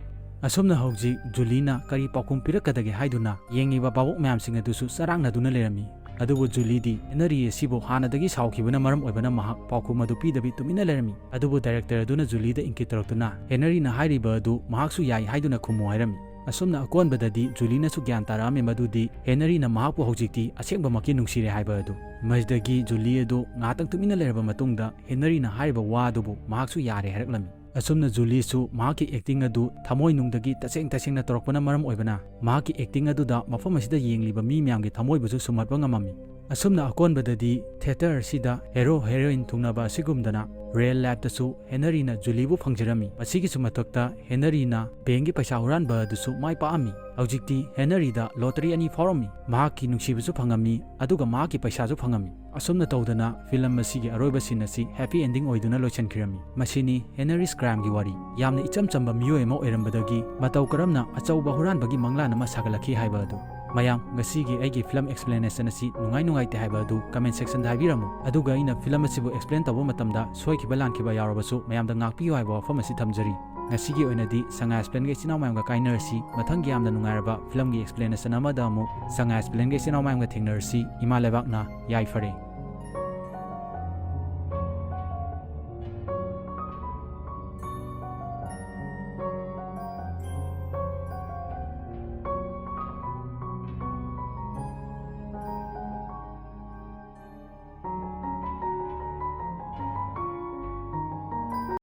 ꯑꯁꯨꯝꯅ ꯍꯧꯖꯤꯛ ꯖꯨꯂꯤꯅ ꯀꯔꯤ ꯄꯥꯎꯈꯨꯝ ꯄꯤꯔꯛꯀꯗꯒꯦ ꯍꯥꯏꯗꯨꯅ ꯌꯦꯡꯉꯤꯕ ꯚꯥꯕꯣꯛ ꯃꯌꯥꯝꯁꯤꯡ ꯑꯗꯨꯁꯨ ꯆꯔꯥꯡꯅꯗꯨꯅ ꯂꯩꯔꯝꯃꯤ꯫ ꯑꯗꯨꯕꯨ ꯖꯨꯂꯤꯗꯤ ꯍꯦꯅꯔꯤ ꯑꯁꯤꯕꯨ ꯍꯥꯟꯅꯗꯒꯤ ꯁꯥꯎꯈꯤꯕꯅ ꯃꯔꯝ ꯑꯣꯏꯕꯅ ꯃꯍꯥꯛ ꯄꯥꯎꯈꯨꯝ ꯑꯗꯨ ꯄꯤꯗꯕꯤ ꯇꯨꯃꯤꯟꯅ ꯂꯩꯔꯝꯃꯤ꯫ ꯑꯗꯨꯕꯨ ꯗꯥꯏꯔꯦꯛꯇꯔ ꯑꯗꯨꯅ ꯖꯨꯂꯤꯗ ꯏꯪꯀꯤꯠ ꯇꯧꯔꯛꯇꯨꯅ ꯍꯦꯅꯔꯤꯅ ꯍꯥꯏꯔꯤꯕ ꯑꯗꯨ ꯃꯍꯥꯛꯁꯨ ꯌꯥꯏ ꯍꯥꯏꯗꯨꯅ ꯈꯨꯝꯃꯨ ꯍꯥꯏꯔꯝꯃꯤ꯫ ꯑꯁꯨꯝꯅ ꯑꯀꯣꯟꯕꯗꯗꯤ ꯖꯨꯂꯤꯅꯁꯨ ꯒ꯭ꯌꯥꯟ ꯇꯥꯔꯛꯑꯝꯃꯤ ꯃꯗꯨꯗꯤ ꯍꯦꯅꯔꯤꯅ ꯃꯍꯥꯛꯄꯨ ꯍꯧꯖꯤꯛꯇꯤ ꯑꯁꯦꯡꯕꯃꯛꯀꯤ ꯅꯨꯡꯁꯤꯔꯦ ꯍꯥꯏꯕ ꯑꯗꯨ꯫ ꯃꯁꯤꯗꯒꯤ ꯖꯨꯂꯤ ꯑꯗꯨ ꯉꯥꯏꯍꯥꯛꯇꯪ ꯇꯨꯃꯤꯟꯅ ꯂꯩꯔꯕ ꯃꯇꯨꯡꯗ ꯍꯦꯅꯔꯤꯅ ꯍꯥꯏꯔꯤꯕ ꯋꯥ ꯑꯗꯨꯕꯨ ꯃꯍꯥꯛꯁꯨ ꯌꯥꯔꯦ ꯍꯥꯏꯔꯛꯂꯝꯃꯤ꯫ ꯑꯁꯨꯝꯅ ꯖꯨꯂꯤꯁꯨ ꯃꯍꯥꯛꯀꯤ ꯑꯦꯛꯇꯤꯡ ꯑꯗꯨ ꯊꯃꯣꯏꯅꯨꯡꯗꯒꯤ ꯇꯁꯦꯡ ꯇꯁꯦꯡꯅ ꯇꯧꯔꯛꯄꯅ ꯃꯔꯝ ꯑꯣꯏꯕꯅ ꯃꯍꯥꯛꯀꯤ ꯑꯦꯛꯇꯤꯡ ꯑꯗꯨꯗ ꯃꯐꯝ ꯑꯁꯤꯗ ꯌꯦꯡꯂꯤꯕ ꯃꯤ ꯃꯌꯥꯝꯒꯤ ꯊꯃꯣꯏꯕꯨꯁꯨ ꯁꯨꯝꯍꯠꯄ ꯉꯝꯃꯝꯃꯤ꯫ ꯑꯁꯨꯝꯅ ꯑꯀꯣꯟꯕꯗꯗꯤ ꯊꯤꯌꯦꯇꯔ ꯑꯁꯤꯗ ꯍꯦꯔꯣ ꯍꯦꯔꯣꯏꯟ ꯊꯨꯡꯅꯕ ꯑꯁꯤꯒꯨꯝꯗꯅ ꯔꯤꯌꯦꯜ ꯂꯥꯏꯐꯇꯁꯨ ꯍꯦꯅꯔꯤꯅ ꯖꯨꯂꯤꯕꯨ ꯐꯪꯖꯔꯝꯃꯤ꯫ ꯃꯁꯤꯒꯤꯁꯨ ꯃꯊꯛꯇ ꯍꯦꯅꯔꯤꯅ ꯕꯦꯡꯒꯤ ꯄꯩꯁꯥ ꯍꯨꯔꯥꯟꯕ ꯑꯗꯨꯁꯨ ꯃꯥꯏ ꯄꯥꯛꯑꯝꯃꯤ꯫ ꯍꯧꯖꯤꯛꯇꯤ ꯍꯦꯅꯔꯤꯗ ꯂꯣꯇꯔꯤ ꯑꯅꯤ ꯐꯥꯎꯔꯝꯃꯤ꯫ ꯃꯍꯥꯛꯀꯤ ꯅꯨꯡꯁꯤꯕꯁꯨ ꯐꯪꯉꯝꯃꯤ, ꯑꯗꯨꯒ ꯃꯍꯥꯛꯀꯤ ꯄꯩꯁꯥꯁꯨ ꯐꯪꯉꯝꯃꯤ꯫ ꯑꯁꯨꯝꯅ ꯇꯧꯗꯅ ꯐꯤꯂꯝ ꯑꯁꯤꯒꯤ ꯑꯔꯣꯏꯕ ꯁꯤꯟ ꯑꯁꯤ ꯍꯦꯄꯤ ꯑꯦꯟꯗꯤꯡ ꯑꯣꯏꯗꯨꯅ ꯂꯣꯏꯁꯤꯟꯈꯤꯔꯝꯃꯤ꯫ ꯃꯁꯤꯅꯤ ꯍꯦꯅꯔꯤꯁ ꯀ꯭ꯔꯥꯏꯝꯒꯤ ꯋꯥꯔꯤ꯫ ꯌꯥꯝꯅ ꯏꯆꯝ ꯆꯝꯕ ꯃꯤꯑꯣꯏ ꯑꯃ ꯑꯣꯏꯔꯝꯕꯗꯒꯤ ꯃꯇꯧ ꯀꯔꯝꯅ ꯑꯆꯧꯕ ꯍꯨꯔꯥꯟꯕꯒꯤ ꯃꯪꯂꯥꯟ ꯑꯃ ꯁꯥꯒꯠꯂꯛꯈꯤ ꯍꯥꯏꯕ ꯑꯗꯨ꯫ ꯃꯌꯥꯝ, ꯉꯁꯤꯒꯤ ꯑꯩꯒꯤ ꯐꯤꯂꯝ ꯑꯦꯛꯁꯄ꯭ꯂꯦꯅꯦꯁꯟ ꯑꯁꯤ ꯅꯨꯡꯉꯥꯏ ꯅꯨꯡꯉꯥꯏꯇꯦ ꯍꯥꯏꯕ ꯑꯗꯨ ꯀꯃꯦꯟ ꯁꯦꯛꯁꯟꯗ ꯍꯥꯏꯕꯤꯔꯝꯃꯨ꯫ ꯑꯗꯨꯒ ꯑꯩꯅ ꯐꯤꯂꯝ ꯑꯁꯤꯕꯨ ꯑꯦꯛꯁꯄ꯭ꯂꯦꯟ ꯇꯧꯕ ꯃꯇꯝꯗ ꯁꯣꯏꯈꯤꯕ ꯂꯥꯟꯈꯤꯕ ꯌꯥꯎꯔꯕꯁꯨ ꯃꯌꯥꯝꯗ ꯉꯥꯛꯄꯤꯌꯨ ꯍꯥꯏꯕ ꯋꯥꯐꯝ ꯑꯁꯤ ꯊꯝꯖꯔꯤ꯫ ꯉꯁꯤꯒꯤ ꯑꯣꯏꯅꯗꯤ ꯁꯉꯥꯏ ꯑꯦꯛꯁꯄ꯭ꯂꯦꯟꯒ ꯏꯆꯤꯟ ꯏꯅꯥꯎ ꯃꯌꯥꯝꯒ ꯀꯥꯏꯅꯔꯁꯤ꯫ ꯃꯊꯪꯒꯤ ꯌꯥꯝꯅ ꯅꯨꯡꯉꯥꯏꯔꯕ ꯐꯤꯂꯝꯒꯤ ꯑꯦꯛꯁꯄ꯭ꯂꯦꯅꯦꯁꯟ ꯑꯃꯗ ꯑꯃꯨꯛ ꯁꯉꯥꯏ ꯑꯦꯛꯁꯄ꯭ꯂꯦꯟꯒ ꯏꯆꯤꯟ ꯏꯅꯥꯎ ꯃꯌꯥꯝꯒ ꯊꯦꯡꯅꯔꯁꯤ꯫ ꯏꯃꯥ ꯂꯩꯕꯥꯛꯅ ꯌꯥꯏꯐꯔꯦ꯫